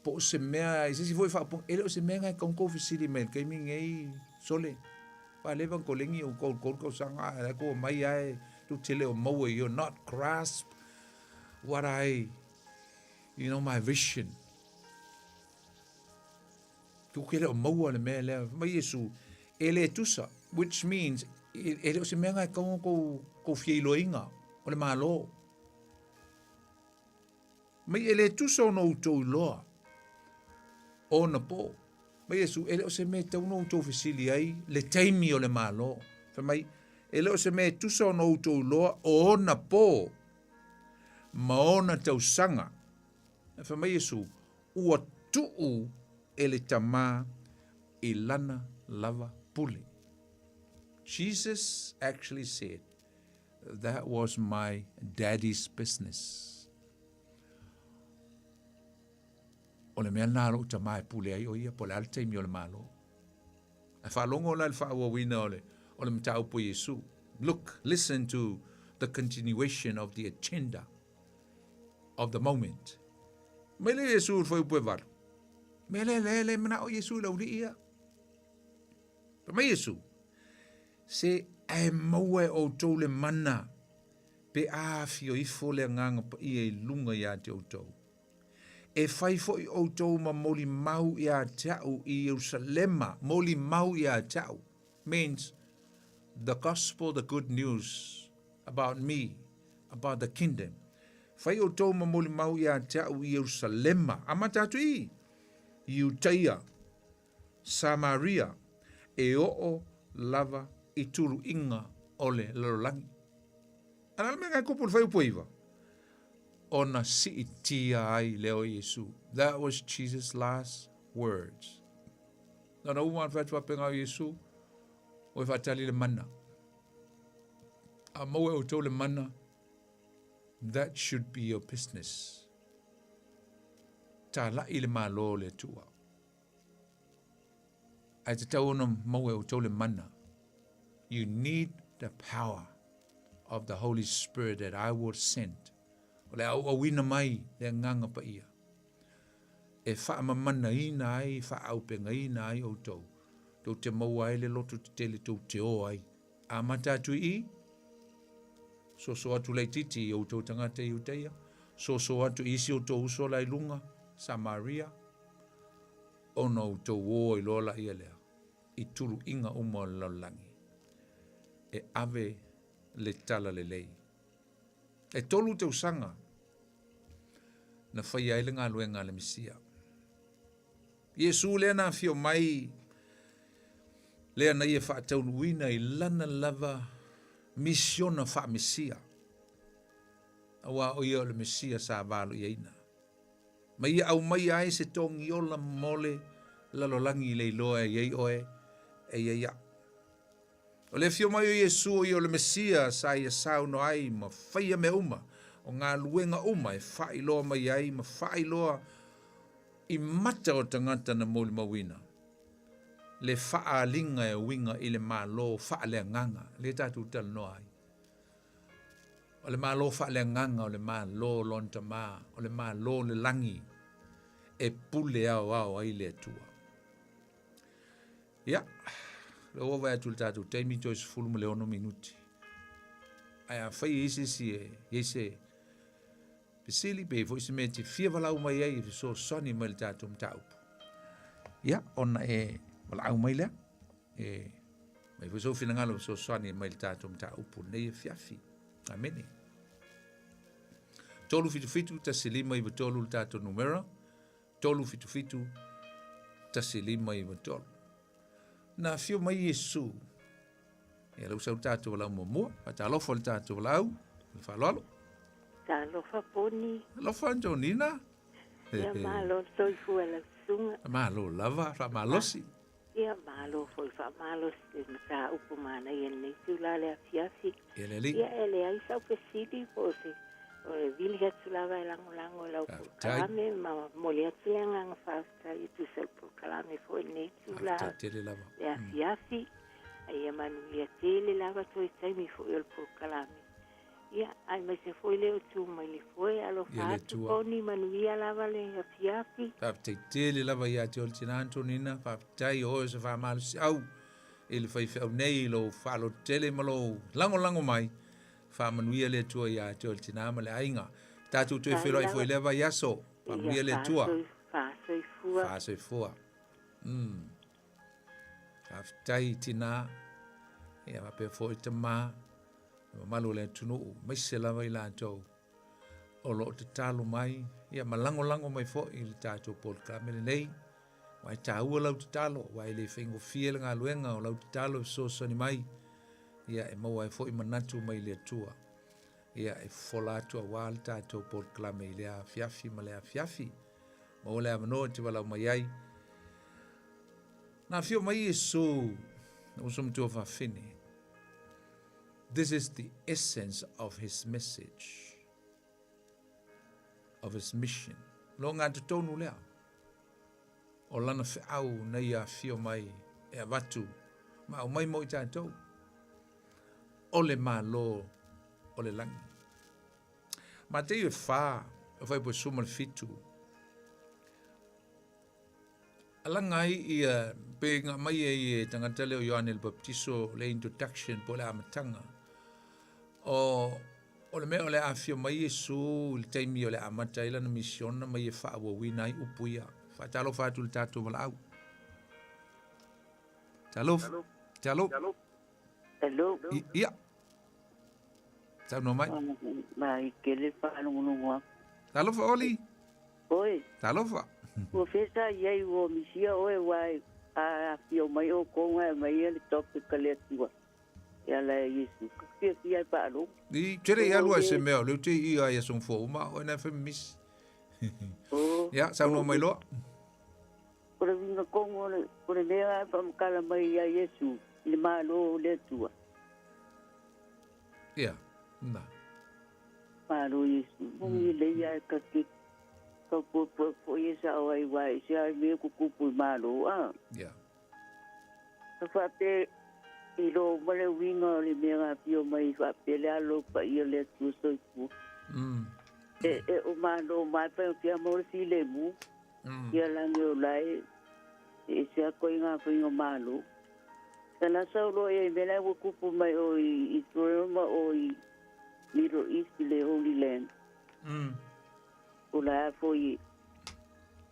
po o se mea, i se isi foi faaupuga, e le o se mea ga e tatau ona tou fesili mai i le taimi lenei, sole, ua leva ona koleni ou 33 tausaga, a o la e tou omai lava e tou te le o maua, you're not grasp what I, you know, my vision. Tou te le o maua le mea lea. Fai mai Iesu, e le tusa, which means, e le o se mea na e tatau ona tou, tou fia iloaina, o le Malo. Mai e le tusa ona outou iloa, ona po. Mai Iesu, e le o se mea e tatau ona outou fesili ai le taimi o le Malo. Fai mai, e le o se mea e tusa ona outou iloa o ona po ma ona tausaga. Fai mai Iesu, ua tuu e le Tamā i lana lava pule. Jesus actually said, That was my daddy's business. O le mea lena a lou tamā e pule ai o ia, po o le a le taimi o le Malo. Ae faalogo la i le faaauauina o le, o le mataupu a Iesu. Look, listen to the continuation of the agenda of the moment. Mai le Iesu i le fuaiupu e valu. Mea lea lea le manao Iesu i le auli'i ia. Fai mai Iesu, Se ae maua e outou le mana, pe a afio ifo le Agaga Paia i luga ia te outou. E fai foi outou ma molimau ia te au i Ierusalema, molimau ia te au, means the gospel, the good news about me, about the kingdom. Fai outou ma molimau ia te au i Ierusalema, amata atu i Iutaia, Samaria, e oo lava i tuluiga o le lalolagi. A le a le mea ngai kupu le fuaiupu e iva? Ona siitia ai lea o Iesu. That was Jesus' last words. Nona uma ona fai atu faapena o Iesu, ua e faatali le mana. A maua e outou le mana, that should be your business. Talai le Malo o le Atua. Ae tatau ona maua e outou le mana. You need the power of the Holy Spirit that I will send. O le auauina mai le Agaga Paia e faamamanaina ai, e faaaupegaina ai outou, tou te maua ai le loto tetele tou te o ai. Amata atu i i, soso atu laitiiti i outou tagata i Iutaia, soso atu i isi outou uso la i luga, Samaria, ona outou o ai loa laia lea i tuluiga uma o le lalolagi e ave le talalelei. E tolu tausaga na faia ai le galuega a le Mesia. Iesu lea na afio mai lea na ia faataunuuina i lana lava misiona faa-Mesia, auā o ia o le Mesia sa valoiaina. Ma ia aumaia ai se togiola mo le lalolagi i le iloa e i ai oe, e i ai au. O le afio mai o Iesu o ia o le Mesia sa ia saunoa ai ma faia mea uma, o galuega uma e faailoa mai ai ma faailoa i mata o tagata na molimauina le faaaliga e uiga i le Malo faaleagaga lea tatou talanoa ai. O le Malo faaleagaga, o le Malo o Lona Tama, o le Malo o le lagi e pule aoao ai le Atua. Ia, lea ua vaai atu i le tatou taimi toe 16 minuti. Ae afai e i ai se isi e i ai se fesili pe i ai foi se mea e te fia valaau mai ai e fesoasoani mai i le tatou mataupu, ia, ona e valaau mai lea. E mai foi sou finagalo e fesoasoani mai i le tatou mataupu lenei afiafi. Amene. 377 1593 le tatou numera. 377 1593. Na afio mai Iesu. Ia lau sau tatou valaau muamua. Faatalofa le tatou valaau. Le faaaloalo. Talofa Poni. Alofa Antonina. Ia malo le soifua lau susuga. Malo lava, faamalosi. Ia malo foi faamalosi le mataupu manaia i lenei itula le afiafi. Ia le alii. Ia e leai sau fesili po o se o le vili atu lava e lagolago i lau polokalame ma momoli atu le agaga faafetai e tusa o le polokalame foi i lenei itula le afiafi. A ia manuia tele lava toe taimi foi o le polokalame. Ia, aemaise foi lea o tu mai le foe, alofa atu Poni, manuia lava le afiafi. Faafetai tele lava ia te oe le tina Antonina, faafetai o oe o se faamalosiau i le faifeau nei i lou faalototele ma lou lagolago mai. Faamanuia le Atua ia te oe le tina ma le aiga. Tatou toe feiloai foi i lea vaiaso. Faamanuia le Atua. Faasoifua. Faasoifua. Mm. Faafetai tina, ia faapea foi tama. le mamalu o le atunuu, aemaise lava i latou o lo o tatalo mai ia ma lagolago mai foi i le tatou polokalame lenei. Aua e taua lau tatalo, aua e le faigofie le galuega o lau tatalo e fesoasoani mai, ia e maua ai foi manatu mai le Atua. Ia e fofola atu aua le tatou polokalame i lea afiafi ma lea afiafi. Maua le avanoa e te valaau mai ai. Na afio mai Iesu, uso matua fafine. This is the essence of his message, of his mission. Lo ngā totonu lea. O lana feau na ia afio mai e avatu ma aumai mo i tatou. O le Malo o le lagi. Matei e fa, o fai po suma le fitu. Alaga ai ia pe nga mai ai e tangata le o Ioane le Baptiso le introduction po le amataga. O o le mea o le afio mai Iesu i le taimi o le amata ai lana misiona ma ia faaauauina ai upu ia. Faatalofa atu i le tatou valaau. Talofa. Talo. Hello. Ia. Saunoa mai. Mai ke le faalogologo atu. Talofa Oli. Oi. Talofa. Ua fesa i ai ua misia oe wa a afio mai oukou nga e aumai le topic a le Atua e ala ia Iesu. Ka fiafia e faalogo. I tele i alu ai se mea o leu te i ai aso fua uma oe na fai misi. Oh. Ia, saunoa mai loa. O le uiga tonu o le, o le mea e faamatala mai ia Iesu i le Malo o le Atua. Ia, na. Malo Iesu. Moni lelei a e ka te tau puepuepu foi e sao ai wa e se ai mea kukupu i Malo a. Ia. Ka whaape i lo ma le uiga o le mea nga pio mai whaape le alo pa ia le Atua soifua. E, e o Malo mai pa o kia mo le filemu. Ia lagi o lae e ese a koe ngā whainga Malo. Kana sau loa ia i mea la ua kupu mai o i Israel ma o i Middle East i le Holy Land. O la a foi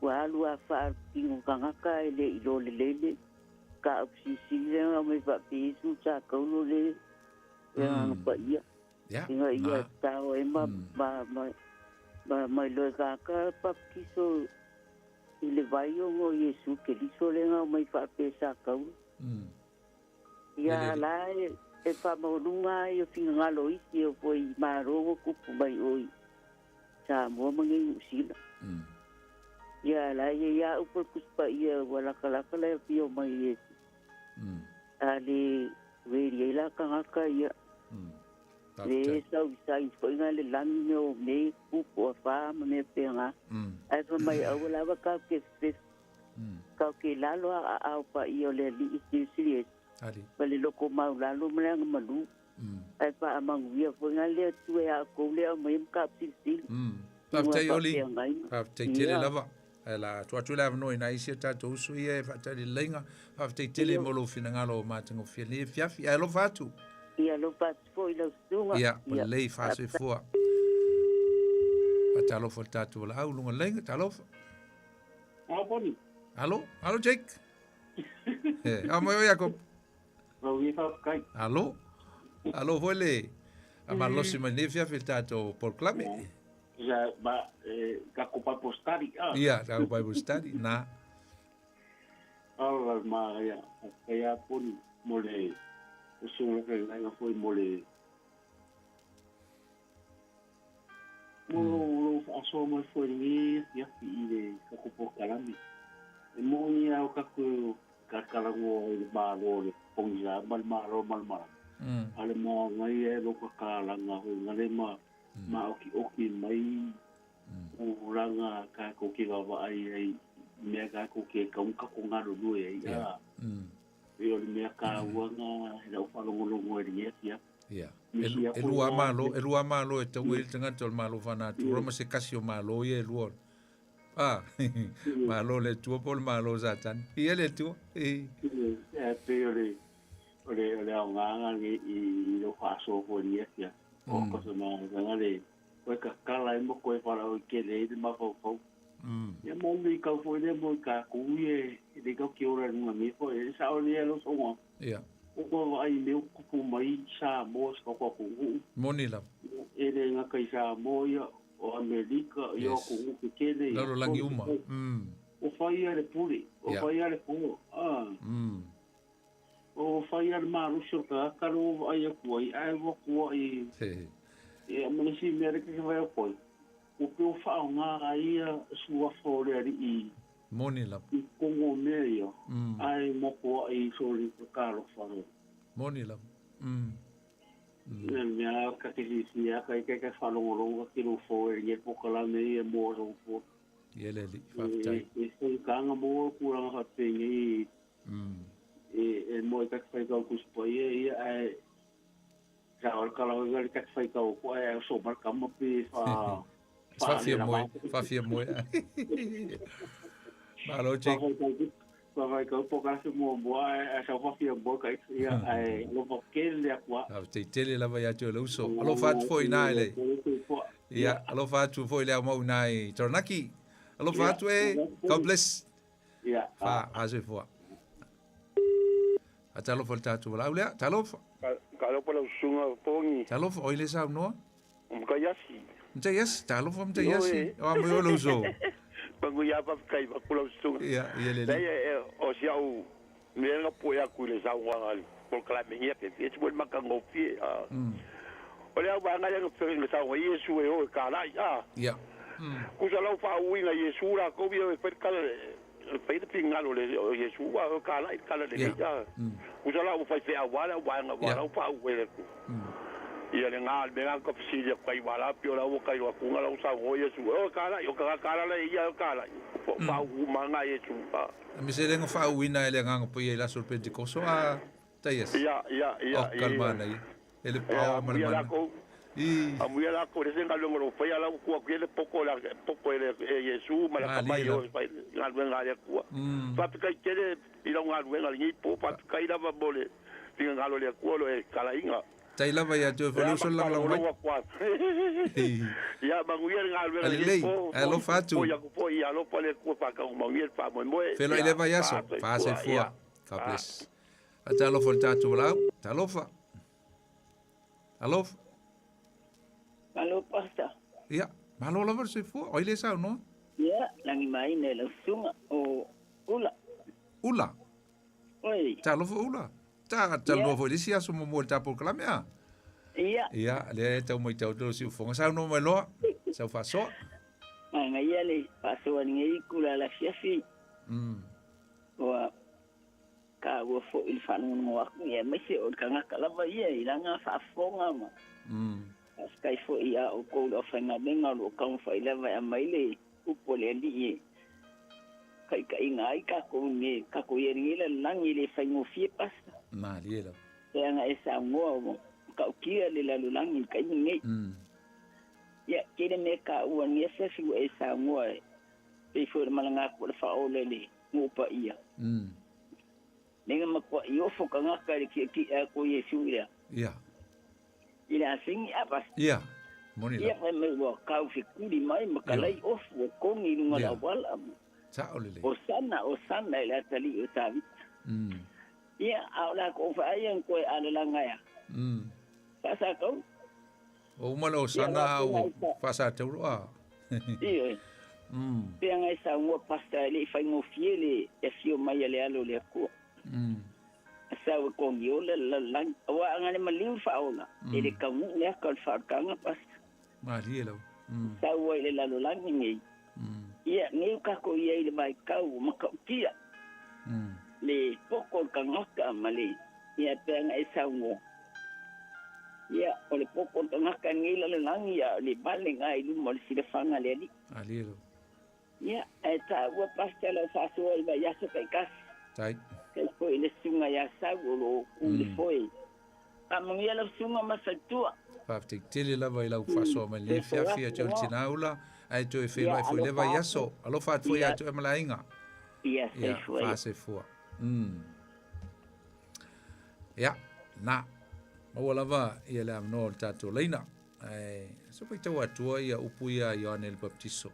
ua alu a wha tino kangaka e le i lo le lele ka au sisili le nga mai wha pe Isu sa kaulo le e nga pa ia. Inga ia tao e ma ma ma ma mai loe kaka baptiso i le vai o ngo Iesu Keriso le nga mai wha pe sa kaulo. Ia la e e whamahorunga ai o whingangalo isi o foi i maro o kupu mai oi Samoa ma ngei Usila. Ia la ia ia upo kuspa ia ua laka laka la pio mai Iesu. A le weri ai la kangaka ia. Le sau i sai foi nga le langi me o me kupu a wha ma me penga. Ai fa mai aua lava kau ke fes. Kau ke lalo a au pa ia o le li i sili Ali. Ma le loko mau lalo ma le anga malu. Ai fa a manguia foi nga le atu e a kou le au mai ma ka sili. Faafetai Ua Oli. faafeagai. Faafetai tele Ia. lava. Ae la atu atu le avanoa i nai isi o tatou uso ia e faatali leleiga. Faafetai tele mo lou finagalo o matagofie lenei afiafi. Ae alofa atu. Ia alofa atu foi lau susuga. Ia, ua Ia. lelei faasoifua. Faatalofa i le tatou valaau luga leiga. Talofa. Alo, Poni. Alo, alo Jake. Eh, a mai o Iakopo. Lau ia faafetai. Alo. Alo foi le a malosi mai nei afiafi le tatou polokalame. Ia, ma, e, kako Bible study. Ah. Ia, kako Bible study, na. Alo, ma, ia, faafetai a Poni mo le usuga ka laga foi mo le mo lo faasoa mai foi lenei afiafi i le kako polokalame. E moni au kako kakalagoa i le Malo le pogisa ma le Malo ma le malama. A le magai e lo kakalaga hoi ngale ma ma oki oki mai ulaga kako ke vaavaai ai mea kako ke kauka ko galulue ai a. E o le mea kauaga e lau faalogologo ai lenei afiafi. Ia. Misia E foi lua na- malo, e lua malo e tau ai le tagata o le Malo faanatura ma se kasi o malo ia e lua. Ah, malo le Atua po o le malo o Satani. Ia le Atua. E. E pei o le o le o le aogaga le i lou faasoa foi lenei afiafi. O kosa maga le koe kakala ai ma koe falaoi kele ai le mafaufau. Ia mo le kau foi le mo ka ku ye le kau ki ora nunga me foi e sa o le lo songa. Ia. O ko vai me o kupu mai sa mo sa ko ku ku. Moni lava. E le nga kai sa mo ia o Amerika ia Yes. ko ku ke kele. Lalo langi uma. O fai ia le pule, o Ia. fai ia le po. Ah. O fai ia le marusi o ka ka lo ai ku ai ai wa ku ai. He. E ma le si mea le ke vai ko. O pe o fa nga ia sua fo le ari i Moni lava. I totonu o mea ia, ae motuaʻi i soli talofa le. Moni lava. Mm. Le mea ka te silafia ka ika ka faalogologo ka kilo fo e le polokalame ia mo aso fua. Ia le alii, faafetai. E faigata maua tulaga faapenei e moe ka te faitau Tusi Paia ia ae sa o le kala le ka te faitau atu ae oso mai le tama pe fa Faafia moe, faafia moe. Malo Jake. Fafaitau polokalame muamua ae sau faafia moe ka ita ia ae alofa tele atu lava. Faafetai tele lava ia te oe le uso. Alofa atu foi i ina i le Ia, alofa atu foi i le aumau i ina i Taranaki. Alofa atu e. God bless. Ia. Fa, fa soifua. A talofa i le tatou valaau lea. Talofa. Talofa lau susuga Pogi. Talofa, oi le saunoa. O Mataiasi. Mataiasi, talofa Mataiasi. O a mai oe lou uso. Manuia faafetai atu lau susuga. Ia, ia le Leai, o si au mea na pue atu i le saunoaga a le polokalame ia pe fia se matagofie. O le au vaega lea na fesoasoani na saunoa ai Iesu e o e kalai, a. Ia. Tusa lau faauiga i Iesu latou ia e fai le tala e fai le finagalo o Iesu a o kalai le tala lelei, a. Tusa la ua faifeau lava le au vaega ua lau faauiga atu. Ia le na le mea na ka fesili atu ai ua la pei o la ua tailo atu na lau saunoa Iesu e o e kalai o tagata la la e ia e o kalai. Faauiga uma na Iesu, a. A me se lenga faauiina e le Agaga Paia i le aso o le Pentekoso a Taiasi. Ia, ia, ia, Oh, ka le manaia. E le power ma le Amuia mana. lakou, I. amuia lakou le se galuega o lo o faia la ua tuu atu i ai le poto le poto e le e Iesu ma le Malie akamai o lava. e fai galuega a le Atua. Faafetai tele i lau galuega lenei po, faafetai lava mo le finagalo o le Atua o lo e talaiga. Tai lava ia te oe E foi le uso le amata lagolago mai. logologo atu lava. Ia manuia le galuega A lenei lelei, po, ae alofa atu. foi atu foi, ia alofa le Atua faataumanuia le faamoemoe. Feiloai Ia, le vaiaso. faasoifua, Faasoifua. ia. God bless. A talofa i le tatou valaau. Talofa. Alofa. Malo Pastor. Ia, malo lava le soifua. O ai le saunoa? Ia, lagi maina i lau susuga o Ula. Ula. Oi. Talofa Ula. Ta talanoa foi i le isi aso muamua i le ta polokalame a? Ia. Ia, lea e tau matau atu lau siufofoga. Saunoa mai loa, sau faasoa. Manaia le faasoa i lenei itula afiafi. Ua taua foi le faalogologo atu ia aemaise o le tagata lava ia i lana faafofoga ma faafetai foi ia outou le aufaigaluega o lo o taumafai lava e aumai le upu a le Alii e taitaiina ai tatou i tatou i ai lenei lalolagi e le faigofie Pastor. Malie lava. Leaga e saunoa ua matautia le lalolagi i le taimi lenei. Ia, tele mea taua i lenei afiafi ua e saunoa e pei foi o le malaga atu o le faaola i le nuu paia. Lea na matuai ofo tagata i le tietie atu o Iesu i le Ia. i le asini apa. Ia. Moni Ia lava. fai mai ua kau fekuli mai ma kalai ofu ua kogi i luga o le auala. Sao lelei. Osana, Osana i le atalii o Tavita. Ia, a o lakou vaai na toe alalaga ia. Faasatauro. Ua uma le Osana a ua faasatauro a. Ioe. Pei ona e saunoa Pastor e le i faigofie le afio mai a le Alo o le Atua. Sau e kogiola le lalolagi. Aua a na le maliu le faaola, e le taunuu le aka o le faaolataga Pastor. Malie lava. Sau ai i le lalolagi nei. Ia, nei ua tatou i ai i le vaitau ua matautia le poto o le tagata ma le, ia pei ona e saunoa. Ia, o le poto o le tagata i lenei lalolagi, a o le valega i luma o le silafaga a le Alii. Malie lava. Ia, ae taua Pastor lau faasoa i vaiaso taitasi. Tai. Kai foi i le susuga ia Sau o lo o ku i le foe. Faamanuia lau susuga ma faletua. Faafetai tele lava i lau faasoa mai lenei afiafi ia te oe le tina ula, ae toe feiloai foi i le vaiaso. Alofa atu foi ia te oe ma le aiga. Ia, Ia, soifua ia. faasoifua. Ia, na. Maua lava ia le avanoa o le tatou laina. Ae se faitau atua ia upu ia a Ioane le Baptiso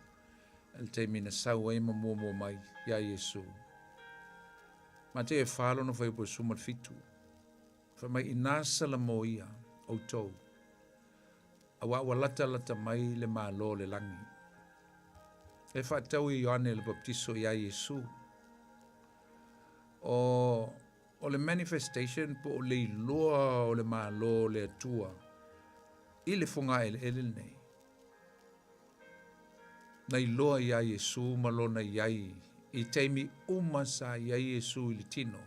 i le taimi na sau ai ma muamua mai iā Iesu. Mateo e fa lona fuaiupu e 17. Fai mai, Inā salamo ia outou, auā ua latalata mai le Malo o le lagi. E faatau e Ioane le Baptiso iā Iesu. O, o le manifestation po o le iloa o le Malo o le Atua i le fogaeleele lenei. Na iloa iā Iesu ma lona i ai I taimi uma sa i ai Iesu i le tino,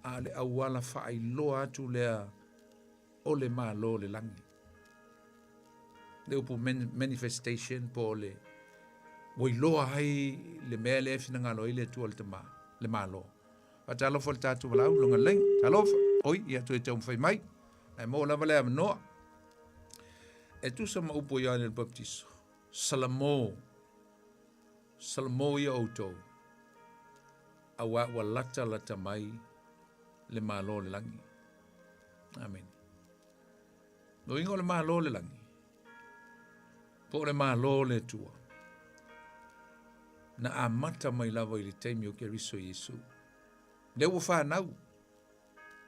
a o le auala faailoa atu lea o le Malo o le lagi. Le upu manifestation po o le ua iloa ai le mea lea e finagalo ai le Atua le Tama, le Malo. Faatalofa le tatou valaau, longa lelei, talofa, oi, ia toe taumafai mai, ae maua lava le avanoa. E tusa ma upu o Ioane le Papatiso, Salamo, Salamo ia outou, auā ua lata lata mai le Malo o le lagi. Amene. Lo uiga o le Malo o le lagi, po o le Malo o le Atua, na amata mai lava i le taimi o Keriso Iesu. Lea ua fanau,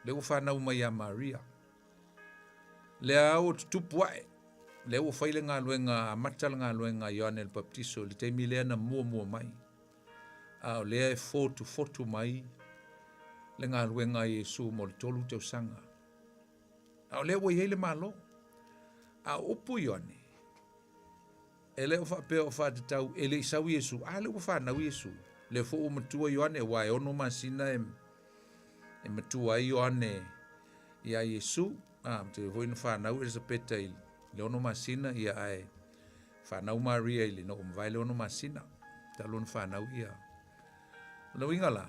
lea ua fanau mai ia Maria. Lea ua tutupu ae, lea ua fai le galuega, amata le galuega a Ioane le Papatiso i le taimi lea na muamua mai. A o lea e fotufotu mai le galuega a Iesu mo le 3 tausaga. A o lea ua i ai le Malo. A o upu Ioane, e le o faapea o faatatau e le i sau Iesu, a lea ua fanau Iesu. Lea foi ua matua Ioane, aua e 6 masina e, e matua ai Ioane iā Iesu. A, te foi na fanau Elisapeta i le 6 masina, ia ae fanau Maria i le ina ua mavae le 6 masina, talu ona fanau ia. O le uiga la,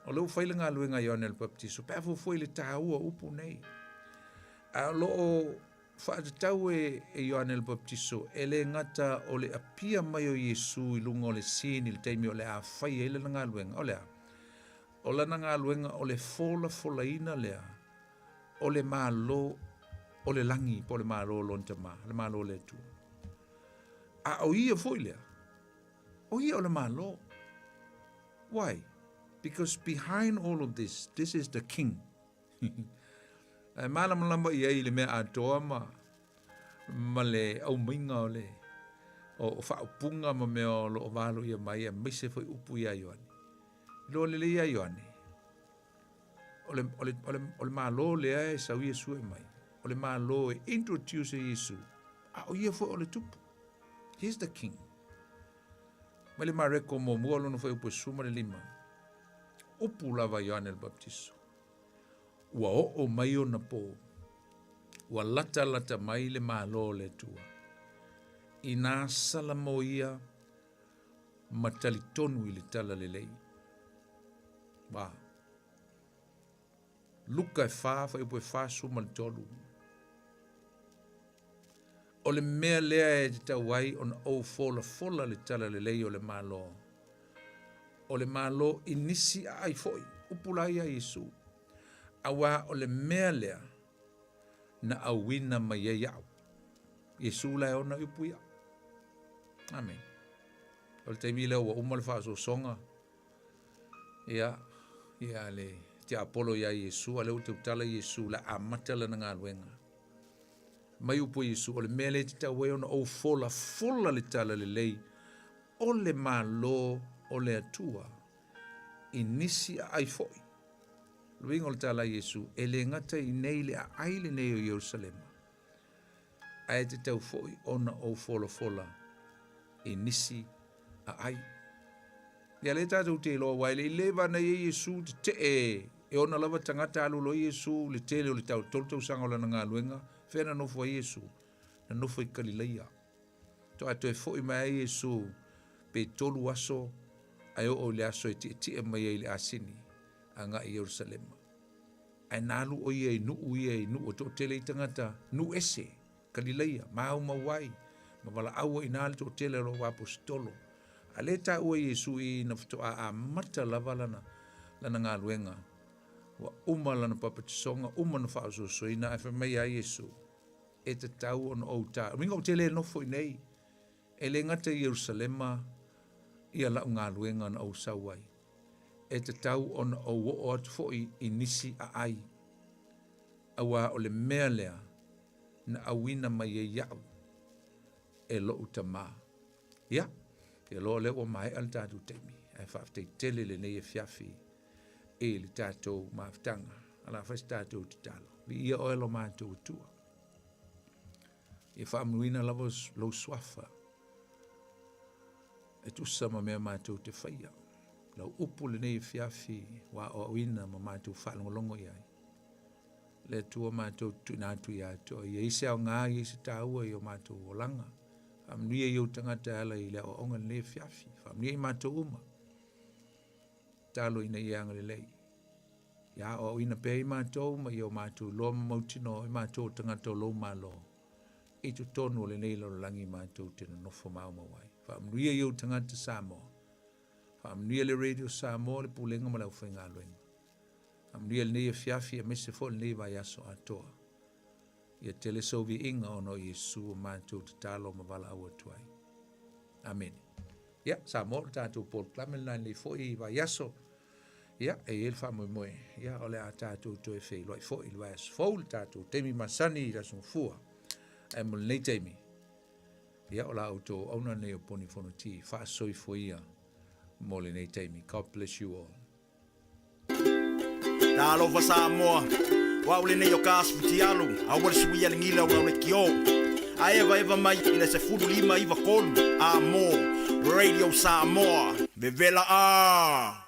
o lea ua fai le galuega a Ioane le Papatiso, pe a fuafua i le taua o upu nei. A o lo o faatatau e Ioane le Papatiso, e le gata o le apia mai o Iesu i luga o le scene i le taimi o le a fai ai lana galuega, o le a? O lana galuega o le folafolaina lea o le Malo o le lagi po o le Malo o lona Tama, le Malo o le Atua. A o ia foi lea, o ia o le Malo. Why? Because behind all of this, this is the king. E malamalama i ai i le mea atoa ma, ma le aumaiga o le o, o faaupuga ma mea o lo o valoia mai aemaise foi upu iā Ioane. Iloa lelei iā Ioane, o le, o le, o le, o le Malo lea e sau Iesu e mai, o le Malo e introduce e Iesu, a o ia foi o le tupu. He is the king. Mai le Mareko muamua lona fuaiupu e 15, upu lava Ioane le Baptiso. Ua oo mai ona pō, ua latalata mai le Malo o le Atua. Inā salamo ia ma talitonu i le tala lelei. Wa. Luka e 4, fuaiupu e 43. O le mea lea e tatau ai ona ou folafola le tala lelei o le Malo. O le Malo i nisi aai foi, upu la ia Iesu, auā o le mea lea na auina mai ai au. Iesu la e ona i upu ia. Amen. O le taimi lea ua uma le faasoasoga, ia, ia le tiapolo iā Iesu, a lea ua tautala Iesu, la amata lana galuega. Mai upu a Iesu, o le mea lea e tatau ai ona ou folafola le tala lelei o le Malo o le Atua i nisi aai foi. O le uiga o le tala a Iesu, e le gata i nei le aai lenei o Ierusalema, ae tatau foi ona ou folafola i nisi aai. Ia lea tatou te iloa, aua e le i leva ana i ai Iesu tetee e ona lava tagata alu loa Iesu le tele o le tau, 3 tausaga o lana galuega, fea na nofo ai Iesu? Na nofo i Kalileia. Toa toe foi mai ai Iesu pe 3 aso ae oo i le aso e tietie mai ai i le asini agai i Ierusalema. Ae na alu o ia i nuu ia i nuu e toatele i tagata, nuu ese, Kalileia, maumau ai, ma valaau ai i ina le toatele o lou aposetolo. A lea e taua Iesu i na faatoa amata lava lana, lana galuega, ua uma lana papatisoga, uma ona faaososoina, ae fai mai ia Iesu, e tatau ona ou ta. Uiga ou te le nofo i nei, e le gata i Ierusalema ia lau galuega na ou sau ai. E tatau ona ou oo atu foi i nisi aai, auā o le mea lea na auina mai ai iaʻu e loʻu Tamā. Ia, te iloa o lea ua maea le tatou taimi, ae faafetai tele lenei afiafi i le tatou mafutaga. O le a fai se tatou tatalo. Viia oe lo matou Atua. Ia faamanuina lava lou suafa. E tusa ma mea matou te faia. Lau upu lenei afiafi ua aoaoina ma matou faalogologo i ai. Le Atua matou te tuuina atu ia te Oe, ia i ai se aoga, ia i ai se taua i o matou olaga. Faamanuia i ou tagata e ala i le aoaoga i lenei afiafi. Faamanuia i matou uma. Tatalo ina ia agalelei. Ia aoaoina pea i matou ma ia o matou iloa ma mautinoa i matou o tagata o lou Malo i totonu o lenei lalolagi matou te nonofo maumau ai. Faamanuia i ou tagata Samoa. Faamanuia le Radio Samoa, le Pulega ma le aufaigaluega. Faamanuia lenei afiafi aemaise foi lenei vaiaso atoa. Ia tele sou viiga ona o Iesu ua matou tatalo ma valaau atu ai. Amene. Ia, Samoa, o le tatou polokalame lena i lenei foi vaiaso. Ia, e i ai le faamoemoe, ia, o le a tatou toe feiloai foi i le vaiaso fou, le tatou taimi masani i le Aso Gafua. Ae mo lenei taimi, ia, o la outou auauna lenei o Poni Fonoti, faasoifua ia mo lenei taimi. God bless you all. Talofa Samoa, o au lenei o ka Asfutialu, aua le suia le gila o lau leitio. A evaeva mai i le 15 93 a mo Radio Samoa, vevela a!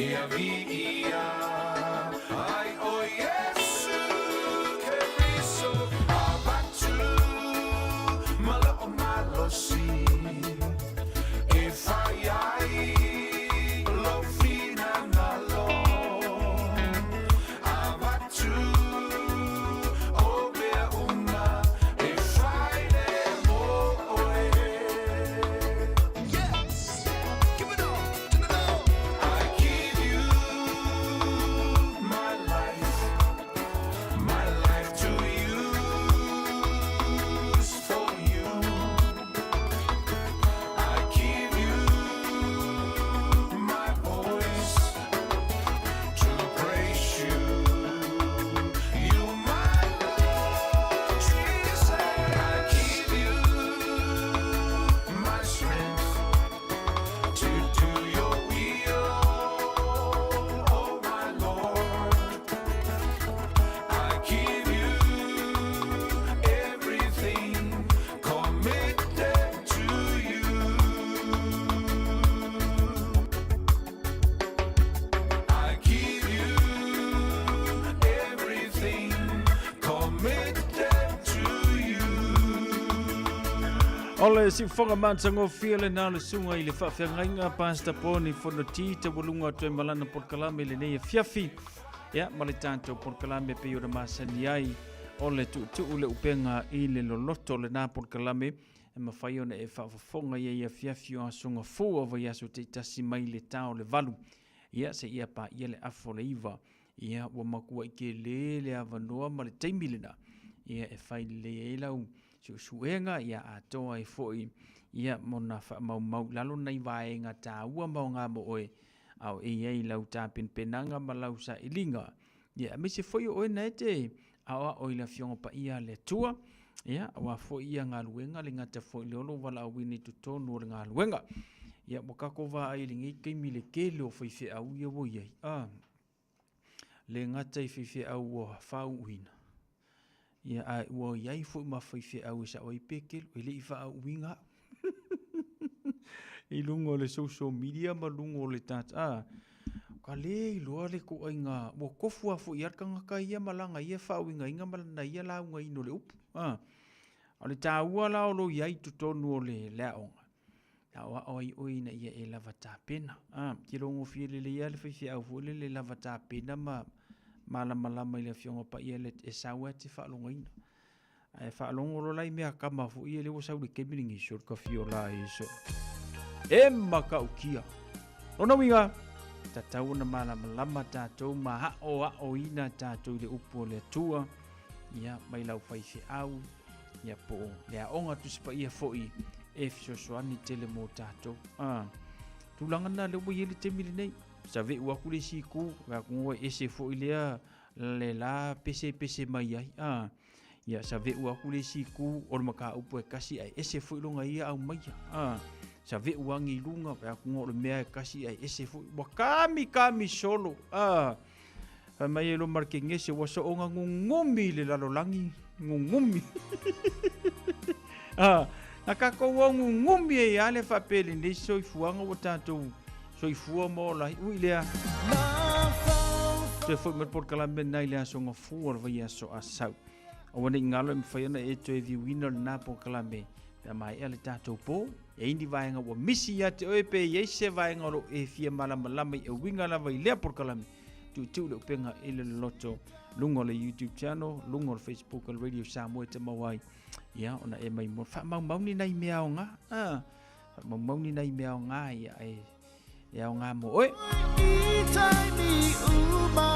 Ia viia ai ʻo Iesū Keriso avatu ma loʻu malosi e fai ai lou finagalo avatu o mea uma e fai lea mo ʻoe. Yes! Give it all to the Lord. I give you my life, my life to use for you. I give you my voice to praise you. You, my Lord Jesus. I give you my strength to do your will, oh my Lord. I give you everything committed to you. I give you everything committed to you. O le siufoga matagofie lena o le susuga i le faafeagaiga Pastor Poni Fonoti taualuga atu ai ma lana polokalame i lenei afiafi. Ia, ma le tatou polokalame e pei ona masani ai o le tuutuu le upega i le loloto o lena polokalame e mafai ona e faafofoga i ai afiafi o aso gafua o vaiaso taitasi mai le ta o le 8 ia seia paia le afa o le 9. Ia, ua matuai tele le avanoa ma le taimi lena ia e fai lelei ai lau suesuega ia atoa ai foi ia mo na faamaumau i lalo nai vaega taua ma aoga mo oe a o e i ai lau tapenapenaga ma lau sailiga. Ia, aemaise foi o oe na e te aoao i le Afioga Paia a le Atua, ia, aua foi ia galuega le gata foi i le olo valaauina i totonu o le galuega. Ia, ua tatou vaai i lenei taimi i le tele o faifeau ia ua i ai, a, le gata i faifeau ua faauuina, ia, ae ua i ai foi ma faifeau e sao ai Petelo, e le i faauuina au. I luga o le social media ma luga o le tata, a, ka le iloa le ituaiga, ua tofu lava foi lava le tagata ia ma lana ia faauigaina ma lana ia laugaina o le upu. A, o le taua la o lo i ai i totonu o le, le aoga, e aoao ai oe ina ia e lava tapena. A, te logofie lelei lava le faifeau foi lele lava tapena ma malamalama i le Afioga Paia e sau lava e te faalogoina. Ae faalogo loa la i mea kama foi ia lea ua sau i le taimi lenei, solo ka fio la e solo. E matautia. Lona uiga, tatau ona malamalama tatou ma aoaoina tatou i le upu o le Atua, ia, mai lau faifeau, ia, po o le aoga Tusi Paia foi e fesoasoani tele mo tatou. Ah, tulaga na lea ua i ai le taimi lenei. Saveu atu le isi itu, vaai atu ua ese foi lea le la pesepese mai ai. Ah, Ia save'u aku le isi itu o le mataupu e tasi ae ese foi lona ia aumaia. A, save'u age i luga, vaai atu o le mea e tasi ae ese foi. Ua kami kami solo. A, fai mai e lo Markenese ua soonga gugumi i le lalolagi, gugumi. A, na tatou o gugumi ai lava le faapea i lenei soifuaga ua tatou soifua ma ola ai. Ui lea, toe foi mai le polokalame lenei i le aso Gafua o le vaiaso a sau. Aua ne i galo e mafai ona e toe viuina lena polokalame pe a maea le tatou po. E i ai ni vaega ua misi ia te oe pe i ai se vaega o lo o e fia malamalama i uiga lava i lea polokalame, tuutuu le upega i le loloto luga o le YouTube channel, luga o le Facebook o le Radio Samoa e te maua ai. Ia, ona e mai mo faamaumau ni nai mea aoga. Ah, faamaumau ni nai mea aoga ia e E aoga mo oe. I taimi uma.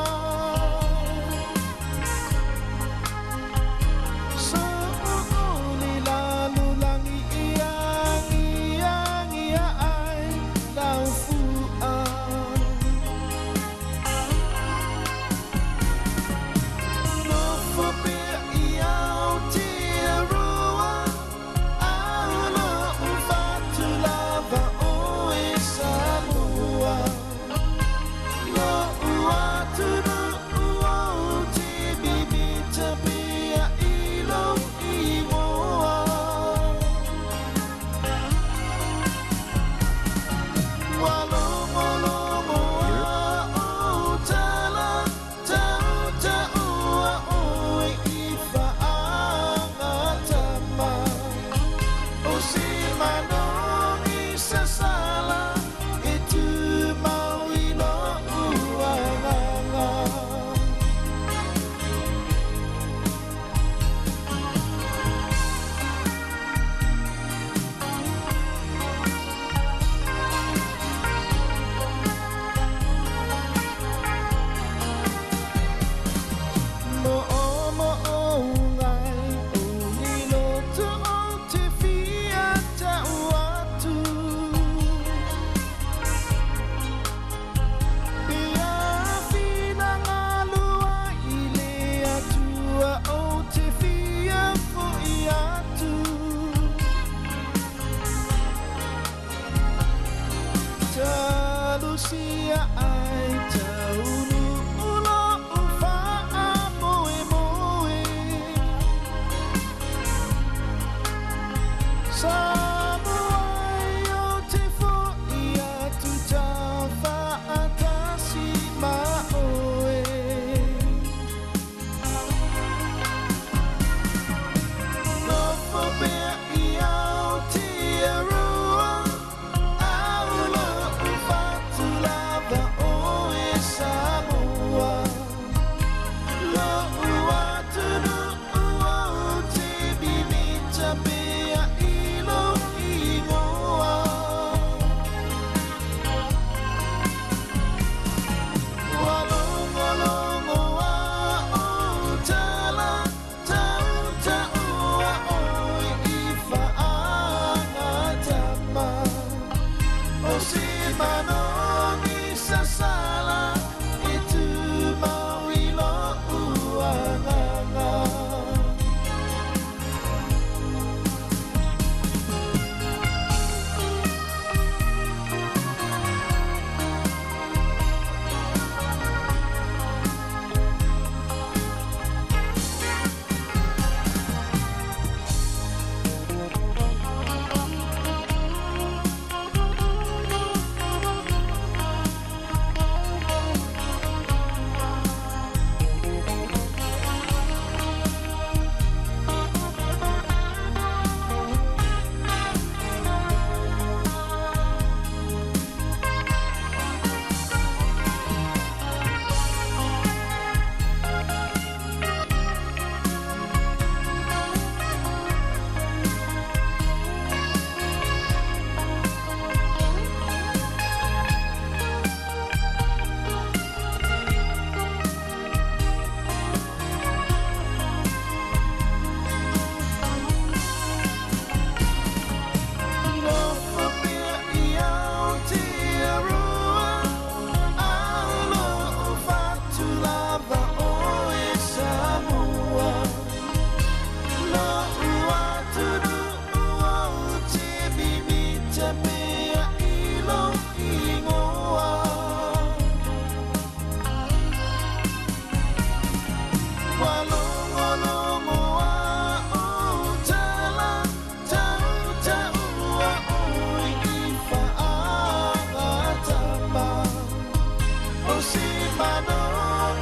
O se mano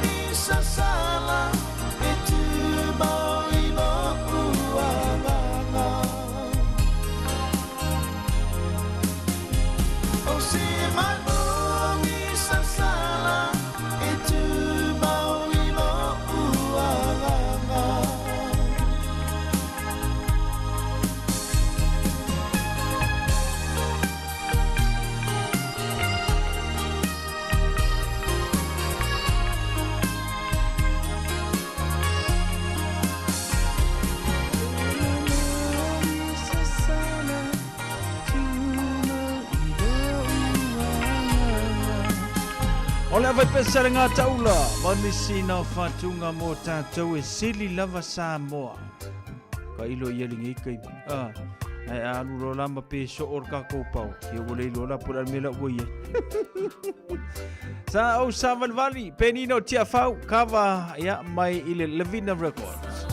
i sasala e tumau i lo'u agaga. O se mano i sasala e tumau i lo'u agaga. O le avai pesa le ngā taula, ma nisi na whatunga mō tātou e sili lava Samoa. Ka ilo ia lingi kai. Ah, ai alu lo lama pe so or ka kou pau. Ia ua le ilo la pura mela ua ia. Sa au sa valvali, penino tia fau, kava ia mai i le Lavina Records.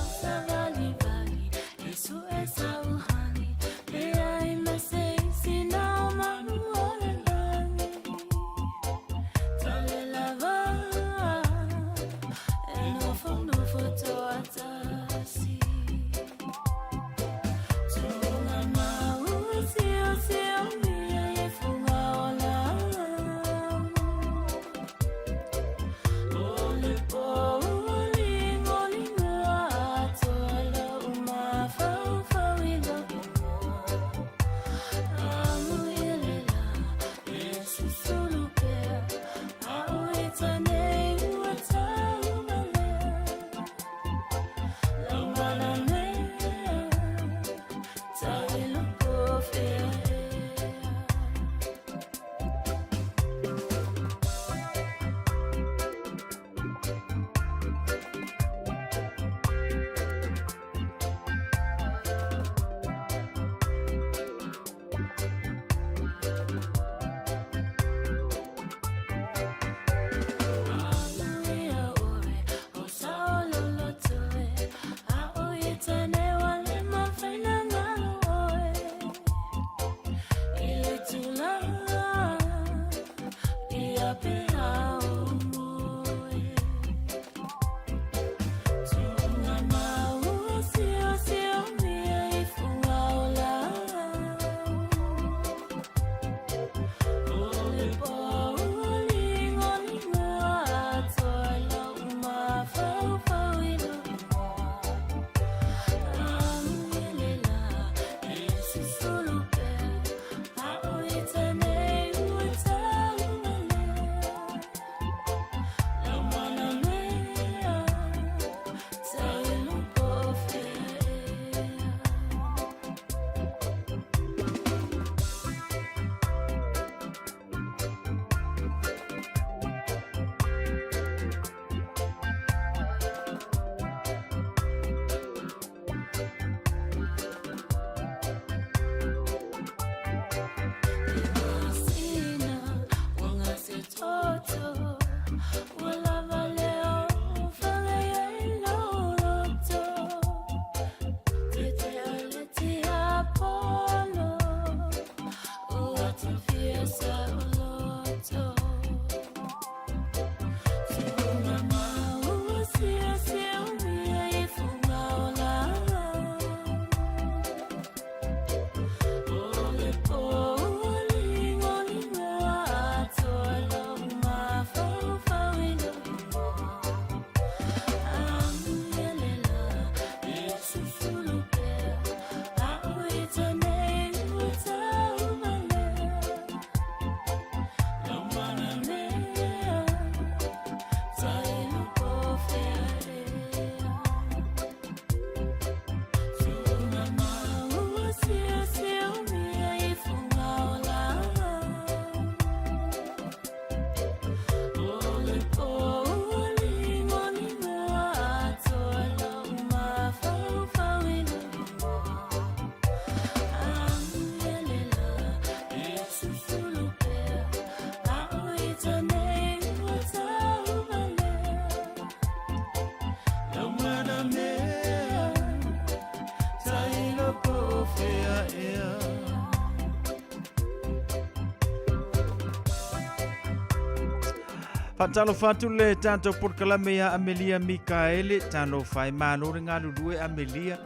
Faatalofa atu le tatou polokalame ia Amelia Mikaele, talofa e malo le galulue Amelia.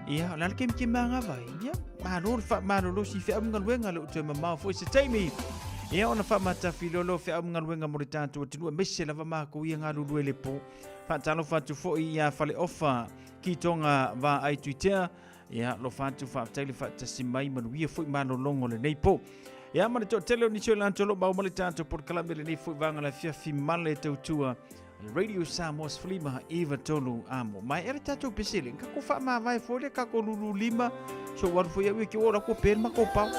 Ia, o le a le kemikemi agava ai. Ia, malo le faamalolosi i feau ma galuega le o toe mamao foi se taimi. Ia, ona faamatafilolo feau ma galuega mo le tatou atunuu, aemaise lava makou ia galulue le po. Faatalofa atu foi ia Faleofa Kitoga Vaai Tuitea. Ia, alofa atu faafetai le faatasi mai manuia foi malologo o lenei po. Ia, ma le toatele o nisi o latou o lo o maua mai le tatou polokalame lenei foi vaega le afiafi ma le tautua Radio Samoa 15 iva tolu amo. Mai ele tatou pesele, kako whaamavae foi le kako lulu lima, so waru foi au e ki o la ko pen ma ko pau.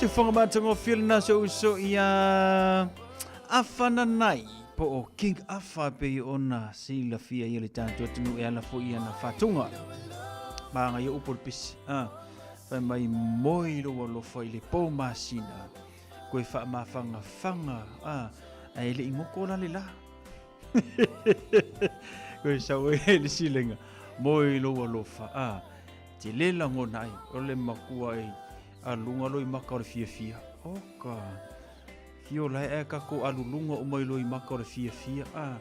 Siufoga matagofie lena se uso ia Afananai po o King Afa pei ona silafia ia le tatou atunuu e ala foi ia na faatuga. Maga ia upu o le pisi. Ah, fai mai moi lou alofa i le po masina. Koe faamafagafaga ah, ae le i goko la le la. Koe sau e le silega moi lou alofa ah, te le lagona ai o le makua e aluga loi maka o le fiafia. Oka. Fiola e ae kako aluluga uma i loi maka o le fiafia. Ah,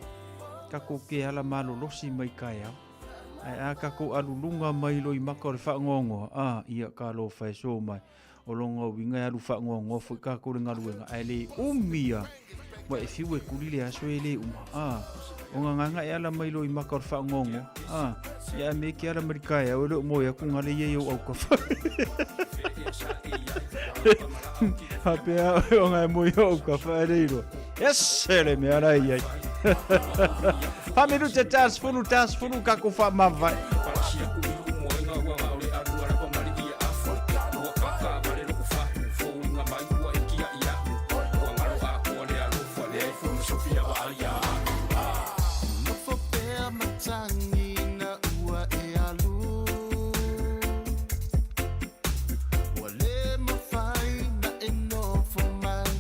kako ke ala malolosi mai kaeao. Ae a kako aluluga mai loi maka o le whaangoangoa. Ah, ia ka lofa e so mai. O longa uiga e alu whaangoangoa foi kako le galuega. Ae le umi ia. Ua e fiu e kuli le aso e le uma. Ah, o ngā e ala mai loi maka o le whaangoangoa. Ah, ia me ke ala mai kaeao e le o moe aku ngale ia i au au kafa. Hapea o ngā moe o au kafa e reiro. Yes, e le mea rai ai. Whaminute tas fulu tas fulu ka ko wha mawai. Nofo pea matagi na ua e alu Ua le mafai na e nofo mai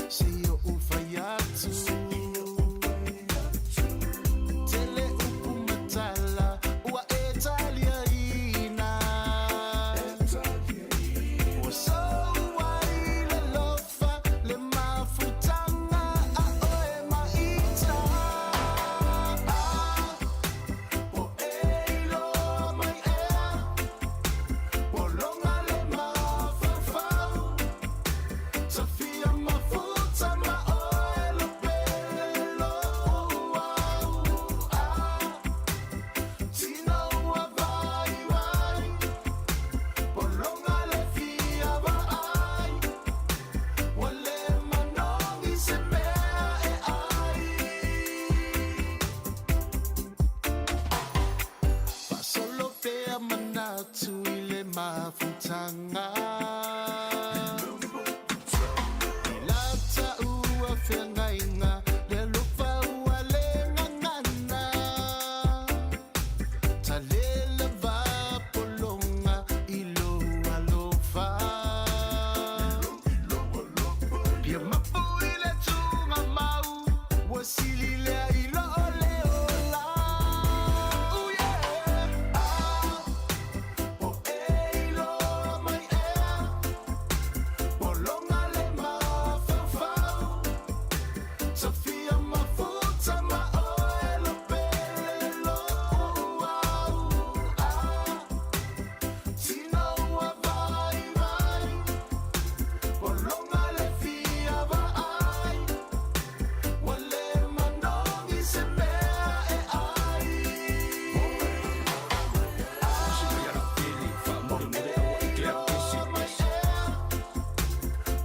Se i oʻu fai atu Tele upu matala ua e taliaina Ua sou ai le alofa le mafutaga a oe maita Po e iloa mai ea Pologa le mafaufau Tafia mafuta ma oe lo pele lo'u au Tino ua vaivai Pologa le fia vaai Ua le manogi se mea e ai Faasolo pea manatu i le mafutaga I lata ua feagaiga le alofa ua le gagana Talela va pologa i lou alofa Pia mapu i le tugamau Ua sili lea i loo le ola Ooh yeah Ah, po e iloa mai ea Pologa le mafaufau Tafia mafuta ma oe lo pele lo'u au Ah, tino ua vaivai Pologa le fia vaai Ua le manogi se mea e ai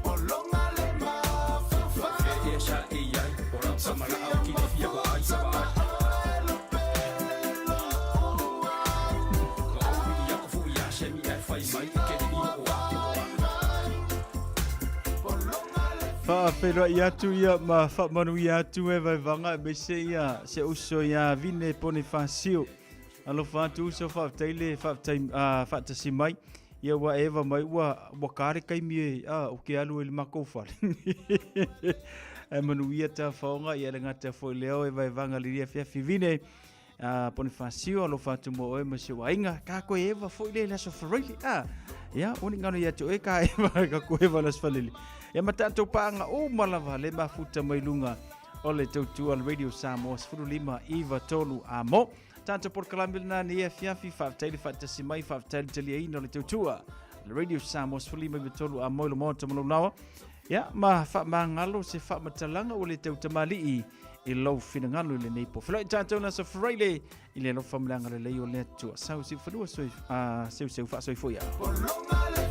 Pologa le mafaufau Tafia mafuta ma oe lo pele lo'u au Tino ua vaivai Pologa le Faafeiloai atu ia ma faamanuia atu e vaevaga aemaise ia se uso ia Vine Ponifasio. Alofa atu uso faafetai le faafetai faatasi mai. Ia ua eva mai ua ua ka le taimi e a o ke alu i le makou fale. Ae manuia tafaoga ia le gata foi leo e vaevaga le afiafi Vine. Ponifasio alofa atu mo oe ma si ou aiga. Ka koe eva foi le le aso Faraile. Ah, ia, ua ni ngalo ia te oe ka eva, ka koe eva le aso Faraile. Ia ma tatou paanga uma lava le mafuta mai luga o le tautua le Radio Samoa 15 93 a mo. Tatou polokalame lena nei afiafi, faafetai le faatasi mai, faafetai le taliaina o le tautua. Le Radio Samoa 15 93 a mo i lo maota ma laulawa. Ia, ma faamagalo se faamatalaga ua le tautamalii i lou finagalo i lenei po. Feloi tatou na aso Friday i le alofa ma le agalelei o le Atua. Sau seu fanua soi, seuseu faasoifua. Pologa le